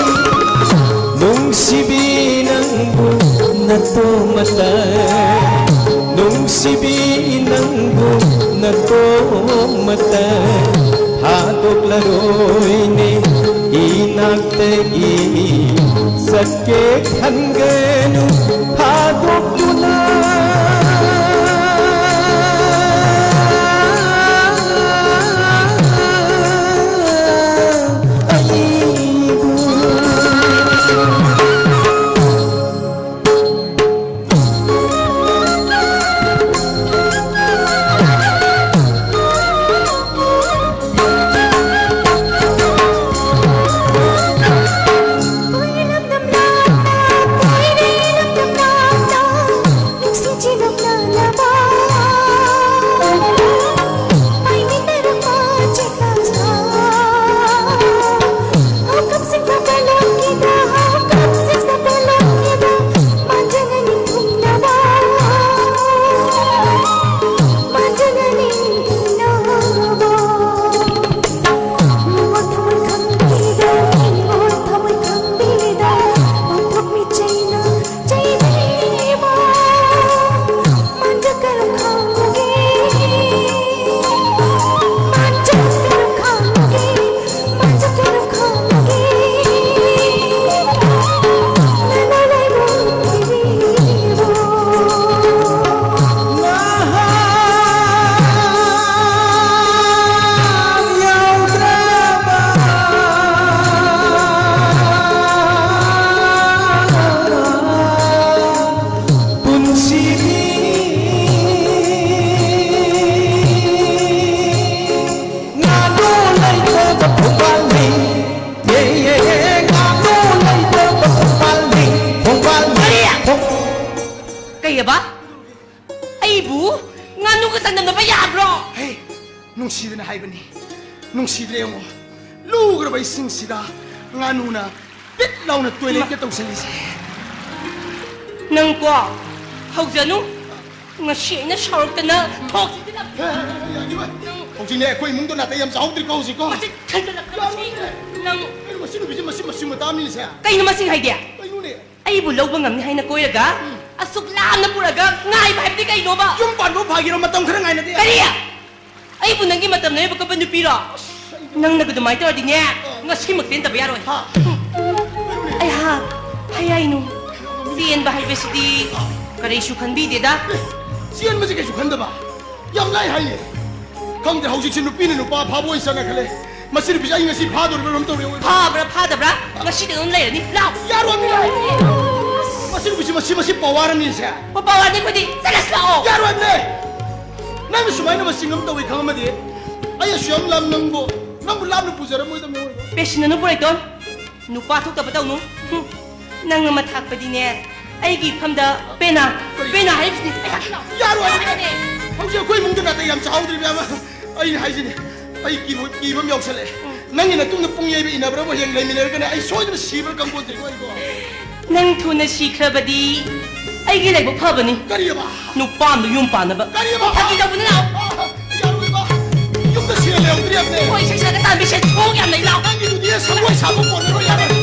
ꯅꯨꯡꯁꯤꯕꯤ ꯅꯪꯕꯨ ꯅꯇꯣꯝꯇ, ꯅꯨꯡꯁꯤꯕꯤ ꯅꯪꯕꯨ ꯅꯇꯣꯝꯇ ꯊꯥꯗꯣꯛꯂꯔꯣꯏꯅꯦ ꯏꯅꯥꯛꯇꯒꯤ꯫ ꯆꯠꯀꯦ ꯈꯟꯒꯅꯨ ꯊꯥꯗꯣꯛꯇꯨꯅ꯫ ꯑꯩꯕꯨ꯫ ꯀꯩꯕ? ꯑꯩꯕꯨ ꯉꯥꯅꯨꯒ ꯆꯥꯡꯗꯝꯅꯕ ꯌꯥꯕ꯭ꯔꯣ? ꯍꯦ, ꯅꯨꯡꯁꯤꯗꯅ ꯍꯥꯏꯕꯅꯤ꯫ ꯅꯨꯡꯁꯤꯗ꯭ꯔꯦ ꯌꯦꯡꯉꯣ꯫ ꯂꯨꯈ꯭ꯔꯕ ꯏꯁꯤꯡꯁꯤꯗ ꯉꯥꯅꯨꯅ ꯄꯤꯠ ꯂꯥꯎꯅ ꯇꯣꯏꯂꯦꯠꯀ ꯇꯧꯁꯜꯂꯤꯁꯦ꯫ ꯅꯪꯀꯣ, ꯍꯧꯖꯅꯨ꯫ ꯉꯁꯤ ꯑꯩꯅ ꯁꯥꯎꯔꯛꯇꯅ ꯊꯣꯛꯁꯤꯗꯅ꯫ ꯍꯦ, ꯍꯦ, ꯍꯦ, ꯌꯥꯅꯤꯕ꯫ ꯅꯪ ꯍꯧꯖꯤꯛꯅꯦ, ꯑꯩꯈꯣꯏ ꯏꯃꯨꯡꯗꯣ ꯅꯥꯇꯩ ꯌꯥꯝ ꯆꯥꯍꯧꯗ꯭ꯔꯤꯀꯣ ꯍꯧꯖꯤꯛꯀꯣ꯫ ꯃꯁꯤ ꯊꯟꯒꯠꯂꯛꯇ꯭ꯔꯕꯁꯤ꯫ ꯌꯥꯅꯤꯕ꯫ ꯅꯪ ꯀꯩꯅꯣ, ꯃꯁꯤ ꯅꯨꯄꯤꯁꯦ ꯃꯁꯤ ꯃꯆꯤꯟ ꯃꯇꯥ ꯃꯤꯅꯤꯁꯦ꯫ ꯀꯩꯅꯣ ꯃꯁꯤ ꯍꯥꯏꯗꯤ? ꯀꯩꯅꯣꯅꯦ? ꯑꯩꯕꯨ ꯂꯧꯕ ꯉꯝꯅꯤ ꯍꯥꯏꯅ ꯀꯣꯏꯔꯒ ꯑꯁꯨꯛ ꯂꯥꯞꯅ ꯄꯨꯔꯛꯑꯒ ꯉꯥꯏꯕ ꯍꯥꯏꯕꯗꯤ ꯀꯩꯅꯣꯕ? ꯌꯨꯝ ꯄꯥꯟꯕ ꯐꯥꯒꯤꯔꯣ? ꯃꯇꯝ ꯈꯔ ꯉꯥꯏꯅꯗꯦ꯫ ꯀꯔꯤ? ꯑꯩꯕꯨ ꯅꯪꯒꯤ ꯃꯇꯝ ꯂꯩꯕ ꯀꯞꯄ ꯅꯨꯄꯤꯔꯣ? ꯅꯪꯅꯒ ꯑꯗꯨꯃꯥꯏꯅ ꯇꯧꯔꯗꯤꯅꯦ, ꯉꯁꯤꯃꯛ ꯆꯦꯟꯗꯕ ꯌꯥꯔꯣꯏ꯫ ꯍꯥ? ꯑꯩꯍꯥꯛ ꯍꯌꯥꯏꯅꯨ ꯆꯦꯟꯕ ꯍꯥꯏꯕꯁꯤꯗꯤ ꯀꯔꯤꯁꯨ ꯈꯟꯕꯤꯗꯦꯗ꯫ ꯆꯦꯟꯕꯁꯤ ꯀꯩꯁꯨ ꯈꯟꯗꯕ? ꯌꯥꯝ ꯂꯥꯏ ꯍꯥꯏꯅꯦ꯫ ꯈꯪꯗꯦ, ꯍꯧꯖꯤꯛꯁꯤ ꯅꯨꯄꯤꯅ ꯅꯨꯄꯥ ꯐꯥꯕ ꯑꯣꯏ ꯆꯠꯅꯈ꯭ꯔꯦ꯫ ꯃꯁꯤ ꯅꯨꯄꯤꯁꯦ ꯑꯩ ꯉꯁꯤ ꯐꯥꯗꯣꯔꯤꯕ꯭ꯔꯥ ꯀꯩꯅꯣꯝ ꯇꯧꯔꯦ꯫ ꯐꯥꯕ꯭ꯔꯥ ꯐꯥꯗꯕ꯭ꯔꯥ? ꯉꯁꯤꯗꯤ ꯑꯗꯨꯝ ꯂꯩꯔꯅꯤ꯫ ꯂꯥꯎ! ꯌꯥꯔꯣꯏ, ꯌꯥꯔꯣꯏ꯫ ꯃꯁꯤ ꯅꯨꯄꯤꯁꯤ, ꯃꯁꯤ, ꯃꯁꯤ ꯄꯋꯥꯔ ꯑꯅꯤꯁꯦ꯫ ꯑꯣ, ꯄꯋꯥꯔ ꯑꯅꯤ ꯑꯩꯈꯣꯏꯗꯤ ꯆꯠꯂꯁꯤ ꯂꯥꯛꯑꯣ꯫ ꯌꯥꯔꯣꯏꯅꯦ꯫ ꯅꯪꯅ ꯁꯨꯃꯥꯏꯅ ꯃꯁꯤꯡ ꯑꯃ ꯇꯧꯏ ꯈꯪꯉꯝꯃꯗꯤ ꯑꯩ ꯑꯁꯨꯛ ꯌꯥꯝ ꯂꯥꯝ ꯅꯪꯕꯨ, ꯅꯪꯕꯨ ꯂꯥꯞꯅ ꯄꯨꯖꯔꯝꯃꯣꯏꯗꯕꯅꯤ꯫ ꯄꯦꯁꯤꯟꯅꯅꯨ ꯄꯨꯔꯩꯇꯣꯟ꯫ ꯅꯨꯄꯥ ꯊꯣꯛꯇꯕ ꯇꯧꯅꯨ꯫ ꯍꯨꯝ꯫ ꯅꯪ ꯑꯃ ꯊꯥꯛꯄꯗꯤꯅꯦ, ꯑꯩꯒꯤ ꯏꯐꯝꯗ ꯄꯦꯅꯥ, ꯄꯦꯅꯥ ꯍꯥꯏꯔꯤꯕꯁꯤꯅꯤ꯫ ꯌꯥꯔꯣꯏ꯫ ꯍꯧꯖꯤꯛ ꯑꯩꯈꯣꯏ ꯏꯃꯨꯡꯗ ꯅꯥꯇꯩ ꯌꯥꯝ ꯆꯥꯍꯧꯗ꯭ꯔꯤꯕ ꯑꯃ꯫ ꯑꯩꯅ ꯍꯥꯏꯁꯤꯅꯤ, ꯑꯩ ꯀꯤꯕ, ꯀꯤꯕ ꯑꯃ ꯌꯥꯎꯁꯜꯂꯛꯑꯦ꯫ ꯅꯪꯒꯤ ꯅꯇꯨꯡꯗ ꯄꯨꯡ ꯌꯩꯕ ꯏꯟꯅꯕ꯭ꯔꯥꯕꯨ ꯍꯌꯦꯡ ꯂꯩꯃꯤꯟꯅꯔꯒꯅꯦ ꯑꯩ ꯁꯣꯏꯗꯅ ꯁꯤꯕ꯭ꯔꯥ ꯈꯪꯄꯣꯟꯇꯦꯀꯣ ꯑꯩꯕꯣ꯫ ꯅꯪ ꯊꯨꯅ ꯁꯤꯈ꯭ꯔꯕꯗꯤ ꯑꯩꯒꯤ ꯂꯥꯏꯕꯛ ꯐꯕꯅꯤ꯫ ꯀꯔꯤꯑꯕ? ꯅꯨꯄꯥ ꯑꯃꯗ ꯌꯨꯝ ꯄꯥꯟꯅꯕ꯫ ꯀꯔꯤꯑꯕ? ꯐꯥꯒꯤ ꯇꯧꯕꯅꯤ ꯂꯥꯎ꯫ ꯌꯥꯔꯣꯏꯕ꯫ ꯌꯨꯝꯗ ꯁꯤꯔ ꯂꯩꯍꯧꯗ꯭ꯔꯦ ꯍꯥꯏꯕꯅꯦ꯫ ꯍꯣꯏ, ꯏꯁꯩ ꯁꯛꯑꯒ ꯇꯥꯟꯕꯤ ꯁꯦꯟ ꯊꯣꯛ ꯌꯥꯝ ꯂꯩ ꯂꯥꯎ꯫ ꯅꯪꯒꯤꯗꯨꯗꯤ ꯁꯪꯒꯣꯏ ꯁꯥꯕ ꯀꯣꯟꯅꯔꯣꯏ, ꯌꯥꯔꯣꯏ꯫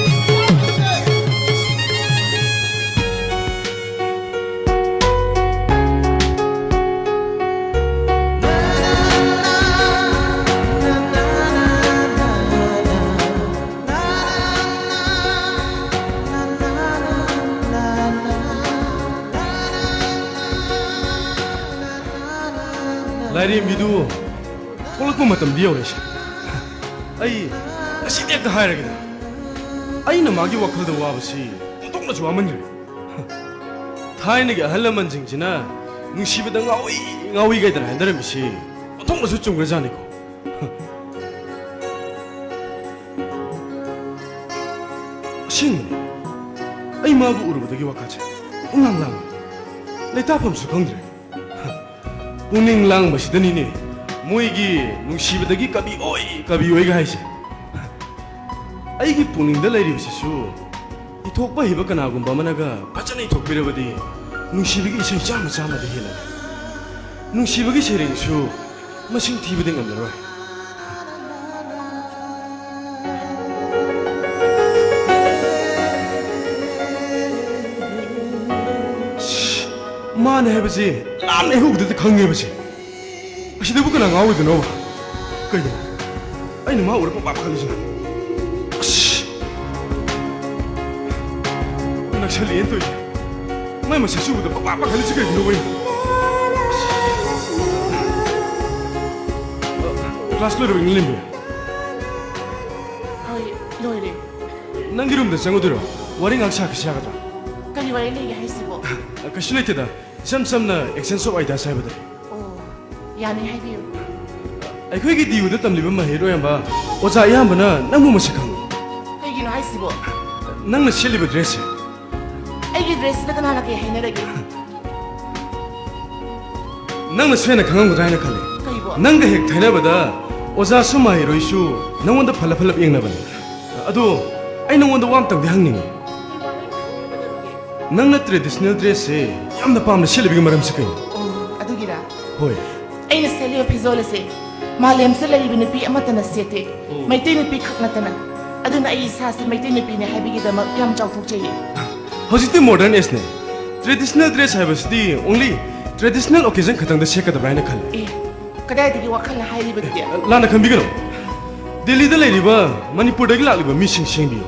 ꯂꯥꯏꯔꯦꯝꯕꯤꯗꯨ ꯊꯣꯛꯂꯛꯄ ꯃꯇꯝꯗꯤ ꯌꯧꯔꯦꯁꯦ꯫ ꯑꯩ ꯉꯁꯤꯗꯤ ꯍꯦꯛꯇ ꯍꯥꯏꯔꯒꯦꯗ꯫ ꯑꯩꯅ ꯃꯥꯒꯤ ꯋꯥꯈꯜꯗ ꯋꯥꯕꯁꯤ ꯑꯣꯟꯊꯣꯛꯅꯁꯨ ꯋꯥꯃꯟꯈ꯭ꯔꯦ꯫ ꯊꯥꯏꯅꯒꯤ ꯑꯍꯜ ꯂꯃꯟꯁꯤꯡꯁꯤꯅ ꯅꯨꯡꯁꯤꯕꯗ ꯉꯥꯎꯏ ꯉꯥꯎꯏ ꯀꯥꯏꯗꯅ ꯍꯥꯏꯅꯔꯝꯃꯤꯁꯤ ꯑꯣꯟꯊꯣꯛꯅꯁꯨ ꯆꯨꯝꯈ꯭ꯔꯖꯥꯠꯅꯤꯀꯣ꯫ ꯑꯁꯦꯡꯕꯅꯦ, ꯑꯩ ꯃꯥꯕꯨ ꯎꯔꯨꯕꯗꯒꯤ ꯋꯥꯈꯜꯁꯦ ꯄꯨꯡꯂꯥꯡ ꯂꯥꯡꯉꯦ꯫ ꯂꯩꯇꯥꯐꯝꯁꯨ ꯈꯪꯗ꯭ꯔꯦ꯫ ꯄꯨꯛꯅꯤꯡ ꯂꯥꯡꯕꯁꯤꯗꯅꯤꯅꯦ ꯃꯣꯏꯒꯤ ꯅꯨꯡꯁꯤꯕꯗꯒꯤ ꯀꯕꯤ ꯑꯣꯏ, ꯀꯕꯤ ꯑꯣꯏꯒ ꯍꯥꯏꯁꯦ꯫ ꯑꯩꯒꯤ ꯄꯨꯛꯅꯤꯡꯗ ꯂꯩꯔꯤꯕꯁꯤꯁꯨ ꯏꯊꯣꯛꯄ ꯍꯩꯕ ꯀꯅꯥꯒꯨꯝꯕ ꯑꯃꯅꯒ ꯐꯖꯅ ꯏꯊꯣꯛꯄꯤꯔꯕꯗꯤ ꯅꯨꯡꯁꯤꯕꯒꯤ ꯏꯁꯩ ꯆꯥꯝꯃ ꯆꯥꯝꯃꯗꯤ ꯍꯦꯜꯂꯅꯤ꯫ ꯅꯨꯡꯁꯤꯕꯒꯤ ꯁꯩꯔꯦꯡꯁꯨ ꯃꯁꯤꯡ ꯊꯤꯕꯗꯤ ꯉꯝꯂꯔꯣꯏ꯫ ꯃꯥꯅꯦ ꯍꯥꯏꯕꯁꯤ ꯂꯥꯟꯅ ꯍꯦꯛ ꯎꯕꯗꯗꯤ ꯈꯪꯉꯦꯕꯁꯦ꯫ ꯑꯁꯤꯗꯕꯨ ꯀꯅꯥ ꯉꯥꯎꯔꯣꯏꯗꯣꯏꯅꯣꯕ? ꯀꯩꯅꯣ? ꯑꯩꯅ ꯃꯥ ꯎꯔ ꯄꯪꯄꯥꯞ ꯈꯜꯂꯤꯁꯤꯅ? ꯑꯁ! ꯅꯛꯁꯜꯂꯛꯑꯦꯅ ꯇꯧꯔꯤꯁꯦ꯫ ꯃꯥꯏ ꯃꯁꯛꯁꯤ ꯎꯕꯗ ꯄꯪꯄꯥꯞ ꯄꯥꯈꯠꯂꯤꯁꯤ ꯀꯩꯒꯤꯅꯣꯕ ꯑꯩꯅ? ꯀ꯭ꯂꯥꯁ ꯂꯣꯏꯔꯕ, ꯏꯪꯂꯦꯟꯕꯤ? ꯍꯣꯏ, ꯂꯣꯏꯔꯦ꯫ ꯅꯪꯒꯤ ꯔꯨꯝꯗ ꯆꯪꯉꯨꯗꯣꯏꯔꯣ? ꯋꯥꯔꯤ ꯉꯥꯏꯍꯥꯛ ꯁꯥꯈꯤꯁꯤ ꯌꯥꯒꯗ꯭ꯔꯥ? ꯀꯔꯤ ꯋꯥꯔꯤ ꯂꯩꯒꯦ ꯍꯥꯏꯁꯤꯕꯣ? ꯀꯩꯁꯨ ꯂꯩꯇꯦꯗ꯫ ꯏꯆꯝ ꯆꯝꯅ exchange of ideas ꯍꯥꯏꯕꯗꯨꯅꯤ꯫ ꯑꯣ, ꯌꯥꯅꯤ, ꯍꯥꯏꯕꯤꯌꯨ꯫ ꯑꯩꯈꯣꯏꯒꯤ ꯗꯤ ꯌꯨꯗ ꯇꯝꯂꯤꯕ ꯃꯍꯩꯔꯣꯏ ꯑꯌꯥꯝꯕ, ꯑꯣꯖꯥ ꯑꯌꯥꯝꯕꯅ ꯅꯪꯕꯨ ꯃꯁꯛ ꯈꯪꯏ꯫ ꯀꯩꯒꯤꯅꯣ ꯍꯥꯏꯁꯤꯕꯣ? ꯅꯪꯅ ꯁꯦꯠꯂꯤꯕ dress ꯁꯦ꯫ ꯑꯩꯒꯤ dress ꯁꯤꯗ ꯀꯅꯥꯅ ꯀꯩ ꯍꯥꯏꯅꯔꯒꯦ? ꯅꯪꯅ ꯁꯣꯏꯅ ꯈꯪꯉꯝꯒꯗ꯭ꯔꯥ ꯍꯥꯏꯅ ꯈꯜꯂꯤ꯫ ꯀꯩꯕꯣ? ꯅꯪꯒ ꯍꯦꯛ ꯊꯥꯏꯅꯕꯗ ꯑꯣꯖꯥꯁꯨ ꯃꯍꯩꯔꯣꯏꯁꯨ ꯅꯪꯉꯣꯟꯗ ꯐꯜꯂꯞ ꯐꯜꯂꯞ ꯌꯦꯡꯅꯕꯅꯤ꯫ ꯑꯗꯣ ꯑꯩ ꯅꯪꯉꯣꯟꯗ ꯋꯥ ꯑꯝꯇꯪꯗꯤ ꯍꯪꯅꯤꯡꯉꯤ꯫ ꯅꯪꯅ traditional dress ꯁꯦ ꯌꯥꯝꯅ ꯄꯥꯝꯅ ꯁꯦꯠꯂꯤꯕꯒꯤ ꯃꯔꯝꯁꯤ ꯀꯩꯅꯣ? ꯑꯣ, ꯑꯗꯨꯒꯤꯔꯥ? ꯍꯣꯏ꯫ ꯑꯩꯅ ꯁꯦꯠꯂꯤꯕ ꯐꯤꯖꯣꯜ ꯑꯁꯦ ꯃꯥꯂꯦꯝꯁꯤꯗ ꯂꯩꯔꯤꯕ ꯅꯨꯄꯤ ꯑꯃꯠꯇꯅ ꯁꯦꯠꯇꯦ꯫ ꯑꯣ꯫ ꯃꯩꯇꯩ ꯅꯨꯄꯤ ꯈꯛ ꯅꯠꯇꯅ꯫ ꯑꯗꯨꯅ ꯑꯩ ꯏꯁꯥꯁꯦ ꯃꯩꯇꯩ ꯅꯨꯄꯤꯅꯦ ꯍꯥꯏꯕꯒꯤꯗꯃꯛ ꯌꯥꯝ ꯆꯥꯎꯊꯣꯛꯆꯩꯌꯦ꯫ ꯍꯧꯖꯤꯛꯇꯤ modern age ꯅꯦ꯫ Traditional dress ꯍꯥꯏꯕꯁꯤꯗꯤ only traditional occasion ꯈꯛꯇꯪꯗ ꯁꯦꯠꯀꯗꯕ꯭ꯔꯥ ꯍꯥꯏꯅ ꯈꯜꯂꯤ꯫ ꯑꯦ, ꯀꯗꯥꯏꯗꯒꯤ ꯋꯥꯈꯜꯅ ꯍꯥꯏꯔꯤꯕꯗꯨꯗꯤ? ꯂꯥꯟꯅ ꯈꯟꯕꯤꯒꯅꯨ꯫ ꯗꯦꯜꯂꯤꯗ ꯂꯩꯔꯤꯕ ꯃꯅꯤꯄꯨꯔꯗꯒꯤ ꯂꯥꯛꯂꯤꯕ ꯃꯤꯁꯤꯡ ꯁꯦꯡꯕꯤꯌꯨ꯫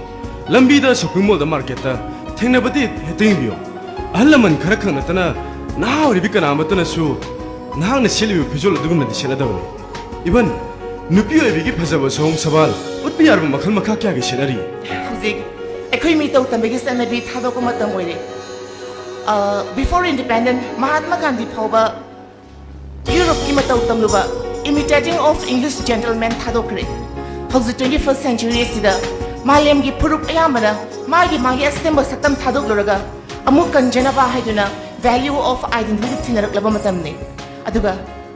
ꯂꯝꯕꯤꯗ, shopping mall ꯗ, market ꯇ ꯊꯦꯡꯅꯕꯗꯤ ꯍꯦꯛꯇ ꯌꯦꯡꯕꯤꯌꯨ꯫ ꯑꯍꯜ ꯂꯃꯟ ꯈꯔ ꯈꯛ ꯅꯠꯇꯅ ꯅꯍꯥ ꯑꯣꯏꯔꯤꯕꯤ ꯀꯅꯥ ꯑꯃꯠꯇꯅꯁꯨ ꯅꯍꯥꯛꯅ ꯁꯦꯠꯂꯤꯕ ꯐꯤꯖꯣꯜ ꯑꯗꯨꯒꯨꯝꯅꯗꯤ ꯁꯦꯠꯅꯗꯕꯅꯤ꯫ Even ꯅꯨꯄꯤ ꯑꯣꯏꯕꯤꯒꯤ ꯐꯖꯕ ꯁꯑꯣꯡ ꯁꯕꯥꯜ ꯎꯠꯄ ꯌꯥꯔꯕ ꯃꯈꯜ ꯃꯈꯥ ꯀꯌꯥꯒꯤ ꯁꯦꯠꯅꯔꯤ꯫ ꯍꯧꯖꯤꯛ ꯑꯩꯈꯣꯏ ꯃꯤꯇꯧ ꯇꯝꯕꯒꯤ ꯆꯠꯅꯕꯤ ꯊꯥꯗꯣꯛꯄ ꯃꯇꯝ ꯑꯣꯏꯔꯦ꯫ ꯑ, before independent, ꯃꯍꯥꯠꯃ ꯒꯥꯟꯙꯤ ꯐꯥꯎꯕ ꯌꯨꯔꯣꯞꯀꯤ ꯃꯇꯧ ꯇꯝꯂꯨꯕ Imitating of English Gentlemen ꯊꯥꯗꯣꯛꯈ꯭ꯔꯦ꯫ ꯍꯧꯖꯤꯛ twenty first century ꯑꯁꯤꯗ ꯃꯥꯂꯦꯝꯒꯤ ꯐꯨꯔꯨꯞ ꯑꯌꯥꯝꯕꯅ ꯃꯥꯒꯤ ꯃꯥꯒꯤ ꯑꯁꯦꯡꯕ ꯁꯛꯇꯝ ꯊꯥꯗꯣꯛꯂꯨꯔꯒ ꯑꯃꯨꯛ ꯀꯟꯖꯅꯕ ꯍꯥꯏꯗꯨꯅ Value of identity ꯊꯤꯅꯔꯛꯂꯕ ꯃꯇꯝꯅꯤ꯫ ꯑꯗꯨꯒ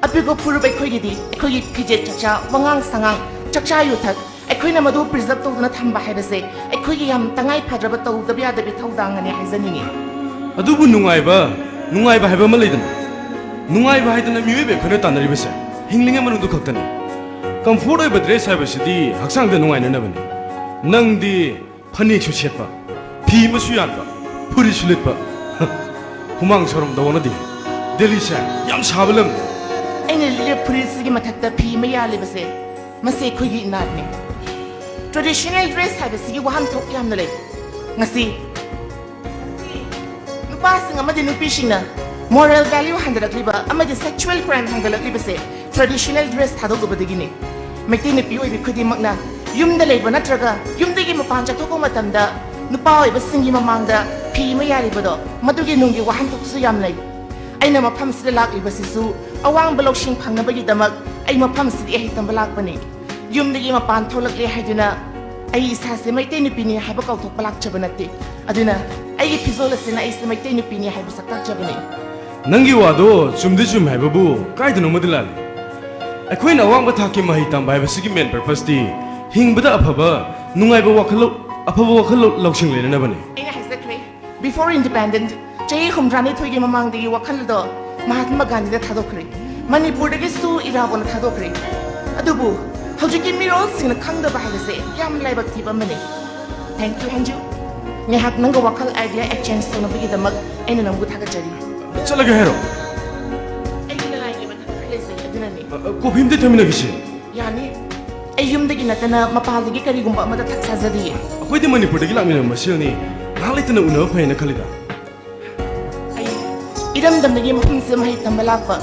ꯑꯄꯤꯛꯄ ꯐꯨꯔꯨꯞ ꯑꯩꯈꯣꯏꯒꯤꯗꯤ ꯑꯩꯈꯣꯏꯒꯤ ꯐꯤꯖꯦꯠ ꯆꯥꯛꯆꯥ, ꯋꯥꯉꯥꯡ ꯁꯉꯥꯡ, ꯆꯥꯛꯆꯥ ꯌꯨꯊꯛ, ꯑꯩꯈꯣꯏꯅ ꯃꯗꯨ preserve ꯇꯧꯗꯨꯅ ꯊꯝꯕ ꯍꯥꯏꯕꯁꯦ ꯑꯩꯈꯣꯏꯒꯤ ꯌꯥꯝ ꯇꯉꯥꯏ ꯐꯗ꯭ꯔꯕ, ꯇꯧꯗꯕ ꯌꯥꯗꯕꯤ ꯊꯧꯗꯥꯡ ꯑꯃꯅꯤ ꯍꯥꯏꯖꯅꯤꯡꯏ꯫ ꯑꯗꯨꯕꯨ ꯅꯨꯡꯉꯥꯏꯕ, ꯅꯨꯡꯉꯥꯏꯕ ꯍꯥꯏꯕ ꯑꯃ ꯂꯩꯗꯅ, ꯅꯨꯡꯉꯥꯏꯕ ꯍꯥꯏꯗꯅ ꯃꯤꯑꯣꯏꯕ ꯑꯩꯈꯣꯏꯅ ꯇꯥꯟꯅꯔꯤꯕꯁꯦ ꯍꯤꯡꯂꯤꯉꯩ ꯃꯅꯨꯡꯗ ꯈꯛꯇꯅꯤ꯫ Comfort ꯑꯣꯏꯕ dress ꯍꯥꯏꯕꯁꯤꯗꯤ ꯍꯛꯆꯥꯡꯗ ꯅꯨꯡꯉꯥꯏꯅꯅꯕꯅꯤ꯫ ꯅꯪꯗꯤ ꯐꯅꯦꯛꯁꯨ ꯁꯦꯠꯄ, ꯐꯤ ꯑꯃꯁꯨ ꯌꯥꯟꯕ, ꯐꯨꯔꯤꯠꯁꯨ ꯂꯤꯠꯄ꯫ ꯍꯨꯃꯥꯡ ꯁꯧꯔꯝꯗꯧꯅꯗꯤ꯫ ꯗꯦꯜꯂꯤꯁꯦ ꯌꯥꯝ ꯁꯥꯕ ꯂꯝꯅꯤ꯫ ꯑꯩꯅ ꯂꯤꯠꯂꯤꯕ ꯐꯨꯔꯤꯠꯁꯤꯒꯤ ꯃꯊꯛꯇ ꯐꯤ ꯑꯃ ꯌꯥꯜꯂꯤꯕꯁꯦ, ꯃꯁꯤ ꯑꯩꯈꯣꯏꯒꯤ ꯏꯅꯥꯠꯅꯤ꯫ Traditional dress ꯍꯥꯏꯕꯁꯤꯒꯤ ꯋꯥꯍꯟꯊꯣꯛ ꯌꯥꯝꯅ ꯂꯩ꯫ ꯉꯁꯤ ꯅꯨꯄꯥꯁꯤꯡ ꯑꯃꯗꯤ ꯅꯨꯄꯤꯁꯤꯡꯅ moral value ꯍꯟꯊꯔꯛꯂꯤꯕ ꯑꯃꯗꯤ sexual crime ꯍꯦꯟꯒꯠꯂꯛꯂꯤꯕꯁꯦ traditional dress ꯊꯥꯗꯣꯛꯂꯨꯕꯗꯒꯤꯅꯤ꯫ Meitei ꯅꯨꯄꯤ ꯑꯣꯏꯕꯤ ꯈꯨꯗꯤꯡꯃꯛꯅ ꯌꯨꯝꯗ ꯂꯩꯕ ꯅꯠꯇ꯭ꯔꯒ ꯌꯨꯝꯗꯒꯤ ꯃꯄꯥꯟ ꯆꯠꯊꯣꯛꯄ ꯃꯇꯝꯗ ꯅꯨꯄꯥ ꯑꯣꯏꯕꯁꯤꯡꯒꯤ ꯃꯃꯥꯡꯗ ꯐꯤ ꯑꯃ ꯌꯥꯜꯂꯤꯕꯗꯣ, ꯃꯗꯨꯒꯤ ꯅꯨꯡꯒꯤ ꯋꯥꯍꯟꯊꯣꯛꯁꯨ ꯌꯥꯝ ꯂꯩ꯫ ꯑꯩꯅ ꯃꯐꯝꯁꯤꯗ ꯂꯥꯛꯂꯤꯕꯁꯤꯁꯨ ꯑꯋꯥꯡꯕ ꯂꯧꯁꯤꯡ ꯐꯪꯅꯕꯒꯤꯗꯃꯛ ꯑꯩ ꯃꯐꯝꯁꯤꯗ ꯏꯍꯩ ꯇꯝꯕ ꯂꯥꯛꯄꯅꯤ꯫ ꯌꯨꯝꯗꯒꯤ ꯃꯄꯥꯟ ꯊꯣꯛꯂꯛꯂꯦ ꯍꯥꯏꯗꯨꯅ ꯑꯩ ꯏꯁꯥꯁꯦ ꯃꯩꯇꯩ ꯅꯨꯄꯤꯅꯤ ꯍꯥꯏꯕ ꯀꯥꯎꯊꯣꯛꯄ ꯂꯥꯛꯆꯕ ꯅꯠꯇꯦ꯫ ꯑꯗꯨꯅ ꯑꯩꯒꯤ ꯐꯤꯖꯣꯜ ꯑꯁꯤꯅ ꯑꯩꯁꯦ ꯃꯩꯇꯩ ꯅꯨꯄꯤꯅꯤ ꯍꯥꯏꯕ ꯁꯛ ꯇꯥꯛꯆꯕꯅꯤ꯫ ꯅꯪꯒꯤ ꯋꯥꯗꯣ ꯆꯨꯝꯗꯤ ꯆꯨꯝꯃꯦ ꯍꯥꯏꯕꯕꯨ ꯀꯥꯏꯗꯅꯣꯃꯗꯤ ꯂꯥꯜꯂꯤ꯫ ꯑꯩꯈꯣꯏꯅ ꯑꯋꯥꯡꯕ ꯊꯥꯛꯀꯤ ꯃꯍꯩ ꯇꯝꯕ ꯍꯥꯏꯕꯁꯤꯒꯤ main purpose ꯇꯤ ꯍꯤꯡꯕꯗ ꯑꯐꯕ, ꯅꯨꯡꯉꯥꯏꯕ ꯋꯥꯈꯜ ꯂꯧ-, ꯑꯐꯕ ꯋꯥꯈꯜ ꯂꯧ-, ꯂꯧꯁꯤꯡ ꯂꯩꯅꯅꯕꯅꯤ꯫ ꯑꯩꯅ ꯍꯥꯏꯖꯈ꯭ꯔꯦ, before independent, ꯆꯍꯤ ꯍꯨꯝꯗ꯭ꯔꯥꯅꯤꯊꯣꯏꯒꯤ ꯃꯃꯥꯡꯗꯒꯤ ꯋꯥꯈꯜꯗꯣ ꯃꯍꯥꯠꯃ ꯒꯥꯟꯙꯤꯗ ꯊꯥꯗꯣꯛꯈ꯭ꯔꯦ, ꯃꯅꯤꯄꯨꯔꯗꯒꯤꯁꯨ ꯏꯔꯥꯕꯣꯠꯅ ꯊꯥꯗꯣꯛꯈ꯭ꯔꯦ꯫ ꯑꯗꯨꯕꯨ ꯍꯧꯖꯤꯛꯀꯤ ꯃꯤꯔꯣꯜꯁꯤꯡꯅ ꯈꯪꯗꯕ ꯍꯥꯏꯕꯁꯦ ꯌꯥꯝ ꯂꯥꯏꯕꯛ ꯊꯤꯕ ꯑꯃꯅꯤ꯫ Thank you, ꯍꯟꯖꯨ꯫ ꯉꯥꯏꯍꯥꯛ ꯅꯪꯒ ꯋꯥꯈꯜ idea exchange ꯇꯧꯅꯕꯒꯤꯗꯃꯛ ꯑꯩꯅ ꯅꯪꯕꯨ ꯊꯥꯒꯠꯆꯔꯤ꯫ ꯆꯠꯂꯒꯦ ꯍꯥꯏꯔꯣ? ꯑꯩꯒꯤ ꯂꯅꯥꯏꯒꯤ ꯃꯊꯧ ꯈꯔ ꯂꯩꯖꯩ, ꯑꯗꯨꯅꯅꯤ꯫ ꯑ, ꯑ, coffee ꯑꯝꯇ ꯊꯛꯃꯤꯟꯅꯈꯤꯁꯤ꯫ ꯌꯥꯅꯤ꯫ ꯑꯩ ꯌꯨꯝꯗꯒꯤ ꯅꯠꯇꯅ ꯃꯄꯥꯟꯗꯒꯤ ꯀꯔꯤꯒꯨꯝꯕ ꯑꯃꯗ ꯊꯛ ꯆꯥꯖꯗꯤꯌꯦ꯫ ꯑꯩꯈꯣꯏꯗꯤ ꯃꯅꯤꯄꯨꯔꯗꯒꯤ ꯂꯥꯛꯃꯤꯟꯅꯕ ꯃꯁꯦꯜꯅꯤ꯫ ꯉꯥꯏꯍꯥꯛ ꯂꯩꯇꯅ ꯎꯅꯕ ꯐꯩꯅ ꯈꯜꯂꯤꯗ꯫ ꯑꯩ ꯏꯔꯝꯗꯝꯗꯒꯤ ꯃꯐꯝꯁꯤꯗ ꯃꯍꯩ ꯇꯝꯕ ꯂꯥꯛꯄ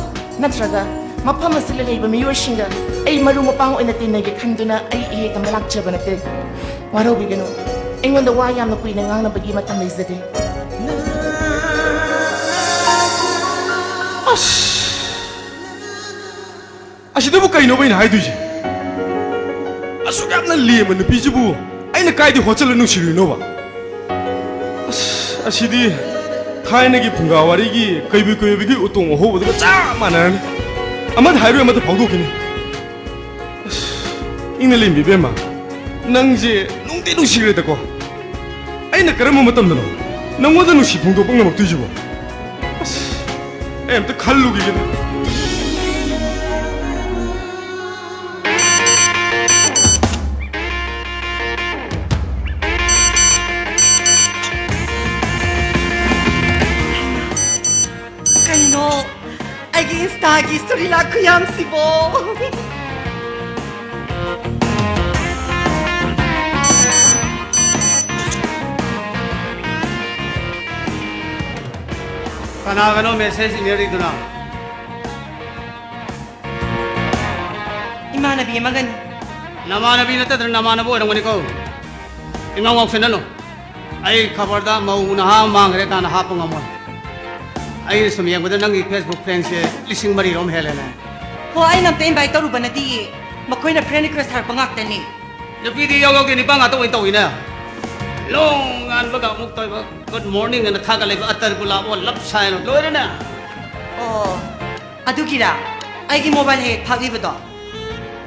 ꯅꯠꯇ꯭ꯔꯒ ꯃꯐꯝ ꯑꯁꯤꯗ ꯂꯩꯕ ꯃꯤꯑꯣꯏꯁꯤꯡꯒ ꯑꯩ ꯃꯔꯨꯞ ꯃꯄꯥꯡ ꯑꯣꯏꯅ ꯇꯤꯟꯅꯒꯦ ꯈꯟꯗꯨꯅ ꯑꯩ ꯏꯍꯩ ꯇꯝꯕ ꯂꯥꯛꯆꯕ ꯅꯠꯇꯦ꯫ ꯋꯥꯔꯧꯕꯤꯒꯅꯨ, ꯑꯩꯉꯣꯟꯗ ꯋꯥ ꯌꯥꯝꯅ ꯀꯨꯏꯅ ꯉꯥꯡꯅꯕꯒꯤ ꯃꯇꯝ ꯂꯩꯖꯗꯦ꯫ ꯑꯁ! ꯑꯁꯤꯗꯕꯨ ꯀꯩꯅꯣꯕ ꯑꯩꯅ ꯍꯥꯏꯗꯣꯏꯁꯦ? ꯑꯁꯨꯛ ꯌꯥꯝꯅ ꯂꯦꯝꯕ ꯅꯨꯄꯤꯁꯤꯕꯨ ꯑꯩꯅ ꯀꯥꯏꯗ ꯍꯣꯠꯆꯜꯂ ꯅꯨꯡꯁꯤꯔꯨꯏꯅꯣꯕ? ꯑꯁ, ꯑꯁꯤꯗꯤ ꯊꯥꯏꯅꯒꯤ ꯐꯨꯡꯒꯥ ꯋꯥꯔꯤꯒꯤ ꯀꯩꯕꯨ ꯀꯩꯕꯨꯒꯤ ꯎꯇꯣꯡ ꯑꯍꯧꯕꯗꯨꯒ ꯆꯞ ꯃꯥꯟꯅꯔꯅꯤ꯫ ꯑꯃꯗ ꯍꯥꯏꯔꯨꯏ, ꯑꯃꯗ ꯐꯥꯎꯗꯣꯛꯈꯤꯅꯤ꯫ ꯑꯁ, ꯏꯪꯅ ꯂꯩꯕꯤ ꯏꯕꯦꯝꯃ, ꯅꯪꯁꯦ ꯅꯨꯡꯗꯤ ꯅꯨꯡꯁꯤꯈ꯭ꯔꯦꯗꯀꯣ꯫ ꯑꯩꯅ ꯀꯔꯝꯕ ꯃꯇꯝꯗꯅꯣ ꯅꯪꯉꯣꯟꯗ ꯅꯨꯡꯁꯤ ꯐꯣꯡꯗꯣꯛꯄ ꯉꯝꯃꯛꯇꯣꯏꯁꯤꯕꯣ? ꯑꯁ, ꯑꯩ ꯑꯝꯇ ꯈꯜꯂꯨꯈꯤꯒꯦꯗ꯫ ꯀꯩꯅꯣ, ꯑꯩꯒꯤ Insta-ꯒꯤ ꯁꯨꯔꯤꯂꯥ ꯈꯨꯌꯥꯝꯁꯤꯕꯣ? ꯀꯅꯥꯒꯅꯣ message ꯏꯅꯔꯤꯗꯨꯅ? ꯏꯃꯥꯟꯅꯕꯤ ꯑꯃꯒꯅꯤ꯫ ꯅꯃꯥꯟꯅꯕꯤ ꯅꯠꯇꯗꯅ ꯅꯃꯥꯟꯅꯕ ꯑꯣꯏꯔꯝꯒꯅꯤꯀꯣ꯫ ꯏꯉꯥꯎ ꯉꯥꯎꯁꯟꯅꯅꯨ꯫ ꯑꯩ ꯈꯕꯔꯗ ꯃꯧ ꯅꯍꯥ ꯑꯃ ꯃꯥꯡꯈ꯭ꯔꯦ ꯀꯥꯏꯅ ꯍꯥꯞꯄ ꯉꯝꯃꯣꯏ꯫ ꯑꯩꯅ ꯁꯨꯝ ꯌꯦꯡꯕꯗ ꯅꯪꯒꯤ Facebook friend-ꯁꯦ ꯂꯤꯁꯤꯡ ꯃꯔꯤꯔꯣꯝ ꯍꯦꯜꯂꯦꯅꯦ꯫ ꯍꯣ, ꯑꯩꯅ ꯑꯝꯇ invite ꯇꯧꯔꯨꯕ ꯅꯠꯇꯤꯌꯦ꯫ ꯃꯈꯣꯏꯅ friend request ꯊꯥꯔꯛꯄ ꯉꯥꯛꯇꯅꯤ꯫ ꯅꯨꯄꯤꯗꯤ ꯌꯥꯎ ꯌꯥꯎꯗꯦ, ꯅꯤꯄꯥ ꯉꯥꯛꯇ ꯑꯣꯏꯅ ꯇꯧꯏꯅꯦ꯫ ꯅꯣꯡꯉꯥꯟꯕꯒ ꯑꯃꯨꯛ ꯇꯧꯏꯕ good morning ꯑꯅ ꯊꯥꯒꯠꯂꯛꯏꯕ ꯑꯇꯔ ꯒꯨꯂꯥꯞ ꯑꯣ love sign ꯂꯣꯏꯔꯦꯅꯦ꯫ ꯑꯣ, ꯑꯗꯨꯒꯤꯔꯥ? ꯑꯩꯒꯤ mobile ꯍꯦꯛ ꯍꯦꯛ ꯐꯥꯛꯂꯤꯕꯗꯣ?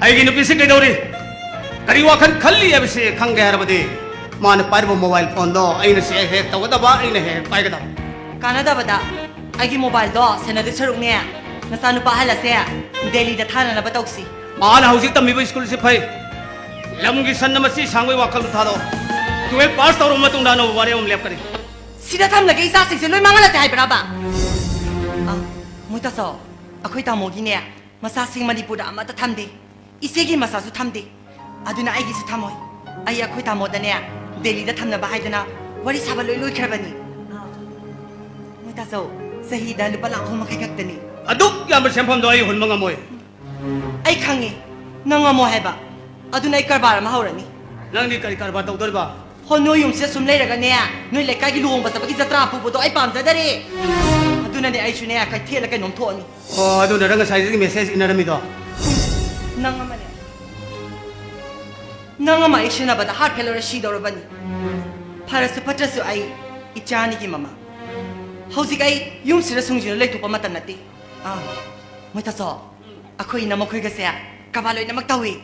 ꯑꯩꯒꯤ ꯅꯨꯄꯤꯁꯤ ꯀꯩꯗꯧꯔꯤ, ꯀꯔꯤ ꯋꯥꯈꯜ ꯈꯜꯂꯤ ꯍꯥꯏꯕꯁꯤ ꯈꯪꯒꯦ ꯍꯥꯏꯔꯕꯗꯤ ꯃꯥꯅ ꯄꯥꯏꯔꯤꯕ mobile phone-ꯗꯣ ꯑꯩꯅ ꯁꯤ ꯍꯦꯛ ꯇꯧꯒꯗꯕ, ꯑꯩꯅ ꯍꯦꯛ ꯄꯥꯏꯒꯗꯕ꯫ ꯀꯥꯟꯅꯗꯕꯗ ꯑꯩꯒꯤ mobile-ꯗꯣ ꯁꯦꯟꯅꯗꯣꯏ ꯁꯔꯨꯛꯅꯦ, ꯅꯆꯥꯅꯨꯄꯥ ꯑꯍꯜ ꯑꯁꯦ ꯗꯦꯜꯂꯤꯗ ꯊꯥꯅꯅꯕ ꯇꯧꯁꯤ꯫ ꯃꯥꯅ ꯍꯧꯖꯤꯛ ꯇꯝꯃꯤꯕ school-ꯁꯤ ꯐꯩ꯫ ꯂꯝꯒꯤ ꯁꯟꯅ ꯃꯆꯤ ꯁꯥꯡꯕꯒꯤ ꯋꯥꯈꯜꯗꯨ ꯊꯥꯗꯣꯛꯑꯣ꯫ Twelve pass ꯇꯧꯔꯕ ꯃꯇꯨꯡꯗ ꯑꯅꯧꯕ ꯋꯥꯔꯦꯞ ꯑꯃ ꯂꯦꯞꯀꯅꯤ꯫ ꯁꯤꯗ ꯊꯝꯂꯒꯦ ꯏꯆꯥꯁꯤꯡꯁꯦ ꯂꯣꯏ ꯃꯥꯡꯍꯜꯂꯁꯦ ꯍꯥꯏꯕ꯭ꯔꯕ? ꯑ, ꯃꯣꯏ ꯇꯥꯆꯧ, ꯑꯩꯈꯣꯏ ꯇꯥꯃꯣꯒꯤꯅꯦ, ꯃꯆꯥꯁꯤꯡ ꯃꯅꯤꯄꯨꯔꯗ ꯑꯃꯠꯇ ꯊꯝꯗꯦ꯫ ꯏꯆꯦꯒꯤ ꯃꯆꯥꯁꯨ ꯊꯝꯗꯦ꯫ ꯑꯗꯨꯅ ꯑꯩꯒꯤꯁꯨ ꯊꯝꯃꯣꯏ꯫ ꯑꯩ ꯑꯩꯈꯣꯏ ꯇꯥꯃꯣꯗꯅꯦ, ꯗꯦꯜꯂꯤꯗ ꯊꯝꯅꯕ ꯍꯥꯏꯗꯅ ꯋꯥꯔꯤ ꯁꯥꯕ ꯂꯣꯏ ꯂꯣꯏꯈ꯭ꯔꯕꯅꯤ꯫ ꯃꯣꯏ ꯇꯥꯆꯧ, ꯆꯍꯤꯗ ꯂꯨꯄꯥ ꯂꯥꯈ ꯑꯍꯨꯝ ꯃꯈꯥꯏ ꯈꯛꯇꯅꯤ꯫ ꯑꯗꯨꯛ ꯌꯥꯝꯕ ꯁꯦꯟꯐꯝꯗꯣ ꯑꯩ ꯍꯨꯟꯕ ꯉꯝꯃꯣꯏ꯫ ꯑꯩ ꯈꯪꯉꯤ, ꯅꯪ ꯉꯝꯃꯣ ꯍꯥꯏꯕ꯫ ꯑꯗꯨꯅ ꯑꯩ ꯀꯔꯕꯥꯔ ꯑꯃ ꯍꯧꯔꯅꯤ꯫ ꯅꯪꯗꯤ ꯀꯔꯤ ꯀꯔꯕꯥꯔ ꯇꯧꯗꯣꯔꯤꯕ? ꯍꯣ, ꯅꯣꯏ ꯌꯨꯝꯁꯤꯗ ꯁꯨꯝ ꯂꯩꯔꯒꯅꯦ, ꯅꯣꯏ ꯂꯩꯀꯥꯏꯒꯤ ꯂꯨꯍꯣꯡꯕ ꯆꯠꯄꯒꯤ ꯖꯇ꯭ꯔꯥ ꯄꯨꯕꯗꯣ ꯑꯩ ꯄꯥꯝꯖꯗꯔꯦ꯫ ꯑꯗꯨꯅꯅꯦ ꯑꯩꯁꯨꯅꯦ, ꯀꯩꯊꯦꯜꯗ ꯀꯩꯅꯣꯝ ꯊꯣꯛꯑꯅꯤ꯫ ꯑꯣ, ꯑꯗꯨꯅꯔ ꯉꯁꯥꯏꯗꯒꯤ message ꯏꯟꯅꯔꯝꯃꯤꯗꯣ? ꯅꯪ ꯑꯃꯅꯦ꯫ ꯅꯪ ꯑꯃ ꯑꯩ ꯁꯦꯟꯅꯕꯗ heart failure ꯁꯤꯗꯧꯔꯕꯅꯤ꯫ ꯐꯔꯁꯨ ꯐꯠꯇ꯭ꯔꯁꯨ ꯑꯩ ꯏꯆꯥ ꯑꯅꯤꯒꯤ ꯃꯃꯥ꯫ ꯍꯧꯖꯤꯛ ꯑꯩ ꯌꯨꯝꯁꯤꯗ ꯁꯨꯡꯁꯤꯗ ꯂꯩꯊꯣꯛꯄ ꯃꯇꯝ ꯅꯠꯇꯦ꯫ ꯑꯥ, ꯃꯣꯏ ꯇꯥꯆꯧ, ꯑꯩꯈꯣꯏ ꯏꯅꯝ ꯃꯈꯣꯏꯒꯁꯦ ꯀꯕꯥ ꯂꯣꯏꯅꯃꯛ ꯇꯧꯏ꯫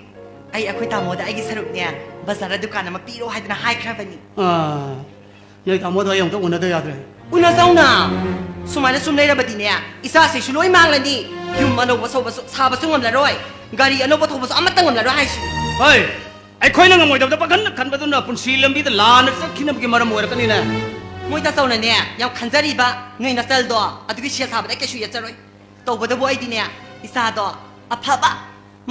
ꯑꯩ ꯑꯩꯈꯣꯏ ꯇꯥꯃꯣꯗ ꯑꯩꯒꯤ ꯁꯔꯨꯛꯅꯦ ꯕꯖꯥꯔꯗ ꯗꯨꯀꯥꯟ ꯑꯃ ꯄꯤꯔꯣ ꯍꯥꯏꯗꯅ ꯍꯥꯏꯈ꯭ꯔꯕꯅꯤ꯫ ꯑꯥ, ꯅꯣꯏ ꯇꯥꯃꯣꯗꯣ ꯑꯩ ꯑꯃꯨꯛꯇ ꯎꯅꯗ ꯌꯥꯗ꯭ꯔꯦ꯫ ꯎꯅꯖꯧꯅ꯫ ꯁꯨꯃꯥꯏꯅ ꯁꯨꯝ ꯂꯩꯔꯕꯗꯤꯅꯦ, ꯏꯆꯥꯁꯤꯁꯨ ꯂꯣꯏ ꯃꯥꯡꯂꯅꯤ꯫ ꯌꯨꯝ ꯑꯅꯧꯕ ꯁꯧꯕꯁꯨ, ꯁꯥꯕꯁꯨ ꯉꯝꯂꯔꯣꯏ꯫ ꯒꯥꯔꯤ ꯑꯅꯧꯕ ꯊꯧꯕꯁꯨ ꯑꯃꯠꯇ ꯉꯝꯂꯔꯣꯏ ꯍꯥꯏꯁꯤꯅꯤ꯫ ꯍꯣꯏ, ꯑꯩꯈꯣꯏꯅ ꯉꯝꯃꯣꯏꯗꯕꯗ ꯄꯥꯈꯟꯅ ꯈꯟꯕꯗꯨꯅ ꯄꯨꯟꯁꯤ ꯂꯝꯕꯤꯗ ꯂꯥꯟꯅ ꯆꯠꯈꯤꯅꯕꯒꯤ ꯃꯔꯝ ꯑꯣꯏꯔꯛꯀꯅꯤꯅꯦ꯫ ꯃꯣꯏ ꯇꯥꯆꯧꯅꯅꯦ ꯌꯥꯝ ꯈꯟꯖꯔꯤꯕ ꯅꯣꯏ ꯅꯆꯜꯗꯣ ꯑꯗꯨꯒꯤ ꯁꯦꯜ ꯊꯥꯕꯗ ꯑꯩ ꯀꯩꯁꯨ ꯌꯦꯠꯆꯔꯣꯏ꯫ ꯇꯧꯕꯗꯕꯨ ꯑꯩꯗꯤꯅꯦ, ꯏꯆꯥꯗꯣ ꯑꯐꯕ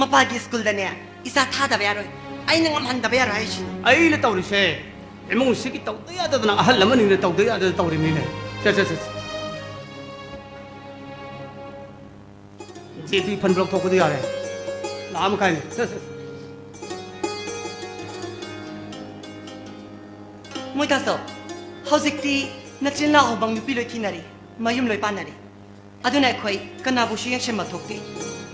ꯃꯄꯥꯒꯤ ꯁ꯭ꯀꯨꯜꯗꯅꯦ ꯏꯆꯥ ꯊꯥꯗꯕ ꯌꯥꯔꯣꯏ꯫ ꯑꯩꯅ ꯉꯝꯍꯟꯗꯕ ꯌꯥꯔꯣꯏ ꯍꯥꯏꯁꯤꯅꯤ꯫ ꯑꯩꯅ ꯇꯧꯔꯤꯁꯦ ꯏꯃꯨꯡꯁꯤꯒꯤ ꯇꯧꯗ ꯌꯥꯗꯗꯅ ꯑꯍꯜ ꯑꯃꯅꯤꯅ ꯇꯧꯗ ꯌꯥꯗꯗꯅ ꯇꯧꯔꯤꯕꯅꯤꯅꯦ꯫ ꯁꯦ, ꯁꯦ, ꯁꯦ, ꯁꯦ꯫ ꯖꯦ ꯄꯤ ꯐꯟ ꯂꯧꯊꯣꯛꯄꯗꯤ ꯌꯥꯔꯦ꯫ ꯂꯥꯛ ꯑꯃ ꯃꯈꯥꯏꯅꯤ꯫ ꯁꯦ, ꯁꯦ, ꯁꯦ꯫ ꯃꯣꯏ ꯇꯥꯆꯧ, ꯍꯧꯖꯤꯛꯇꯤ ꯅꯆꯤꯟ ꯅꯅꯥꯎ ꯍꯧꯕꯪ ꯅꯨꯄꯤ ꯂꯣꯏ ꯊꯤꯅꯔꯤ, ꯃꯌꯨꯝ ꯂꯣꯏ ꯄꯥꯟꯅꯔꯤ꯫ ꯑꯗꯨꯅ ꯑꯩꯈꯣꯏ ꯀꯅꯥꯕꯨꯁꯨ ꯌꯦꯡꯁꯤꯟꯕ ꯊꯣꯛꯇꯦ꯫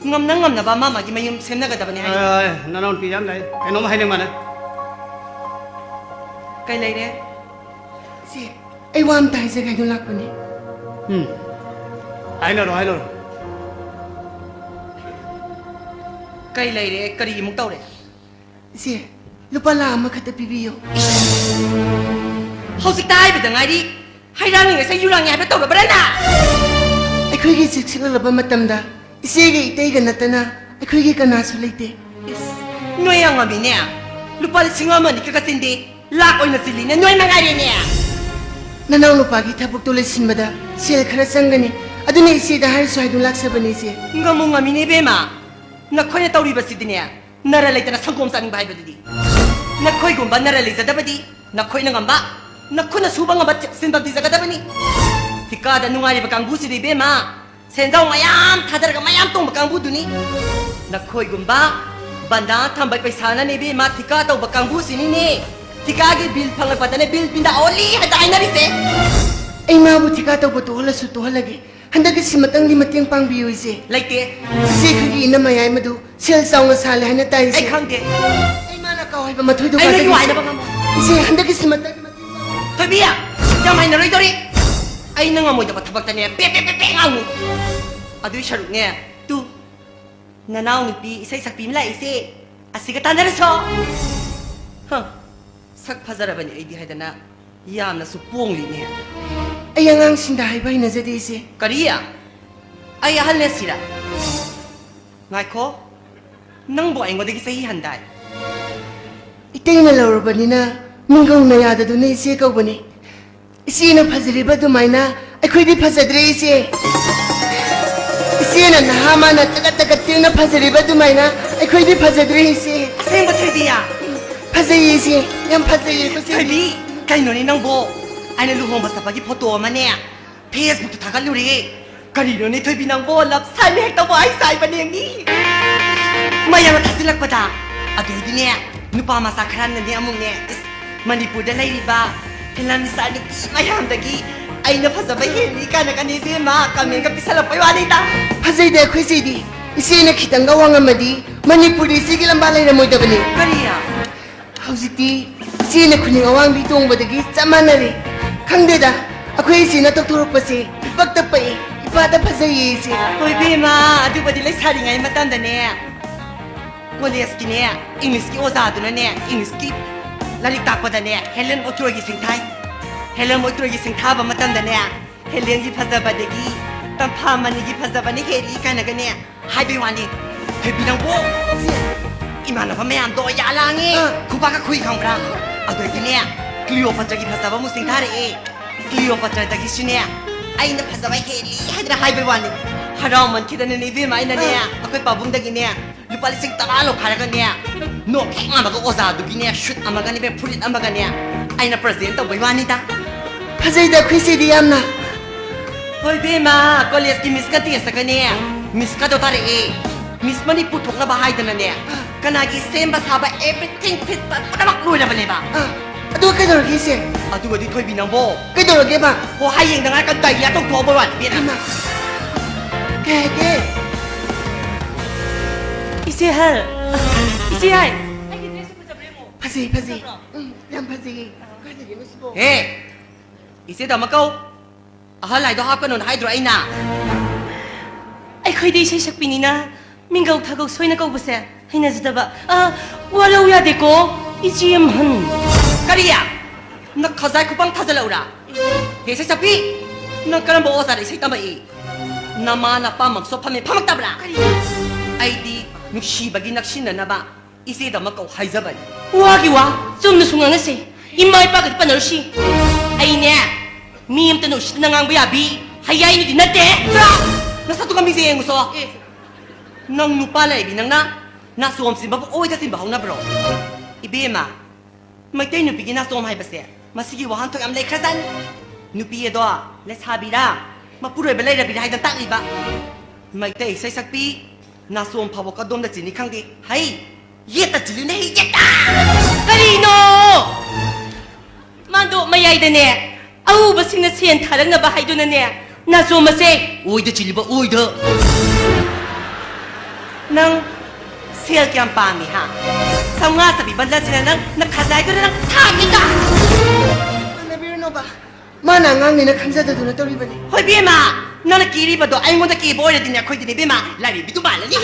ꯉꯝꯅ ꯉꯝꯅꯕ ꯃꯥ ꯃꯥꯒꯤ ꯃꯌꯨꯝ ꯁꯦꯝꯅꯒꯗꯕꯅꯤ ꯍꯥꯏꯅ꯫ ꯑꯦ, ꯅꯅꯥꯎꯅꯨꯄꯤ ꯌꯥꯝ ꯂꯩ, ꯀꯩꯅꯣꯝ ꯍꯥꯏꯅꯤꯡꯕꯅꯦ꯫ ꯀꯩ ꯂꯩꯔꯦ? ꯁꯤ, ꯑꯩ ꯋꯥ ꯑꯝꯇ ꯍꯥꯏꯖꯒꯦ ꯍꯥꯏꯗꯨꯅ ꯂꯥꯛꯄꯅꯦ꯫ ꯎꯝ꯫ ꯍꯥꯏꯅꯔꯣ, ꯍꯥꯏꯅꯔꯣ꯫ ꯀꯩ ꯂꯩꯔꯦ? ꯀꯔꯤ ꯑꯃꯨꯛ ꯇꯧꯔꯦ? ꯏꯆꯦ, ꯂꯨꯄꯥ ꯂꯥꯈ ꯑꯃꯈꯛꯇ ꯄꯤꯕꯤꯌꯨ꯫ ꯍꯧꯖꯤꯛꯇ ꯍꯥꯏꯕꯗ ꯉꯥꯏꯔꯤ, ꯍꯩꯔꯥꯡꯅꯤꯡꯉꯩꯁꯦ ꯌꯨꯔꯥꯡꯉꯦ ꯍꯥꯏꯕ ꯇꯧꯔꯕ꯭ꯔꯥ ꯅꯪ? ꯑꯩꯈꯣꯏꯒꯤ ꯆꯦꯛꯁꯤꯜꯂꯕ ꯃꯇꯝꯗ ꯏꯆꯦꯒ ꯏꯇꯩꯒ ꯅꯠꯇꯅ ꯑꯩꯈꯣꯏꯒꯤ ꯀꯅꯥꯁꯨ ꯂꯩꯇꯦ꯫ ꯏꯁ, ꯅꯣꯏ ꯌꯥꯝ ꯉꯝꯃꯤꯅꯦ꯫ ꯂꯨꯄꯥ ꯂꯤꯁꯤꯡ ꯑꯃ ꯑꯅꯤ ꯈꯛꯇ ꯆꯤꯟꯗꯦ, ꯂꯥꯛ ꯑꯣꯏꯅ ꯆꯤꯜꯂꯤꯅꯦ, ꯅꯣꯏ ꯃꯉꯥꯏꯔꯦꯅꯦ꯫ ꯅꯅꯥꯎ ꯅꯨꯄꯥꯒꯤ ꯊꯕꯛꯇꯣ ꯂꯣꯏꯁꯤꯟꯕꯗ ꯁꯦꯜ ꯈꯔ ꯆꯪꯒꯅꯤ, ꯑꯗꯨꯅ ꯏꯆꯦꯗ ꯍꯥꯏꯔꯁꯨ ꯍꯥꯏꯗꯨꯅ ꯂꯥꯛꯆꯕꯅꯤ, ꯏꯆꯦ꯫ ꯉꯝꯃꯨ ꯉꯝꯃꯤꯅꯦ ꯏꯕꯦꯝꯃ, ꯅꯈꯣꯏꯅ ꯇꯧꯔꯤꯕꯁꯤꯗꯤꯅꯦ, ꯅꯔ ꯂꯩꯇꯅ ꯁꯪꯒꯣꯝ ꯆꯥꯅꯤꯡꯕ ꯍꯥꯏꯕꯗꯨꯗꯤ꯫ ꯅꯈꯣꯏꯒꯨꯝꯕ ꯅꯔ ꯂꯩꯖꯗꯕꯗꯤ ꯅꯈꯣꯏꯅ ꯉꯝꯕ, ꯅꯈꯨꯠꯅ ꯁꯨꯕ ꯉꯝꯕ ꯊꯤ-, ꯁꯤꯟꯐꯝ ꯊꯤꯖꯒꯗꯕꯅꯤ꯫ ꯊꯤꯀꯥꯗ ꯅꯨꯡꯉꯥꯏꯔꯤꯕ ꯀꯥꯡꯕꯨꯁꯤꯗꯤ ꯏꯕꯦꯝꯃ, ꯁꯦꯟꯖꯥꯎ ꯃꯌꯥꯝ ꯊꯥꯗꯔꯒ ꯃꯌꯥꯝ ꯇꯣꯡꯕ ꯀꯥꯡꯕꯨꯗꯨꯅꯤ꯫ ꯅꯈꯣꯏꯒꯨꯝꯕ ꯕꯟꯗꯥ ꯊꯝꯕ ꯄꯩꯁꯥꯅꯅꯦ ꯏꯕꯦꯝꯃ ꯊꯤꯀꯥ ꯇꯧꯕ ꯀꯥꯡꯕꯨꯁꯤꯅꯤꯅꯦ꯫ ꯊꯤꯀꯥꯒꯤ ꯕꯤꯜ ꯐꯪꯂꯛꯄꯗꯅꯦ ꯕꯤꯜ ꯄꯤꯟꯗ ꯑꯣꯜꯂꯤ ꯍꯦꯛꯇ ꯍꯥꯏꯅꯔꯤꯁꯦ꯫ ꯑꯩ ꯃꯥꯕꯨ ꯊꯤꯀꯥ ꯇꯧꯕ ꯇꯣꯛꯍꯜꯂꯁꯨ ꯇꯣꯛꯍꯜꯂꯒꯦ꯫ ꯍꯟꯗꯛꯀꯤ ꯁꯤꯃꯇꯪꯗꯤ ꯃꯇꯦꯡ ꯄꯥꯡꯕꯤꯌꯨ, ꯏꯆꯦ꯫ ꯂꯩꯇꯦ꯫ ꯏꯆꯦ, ꯑꯩꯈꯣꯏꯒꯤ ꯏꯅꯝꯃ ꯌꯥꯏꯃꯗꯨ ꯁꯦꯜ ꯆꯥꯎꯅ ꯁꯥꯜꯂꯦ ꯍꯥꯏꯅ ꯇꯥꯏ, ꯏꯆꯦ꯫ ꯑꯩ ꯈꯪꯗꯦ꯫ ꯑꯩ ꯃꯥꯅ ꯀꯥꯎ ꯍꯥꯏꯕ ꯃꯊꯣꯏꯗꯣ ꯑꯩ ꯅꯣꯏ ꯀꯥꯖꯒꯦ, ꯏꯆꯦ꯫ ꯅꯨꯡꯉꯥꯏꯅꯕ ꯉꯝꯃꯣꯏ꯫ ꯏꯆꯦ, ꯍꯟꯗꯛꯀꯤ ꯁꯤꯃꯇꯪꯗꯤ ꯃꯇꯦꯡ ꯄꯥꯡꯕꯤꯌꯨ꯫ ꯊꯣꯏꯕꯤ, ꯌꯥꯝ ꯍꯩꯅꯔꯣꯏꯗꯧꯔꯤ꯫ ꯑꯩꯅ ꯉꯝꯃꯣꯏꯗꯕ ꯊꯕꯛꯇꯅꯦ ꯄꯦ ꯄꯦ ꯄꯦ ꯄꯦ ꯉꯥꯡꯉꯨ꯫ ꯑꯗꯨꯏ ꯁꯔꯨꯛꯅꯦ, ꯇꯨ, ꯅꯅꯥꯎ ꯅꯨꯄꯤ ꯏꯁꯩ ꯁꯛꯄꯤ ꯑꯃ ꯂꯥꯛꯏꯁꯦ, ꯑꯁꯤꯒ ꯇꯥꯟꯅꯔꯁꯣ꯫ ꯍ, ꯁꯛ ꯐꯖꯔꯕꯅꯤ ꯑꯩꯗꯤ ꯍꯥꯏꯗꯅ ꯌꯥꯝꯅꯁꯨ ꯄꯣꯡꯂꯤꯅꯦ꯫ ꯑꯩ ꯑꯉꯥꯡꯁꯤꯡꯗ ꯍꯥꯏꯕ ꯍꯩꯅꯖꯗꯦ, ꯏꯆꯦ꯫ ꯀꯔꯤ? ꯑꯩ ꯑꯍꯜꯅꯦ ꯁꯤꯔ? ꯉꯥꯏꯈꯣ, ꯅꯪꯕꯨ ꯑꯩꯉꯣꯟꯗꯒꯤ ꯆꯍꯤ ꯍꯟꯗꯥꯏ? ꯏꯇꯩꯅ ꯂꯧꯔꯕꯅꯤꯅ ꯃꯤꯡꯒꯧꯅ ꯌꯥꯗꯗꯨꯅ ꯏꯆꯦ ꯀꯧꯕꯅꯤ꯫ ꯏꯆꯦꯅ ꯐꯖꯔꯤꯕ ꯑꯗꯨꯃꯥꯏꯅ ꯑꯩꯈꯣꯏꯗꯤ ꯐꯖꯗ꯭ꯔꯦ, ꯏꯆꯦ꯫ ꯏꯆꯦꯅ ꯅꯍꯥ ꯃꯥꯅ ꯇꯒꯠ ꯇꯒꯠ ꯇꯦꯡꯅ ꯐꯖꯔꯤꯕ ꯑꯗꯨꯃꯥꯏꯅ ꯑꯩꯈꯣꯏꯗꯤ ꯐꯖꯗ꯭ꯔꯦ, ꯏꯆꯦ꯫ ꯑꯁꯦꯡꯕ ꯊꯣꯏꯕꯤꯌꯥ? ꯐꯖꯩꯌꯦ, ꯏꯆꯦ꯫ ꯌꯥꯝ ꯐꯖꯩꯌꯦ, ꯐꯖꯩꯌꯦ꯫ ꯊꯣꯏꯕꯤ, ꯀꯩꯅꯣꯅꯦ ꯅꯪꯕꯣ? ꯑꯩꯅ ꯂꯨꯍꯣꯡꯕ ꯆꯠꯄꯒꯤ ꯐꯣꯇꯣ ꯑꯃꯅꯦ Facebook ꯇ ꯊꯥꯒꯠꯂꯨꯔꯦ꯫ ꯀꯔꯤꯅꯣꯅꯦ ꯊꯣꯏꯕꯤ ꯅꯪꯕꯣ? ꯂꯞ ꯁꯥꯏꯟ ꯍꯦꯛ ꯇꯧꯕ ꯑꯩ ꯆꯥꯏꯕꯅꯦ ꯃꯤ꯫ ꯃꯌꯥꯝꯅ ꯊꯥꯖꯤꯜꯂꯛꯄꯗ꯫ ꯑꯗꯨꯗꯤꯅꯦ, ꯅꯨꯄꯥ ꯃꯆꯥ ꯈꯔꯅꯅꯦ ꯑꯃꯨꯛꯅꯦ, ꯏꯁ, ꯃꯅꯤꯄꯨꯔꯗ ꯂꯩꯔꯤꯕ ꯐꯤꯂꯝ ꯏꯁꯇꯥꯔ ꯅꯨꯄꯤ ꯃꯌꯥꯝꯗꯒꯤ ꯑꯩꯅ ꯐꯖꯕ ꯍꯦꯜꯂꯤ ꯀꯥꯏꯅꯒꯅꯦ ꯏꯕꯦꯝꯃ comment ꯀ ꯄꯤꯁꯜꯂꯛꯄꯩ ꯋꯥꯅꯤꯗ꯫ ꯐꯖꯩꯗ ꯑꯩꯈꯣꯏ ꯆꯦꯗꯤ꯫ ꯏꯆꯦꯅ ꯈꯤꯇꯪꯒ ꯋꯥꯡꯉꯝꯃꯗꯤ ꯃꯅꯤꯄꯨꯔꯗ ꯏꯆꯦꯒꯤ ꯂꯝꯕꯥ ꯂꯩꯔꯝꯃꯣꯏꯗꯕꯅꯤ꯫ ꯀꯔꯤ? ꯍꯧꯖꯤꯛꯇꯤ ꯏꯆꯦꯅ ꯈꯨꯅꯤꯡ ꯑꯋꯥꯡꯕꯤ ꯇꯣꯡꯕꯗꯒꯤ ꯆꯞ ꯃꯥꯟꯅꯔꯦ꯫ ꯈꯪꯗꯦꯗ, ꯑꯩꯈꯣꯏ ꯏꯆꯦꯅ ꯇꯧꯊꯣꯔꯛꯄꯁꯦ ꯏꯄꯛꯇ ꯄꯛꯏ, ꯏꯄꯥꯗ ꯐꯖꯩꯌꯦ ꯏꯆꯦ꯫ ꯍꯣꯏ ꯏꯕꯦꯝꯃ, ꯑꯗꯨꯕꯨꯗꯤ ꯂꯩꯁꯥꯔꯤꯉꯩ ꯃꯇꯝꯗꯅꯦ, ꯀꯣꯂꯦꯖꯀꯤꯅꯦ, ꯏꯪꯂꯤꯁꯀꯤ ꯑꯣꯖꯥꯗꯨꯅꯅꯦ, ꯏꯪꯂꯤꯁꯀꯤ ꯂꯥꯏꯔꯤꯛ ꯇꯥꯛꯄꯗꯅꯦ, ꯍꯦꯂꯦꯟ ꯑꯣꯇ꯭ꯔꯣꯏꯒꯤ ꯁꯤꯡꯊꯥꯏ꯫ ꯍꯦꯂꯦꯟ ꯑꯣꯇ꯭ꯔꯣꯏꯒꯤ ꯁꯤꯡꯊꯥꯕ ꯃꯇꯝꯗꯅꯦ, ꯍꯦꯂꯦꯟꯒꯤ ꯐꯖꯕꯗꯒꯤ ꯇꯝꯐꯥ ꯃꯅꯤꯒꯤ ꯐꯖꯕꯅ ꯍꯦꯜꯂꯤ ꯀꯥꯏꯅꯒꯅꯦ ꯍꯥꯏꯕꯩ ꯋꯥꯅꯤ꯫ ꯊꯣꯏꯕꯤ ꯅꯪꯕꯨ, ꯏꯃꯥꯟꯅꯕ ꯃꯌꯥꯝꯗꯣ ꯌꯥ ꯂꯥꯡꯉꯦ, ꯑꯥ꯫ ꯈꯨꯕꯥꯛꯀ ꯈꯨꯏ ꯈꯪꯕ꯭ꯔꯥ? ꯑꯗꯨꯗꯒꯤꯅꯦ, ꯀ꯭ꯂꯤꯑꯣꯄꯥꯇ꯭ꯔꯥꯒꯤ ꯐꯖꯕ ꯑꯃꯨꯛ ꯁꯤꯡꯊꯥꯔꯛꯑꯦ꯫ ꯀ꯭ꯂꯤꯑꯣꯄꯥꯇ꯭ꯔꯥꯗꯒꯤꯁꯨꯅꯦ, ꯑꯩꯅ ꯐꯖꯕ ꯍꯦꯜꯂꯤ ꯍꯥꯏꯗꯅ ꯍꯥꯏꯕꯩ ꯋꯥꯅꯤ꯫ ꯍꯔꯥꯎꯃꯟꯈꯤꯗꯅꯅꯦ ꯏꯕꯦꯝꯃ ꯑꯩꯅꯅꯦ, ꯑꯥ꯫ ꯑꯩꯈꯣꯏ ꯄꯥꯕꯨꯡꯗꯒꯤꯅꯦ ꯂꯨꯄꯥ ꯂꯤꯁꯤꯡ ꯇꯔꯥ ꯂꯧꯈꯥꯏꯔꯒꯅꯦ, ꯅꯣꯛ ꯍꯦꯛ ꯉꯥꯟꯕꯒ ꯑꯣꯖꯥꯗꯨꯒꯤꯅꯦ ꯁꯨꯠ ꯑꯃꯒꯅꯦ, ꯐꯨꯔꯤꯠ ꯑꯃꯒꯅꯦ ꯑꯩꯅ present ꯇꯧꯕꯩ ꯋꯥꯅꯤꯗ꯫ ꯐꯖꯩꯗ ꯑꯩꯈꯣꯏ ꯆꯦꯗꯤ ꯌꯥꯝꯅ꯫ ꯍꯣꯏ ꯏꯕꯦꯝꯃ, ꯀꯣꯂꯦꯖꯀꯤ ꯃꯤꯁꯀ ꯇꯦꯁꯇꯒꯅꯦ, ꯃꯤꯁꯀꯗꯣ ꯇꯥꯔꯛꯑꯦ꯫ ꯃꯤꯁ ꯃꯅꯤꯄꯨꯔ ꯊꯣꯛꯅꯕ ꯍꯥꯏꯗꯅꯅꯦ, ꯀꯅꯥꯒꯤ ꯁꯦꯝꯕ ꯁꯥꯕ everything ꯐꯤꯠ ꯐꯠ ꯄꯨꯝꯅꯃꯛ ꯂꯣꯏꯔꯕꯅꯦꯕ꯫ ꯑꯥ, ꯑꯗꯨ ꯀꯩꯗꯧꯔꯒꯦ ꯏꯆꯦ? ꯑꯗꯨꯒꯗꯤ ꯊꯣꯏꯕꯤ ꯅꯪꯕꯣ꯫ ꯀꯩꯗꯧꯔꯒꯦꯕ? ꯍꯣ, ꯍꯌꯦꯡꯗ ꯉꯥꯏ ꯀꯟ diarrhea ꯇꯧꯊꯣꯛꯑꯕ ꯋꯥꯅꯤ ꯏꯕꯦꯝꯃ꯫ ꯏꯃꯥ꯫ ꯀꯩ ꯍꯥꯏꯒꯦ? ꯏꯆꯦ ꯍꯜ꯫ ꯏꯆꯦ ꯍꯥꯏ꯫ ꯐꯖꯩ, ꯐꯖꯩ꯫ ꯎꯝ, ꯌꯥꯝ ꯐꯖꯩꯌꯦ꯫ ꯀꯥꯏꯗꯒꯤꯅꯣ ꯁꯤꯕꯣ? ꯍꯦ! ꯏꯆꯦ ꯇꯝꯃ ꯀꯧ꯫ ꯑꯍꯜ ꯍꯥꯏꯗꯣ ꯍꯥꯞꯀꯅꯣꯅ ꯍꯥꯏꯗ꯭ꯔꯣ ꯑꯩꯅ? ꯑꯩꯈꯣꯏꯗꯤ ꯏꯁꯩ ꯁꯛꯄꯤꯅꯤꯅ ꯃꯤꯡꯒꯧ ꯊꯥꯒꯧ ꯁꯣꯏꯅ ꯀꯧꯕꯁꯦ ꯍꯩꯅꯖꯗꯕ꯫ ꯑ, ꯋꯥꯔꯧ ꯌꯥꯗꯦꯀꯣ, ꯏꯆꯦ ꯑꯍꯟ꯫ ꯀꯔꯤ? ꯅꯈꯖꯥꯏ ꯈꯨꯄꯪ ꯊꯥꯖꯜꯂꯛꯎꯔꯥ? ꯍꯦ ꯏꯁꯩ ꯁꯛꯄꯤ, ꯅꯪ ꯀꯔꯝꯕ ꯑꯣꯖꯥꯗ ꯏꯁꯩ ꯇꯝꯃꯛꯏ? ꯅꯃꯥ ꯅꯄꯥ ꯃꯛꯁꯣ ꯐꯝꯃꯦ ꯐꯝꯃꯛꯇꯕ꯭ꯔꯥ? ꯀꯔꯤ? ꯑꯩꯗꯤ ꯅꯨꯡꯁꯤꯕꯒꯤ ꯅꯛꯁꯤꯟꯅꯅꯕ ꯏꯆꯦꯗꯃꯛ ꯀꯧ ꯍꯥꯏꯖꯕꯅꯤ꯫ ꯋꯥꯒꯤ ꯋꯥ ꯆꯨꯝꯅꯁꯨ ꯉꯥꯡꯅꯁꯦ꯫ ꯏꯃꯥ ꯏꯄꯥꯒꯗꯤ ꯄꯟꯅꯔꯨꯁꯤ꯫ ꯑꯩꯅꯦ ꯃꯤ ꯑꯝꯇꯅ ꯎꯁꯤꯠꯇꯅ ꯉꯥꯡꯕ ꯌꯥꯕꯤ ꯍꯌꯥꯏꯅꯨꯗꯤ ꯅꯠꯇꯦ꯫ ꯆꯠꯂꯣ! ꯅꯁꯛꯇꯨꯒ ꯃꯤꯁꯦ ꯌꯦꯡꯉꯨꯁꯣ꯫ ꯑꯦ꯫ ꯅꯪ ꯅꯨꯄꯥ ꯂꯩꯕꯤ ꯅꯪꯅ ꯅꯥꯆꯣꯝ ꯁꯤꯟꯕꯕꯨ ꯑꯣꯏꯗ ꯆꯤꯟꯕ ꯍꯧꯅꯕ꯭ꯔꯣ? ꯏꯕꯦꯝꯃ, ꯃꯩꯇꯩ ꯅꯨꯄꯤꯒꯤ ꯅꯥꯆꯣꯝ ꯍꯥꯏꯕꯁꯦ ꯃꯁꯤꯒꯤ ꯋꯥꯍꯟꯊꯣꯛ ꯌꯥꯝ ꯂꯩꯈ꯭ꯔꯖꯥꯠꯅꯤ꯫ ꯅꯨꯄꯤ ꯑꯗꯣ ꯂꯩꯁꯥꯕꯤꯔꯥ ꯃꯄꯨꯔꯣꯏꯕ ꯂꯩꯔꯕꯤꯔꯥ ꯍꯥꯏꯗꯅ ꯇꯥꯛꯂꯤꯕ꯫ ꯃꯩꯇꯩ ꯏꯁꯩ ꯁꯛꯄꯤ ꯅꯥꯆꯣꯝ ꯐꯥꯎꯕ ꯀꯗꯣꯝꯗ ꯆꯤꯟꯅꯤ ꯈꯪꯗꯦ꯫ ꯍꯩ, ꯌꯦꯠꯇ ꯆꯤꯜꯂꯤꯅꯦ, ꯍꯩ, ꯌꯦꯠꯇ! ꯀꯔꯤꯅꯣ? ꯃꯥꯗꯣ ꯃꯌꯥꯏꯗꯅꯦ ꯑꯎꯕꯁꯤꯡꯅ ꯁꯦꯟ ꯊꯥꯔꯛꯅꯕ ꯍꯥꯏꯗꯨꯅꯅꯦ ꯅꯥꯆꯣꯝ ꯑꯁꯦ ꯑꯣꯏꯗ ꯆꯤꯜꯂꯤꯕ ꯑꯣꯏꯗ꯫ ꯅꯪ ꯁꯦꯜ ꯀꯌꯥꯝ ꯄꯥꯝꯃꯤ, ꯍꯥ? ꯆꯥꯝꯃꯉꯥ ꯆꯄꯤ ꯕꯟꯗꯜꯁꯤꯅ ꯅꯪ ꯅꯈꯖꯥꯏꯗꯨꯗ ꯅꯪ ꯊꯥꯒꯦꯗ! ꯇꯥꯟꯅꯕꯤꯔꯨꯅꯣꯕ꯫ ꯃꯥꯅ ꯑꯉꯥꯡꯅꯦꯅ ꯈꯟꯖꯗꯗꯨꯅ ꯇꯧꯔꯤꯕꯅꯤ꯫ ꯍꯣꯏ, ꯕꯦꯝꯃ, ꯅꯪꯅ ꯀꯦꯔꯤꯕꯗꯣ ꯑꯩꯉꯣꯟꯗ ꯀꯦꯕ ꯑꯣꯏꯔꯗꯤꯅꯦ, ꯑꯩꯈꯣꯏꯗꯤꯅꯦ, ꯕꯦꯝꯃ, ꯂꯥꯏꯔꯦꯝꯕꯤꯗꯨ ꯃꯥꯜꯂꯅꯤ꯫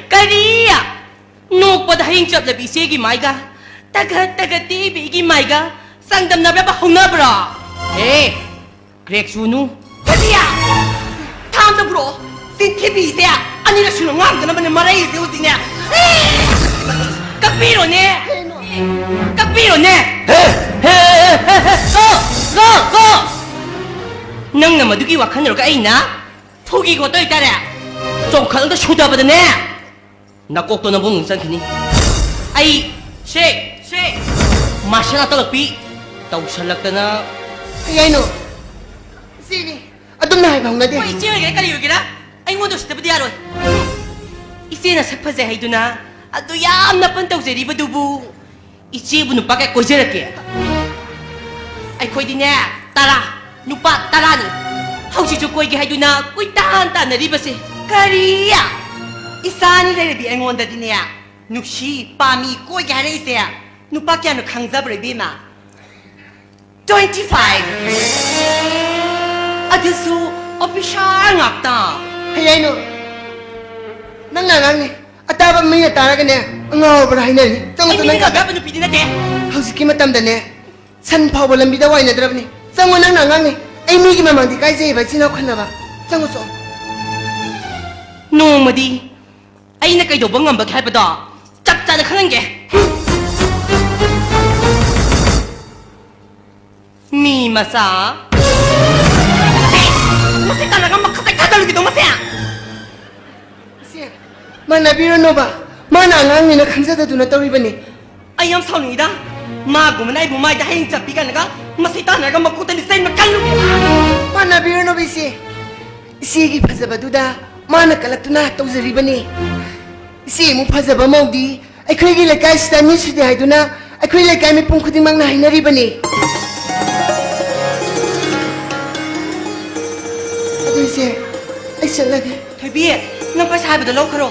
ꯀꯔꯤ? ꯅꯣꯛꯄꯗ ꯍꯌꯤꯡ ꯆꯞꯂꯕꯤ ꯏꯆꯦꯒꯤ ꯃꯥꯏꯒ, ꯇꯒꯠ ꯇꯒꯠ ꯇꯦꯛꯏꯕꯤ ꯑꯩꯒꯤ ꯃꯥꯏꯒ ꯆꯥꯡꯗꯝꯅꯕ ꯍꯧꯅꯕ꯭ꯔꯣ? ꯑꯦ, ꯀ꯭ꯔꯦꯛ ꯆꯨꯅꯨ꯫ ꯀꯔꯤ? ꯊꯥꯡꯗ ꯄꯨꯔꯛꯑꯣ꯫ ꯆꯤꯟꯊꯤꯕꯤꯁꯦ ꯑꯅꯤꯔꯛ ꯁꯨꯅ ꯉꯥꯡꯗꯅꯕꯅꯦ ꯃꯔꯩꯁꯦ ꯍꯧꯖꯤꯛꯅꯦ꯫ ꯑꯦ! ꯀꯛꯄꯤꯔꯣꯅꯦ꯫ ꯀꯛꯄꯤꯔꯣꯅꯦ꯫ ꯍꯦ! ꯍꯦ! ꯍꯦ! ꯍꯦ! ꯒꯣ! ꯒꯣ! ꯒꯣ! ꯅꯪꯅ ꯃꯗꯨꯒꯤ ꯋꯥꯈꯜ ꯂꯧꯔꯒ ꯑꯩꯅ ꯐꯨꯒꯤ ꯈꯣꯠꯇꯣꯏ ꯇꯥꯔꯦ꯫ ꯆꯣꯡꯈꯠꯂꯒ ꯁꯨꯗꯕꯗꯅꯦ ꯅꯀꯣꯛꯇꯣ ꯅꯕꯨꯡ ꯆꯪꯈꯤꯅꯤ꯫ ꯑꯩ ꯁꯦ, ꯁꯦ, ꯃꯥꯔꯁꯦꯜ ꯑꯥꯔꯠ ꯇꯧꯔꯛꯄꯤ ꯇꯧꯁꯜꯂꯛꯇꯅ꯫ ꯀꯩ ꯍꯥꯏꯅꯣ? ꯏꯆꯦꯅꯦ꯫ ꯑꯗꯨꯝꯅ ꯍꯥꯏꯕ ꯍꯧꯅꯗꯦ꯫ ꯍꯣꯏ, ꯏꯆꯦ ꯑꯣꯏꯒꯦꯔꯥ ꯀꯔꯤ ꯑꯣꯏꯒꯦꯔꯥ, ꯑꯩꯉꯣꯟꯗ ꯎꯁꯤꯠꯇꯕꯗꯤ ꯌꯥꯔꯣꯏ꯫ ꯏꯆꯦꯅ ꯁꯛ ꯐꯖꯩ ꯍꯥꯏꯗꯨꯅ ꯑꯗꯨ ꯌꯥꯝꯅ ꯄꯟ ꯇꯧꯖꯔꯤꯕꯗꯨꯕꯨ ꯏꯆꯦꯕꯨ ꯅꯨꯄꯥ ꯀꯌꯥ ꯀꯣꯏꯖꯔꯛꯀꯦ? ꯑꯩꯈꯣꯏꯗꯤꯅꯦ, ꯇꯔꯥ, ꯅꯨꯄꯥ ꯇꯔꯥꯅꯤ꯫ ꯍꯧꯖꯤꯛꯁꯨ ꯀꯣꯏꯒꯦ ꯍꯥꯏꯗꯨꯅ ꯀꯣꯏꯇꯥꯟ ꯇꯥꯟꯅꯔꯤꯕꯁꯦ꯫ ꯀꯔꯤ? ꯏꯆꯥꯅꯤ ꯂꯩꯔꯕꯤ ꯑꯩꯉꯣꯟꯗꯗꯤꯅꯦ, ꯅꯨꯡꯁꯤ, ꯄꯥꯝꯃꯤ, ꯀꯣꯏꯒꯦ ꯍꯥꯏꯔꯛꯏꯁꯦ ꯅꯨꯄꯥ ꯀꯌꯥꯅꯣ ꯈꯪꯖꯕ꯭ꯔꯥ, ꯏꯕꯦꯝꯃ? Twenty five. ꯑꯗꯨꯁꯨ ꯑꯣꯐꯤꯁꯥꯔ ꯉꯥꯛꯇ꯫ ꯀꯩ ꯍꯥꯏꯅꯣ? ꯅꯪꯅ ꯑꯉꯥꯡꯅꯤ꯫ ꯑꯇꯥꯕ ꯃꯤꯅ ꯇꯥꯔꯒꯅꯦ, ꯑꯉꯥꯎꯕ꯭ꯔꯥ ꯍꯥꯏꯅꯔꯅꯤ꯫ ꯆꯪꯉꯣ, ꯑꯩ ꯆꯪꯉꯣ, ꯃꯤꯅ ꯅꯪ ꯀꯥꯗ꯫ ꯉꯥꯡꯅꯕ ꯅꯨꯄꯤꯗꯤ ꯅꯠꯇꯦ꯫ ꯍꯧꯖꯤꯛꯀꯤ ꯃꯇꯝꯗꯅꯦ, ꯁꯟ ꯐꯥꯎꯕ ꯂꯝꯕꯤꯗ ꯋꯥꯏꯅꯗ꯭ꯔꯕꯅꯤ꯫ ꯆꯪꯉꯣ, ꯅꯪꯅ ꯑꯉꯥꯡꯅꯤ꯫ ꯑꯩ ꯃꯤꯒꯤ ꯃꯃꯥꯡꯗꯤ ꯏꯀꯥꯏꯖꯩꯌꯦꯕ, ꯏꯆꯤꯟ ꯏꯅꯥꯎ ꯈꯟꯅꯕ꯫ ꯆꯪꯉꯣ, ꯆꯣ꯫ ꯅꯣꯡꯃꯗꯤ ꯑꯩꯅ ꯀꯩꯗꯧꯕ ꯉꯝꯕꯒꯦ ꯍꯥꯏꯕꯗꯣ ꯆꯞ ꯆꯥꯅ ꯈꯪꯍꯟꯒꯦ꯫ ꯃꯤ ꯃꯆꯥ꯫ ꯃꯁꯤ ꯇꯥꯟꯅꯒ ꯃꯈꯥ ꯆꯠꯊꯗꯧꯔꯤꯕꯗꯣ ꯃꯁꯦ꯫ ꯏꯆꯦ, ꯃꯥꯟꯅꯕꯤꯔꯨꯅꯣꯕ꯫ ꯃꯥꯅ ꯑꯉꯥꯡꯅꯤꯅ ꯈꯟꯖꯗꯗꯨꯅ ꯇꯧꯔꯤꯕꯅꯤ꯫ ꯑꯩ ꯌꯥꯝ ꯁꯥꯎꯅꯤꯡꯉꯤꯗ꯫ ꯃꯥꯒꯨꯝꯕꯅ ꯑꯩꯕꯨ ꯃꯥꯏꯗ ꯍꯌꯦꯡ ꯆꯠꯄꯤ ꯀꯥꯏꯅꯒ ꯃꯁꯤ ꯇꯥꯟꯅꯔꯒ ꯃꯀꯣꯛꯇ ꯂꯤꯆꯩ ꯃꯀꯜ꯫ ꯃꯥꯟꯅꯕꯤꯔꯨꯅꯣꯕ ꯏꯆꯦ꯫ ꯏꯆꯦꯒꯤ ꯐꯖꯕꯗꯨꯗ ꯃꯥꯅ ꯀꯜꯂꯛꯇꯨꯅ ꯇꯧꯖꯔꯤꯕꯅꯤ꯫ ꯏꯆꯦꯃꯨꯛ ꯐꯖꯕ ꯃꯧꯗꯤ ꯑꯩꯈꯣꯏꯒꯤ ꯂꯩꯀꯥꯏꯁꯤꯗ ꯑꯅꯤ ꯁꯨꯗꯦ ꯍꯥꯏꯗꯨꯅ ꯑꯩꯈꯣꯏ ꯂꯩꯀꯥꯏ ꯃꯤꯄꯨꯝ ꯈꯨꯗꯤꯡꯃꯛꯅ ꯍꯥꯏꯅꯔꯤꯕꯅꯤ꯫ ꯑꯗꯨ ꯏꯆꯦ, ꯑꯩ ꯆꯠꯂꯒꯦ꯫ ꯊꯣꯏꯕꯤ, ꯅꯪ ꯄꯩꯁꯥ ꯍꯥꯏꯕꯗꯣ ꯂꯧꯈ꯭ꯔꯣ꯫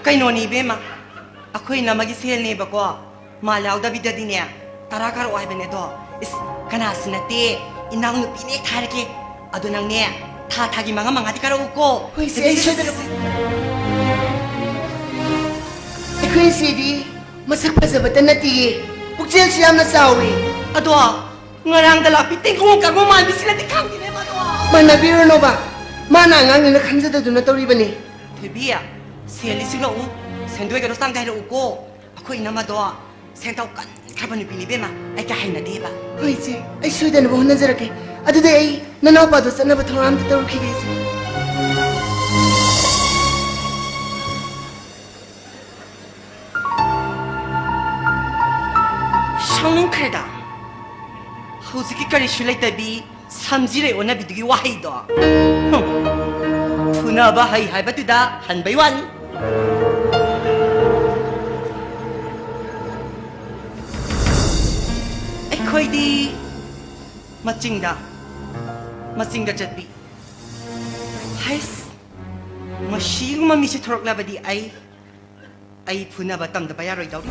ꯀꯩꯅꯣꯅꯤ ꯏꯕꯦꯝꯃ, ꯑꯩꯈꯣꯏ ꯏꯅꯝꯃꯒꯤ ꯁꯦꯜꯅꯦꯕꯀꯣ, ꯃꯥ ꯌꯥꯎꯗꯕꯤꯗꯗꯤꯅꯦ, ꯇꯔꯥ ꯀꯥꯔꯛꯑꯣ ꯍꯥꯏꯕꯅꯦ ꯑꯗꯣ꯫ ꯏꯁ, ꯀꯅꯥꯁꯨ ꯅꯠꯇꯦ, ꯏꯅꯥꯎꯅꯨꯄꯤꯅꯦ ꯍꯦꯛꯇ ꯍꯥꯏꯔꯛꯀꯦ꯫ ꯑꯗꯣ ꯅꯪꯅꯦ, ꯊꯥ ꯊꯥꯒꯤ ꯃꯉꯥ ꯃꯉꯥꯗꯤ ꯀꯥꯔꯛꯎꯀꯣ꯫ ꯍꯣꯏ, ꯏꯆꯦ, ꯑꯩ ꯁꯣꯏꯗꯅ꯫ ꯑꯩꯈꯣꯏ ꯏꯆꯦꯗꯤ ꯃꯁꯛ ꯐꯖꯕꯇ ꯅꯠꯇꯤꯌꯦ, ꯄꯨꯛꯆꯦꯜꯁꯨ ꯌꯥꯝꯅ ꯆꯥꯎꯏ꯫ ꯑꯗꯣ ꯉꯔꯥꯡꯗ ꯂꯥꯛꯄꯤ ꯇꯦꯡꯈꯣꯡ ꯀꯥꯡꯕꯨ ꯃꯥꯟꯕꯤꯁꯤꯅꯗꯤ ꯈꯪꯗꯦꯅꯦ ꯃꯗꯣ꯫ ꯃꯥꯟꯅꯕꯤꯔꯨꯅꯣꯕ, ꯃꯥꯅ ꯑꯉꯥꯡꯅꯤꯅ ꯈꯟꯖꯗꯗꯨꯅ ꯇꯧꯔꯤꯕꯅꯤ꯫ ꯊꯣꯏꯕꯤ, ꯁꯦꯜꯗꯤ ꯁꯤꯡꯂꯛꯎ, ꯁꯦꯟꯗꯣꯏꯒꯗꯣ ꯆꯥꯡꯗ ꯍꯥꯏꯔꯛꯎꯀꯣ꯫ ꯑꯩꯈꯣꯏ ꯏꯅꯝꯃꯗꯣ ꯁꯦꯟꯊꯧ ꯀꯟꯈ꯭ꯔꯕ ꯅꯨꯄꯤꯅꯤ ꯏꯕꯦꯝꯃ, ꯑꯩ ꯀꯌꯥ ꯍꯩꯅꯗꯦꯕ꯫ ꯍꯣꯏ ꯏꯆꯦ, ꯑꯩ ꯁꯣꯏꯗꯅꯕ ꯍꯣꯠꯅꯖꯔꯛꯀꯦ꯫ ꯑꯗꯨꯗꯤ ꯑꯩ ꯅꯅꯥꯎꯄꯥꯗꯣ ꯆꯠꯅꯕ ꯊꯧꯔꯥꯡ ꯑꯝꯇ ꯇꯧꯔꯨꯈꯤꯒꯦ ꯏꯆꯦ꯫ ꯁꯥꯎꯅꯤꯡꯈ꯭ꯔꯦꯗ꯫ ꯍꯧꯖꯤꯛꯀꯤ ꯀꯔꯤꯁꯨ ꯂꯩꯇꯕꯤ ꯁꯝꯖꯤꯔꯩ ꯑꯣꯟꯅꯕꯤꯗꯨꯒꯤ ꯋꯥꯍꯩꯗꯣ꯫ ꯍꯨꯝ꯫ ꯐꯨꯅꯕ ꯍꯩ ꯍꯥꯏꯕꯗꯨꯗ ꯍꯟꯕꯩ ꯋꯥꯅꯤ꯫ ꯑꯩꯈꯣꯏꯗꯤ ꯃꯆꯤꯡꯗ, ꯃꯆꯤꯡꯗ ꯆꯠꯄꯤ꯫ ꯍꯩꯁ, ꯃꯁꯤꯒꯨꯝꯕ ꯃꯤꯁꯦ ꯊꯣꯔꯛꯂꯕꯗꯤ ꯑꯩ, ꯑꯩ ꯐꯨꯅꯕ ꯇꯝꯗꯕ ꯌꯥꯔꯣꯏꯗꯧꯔꯤ꯫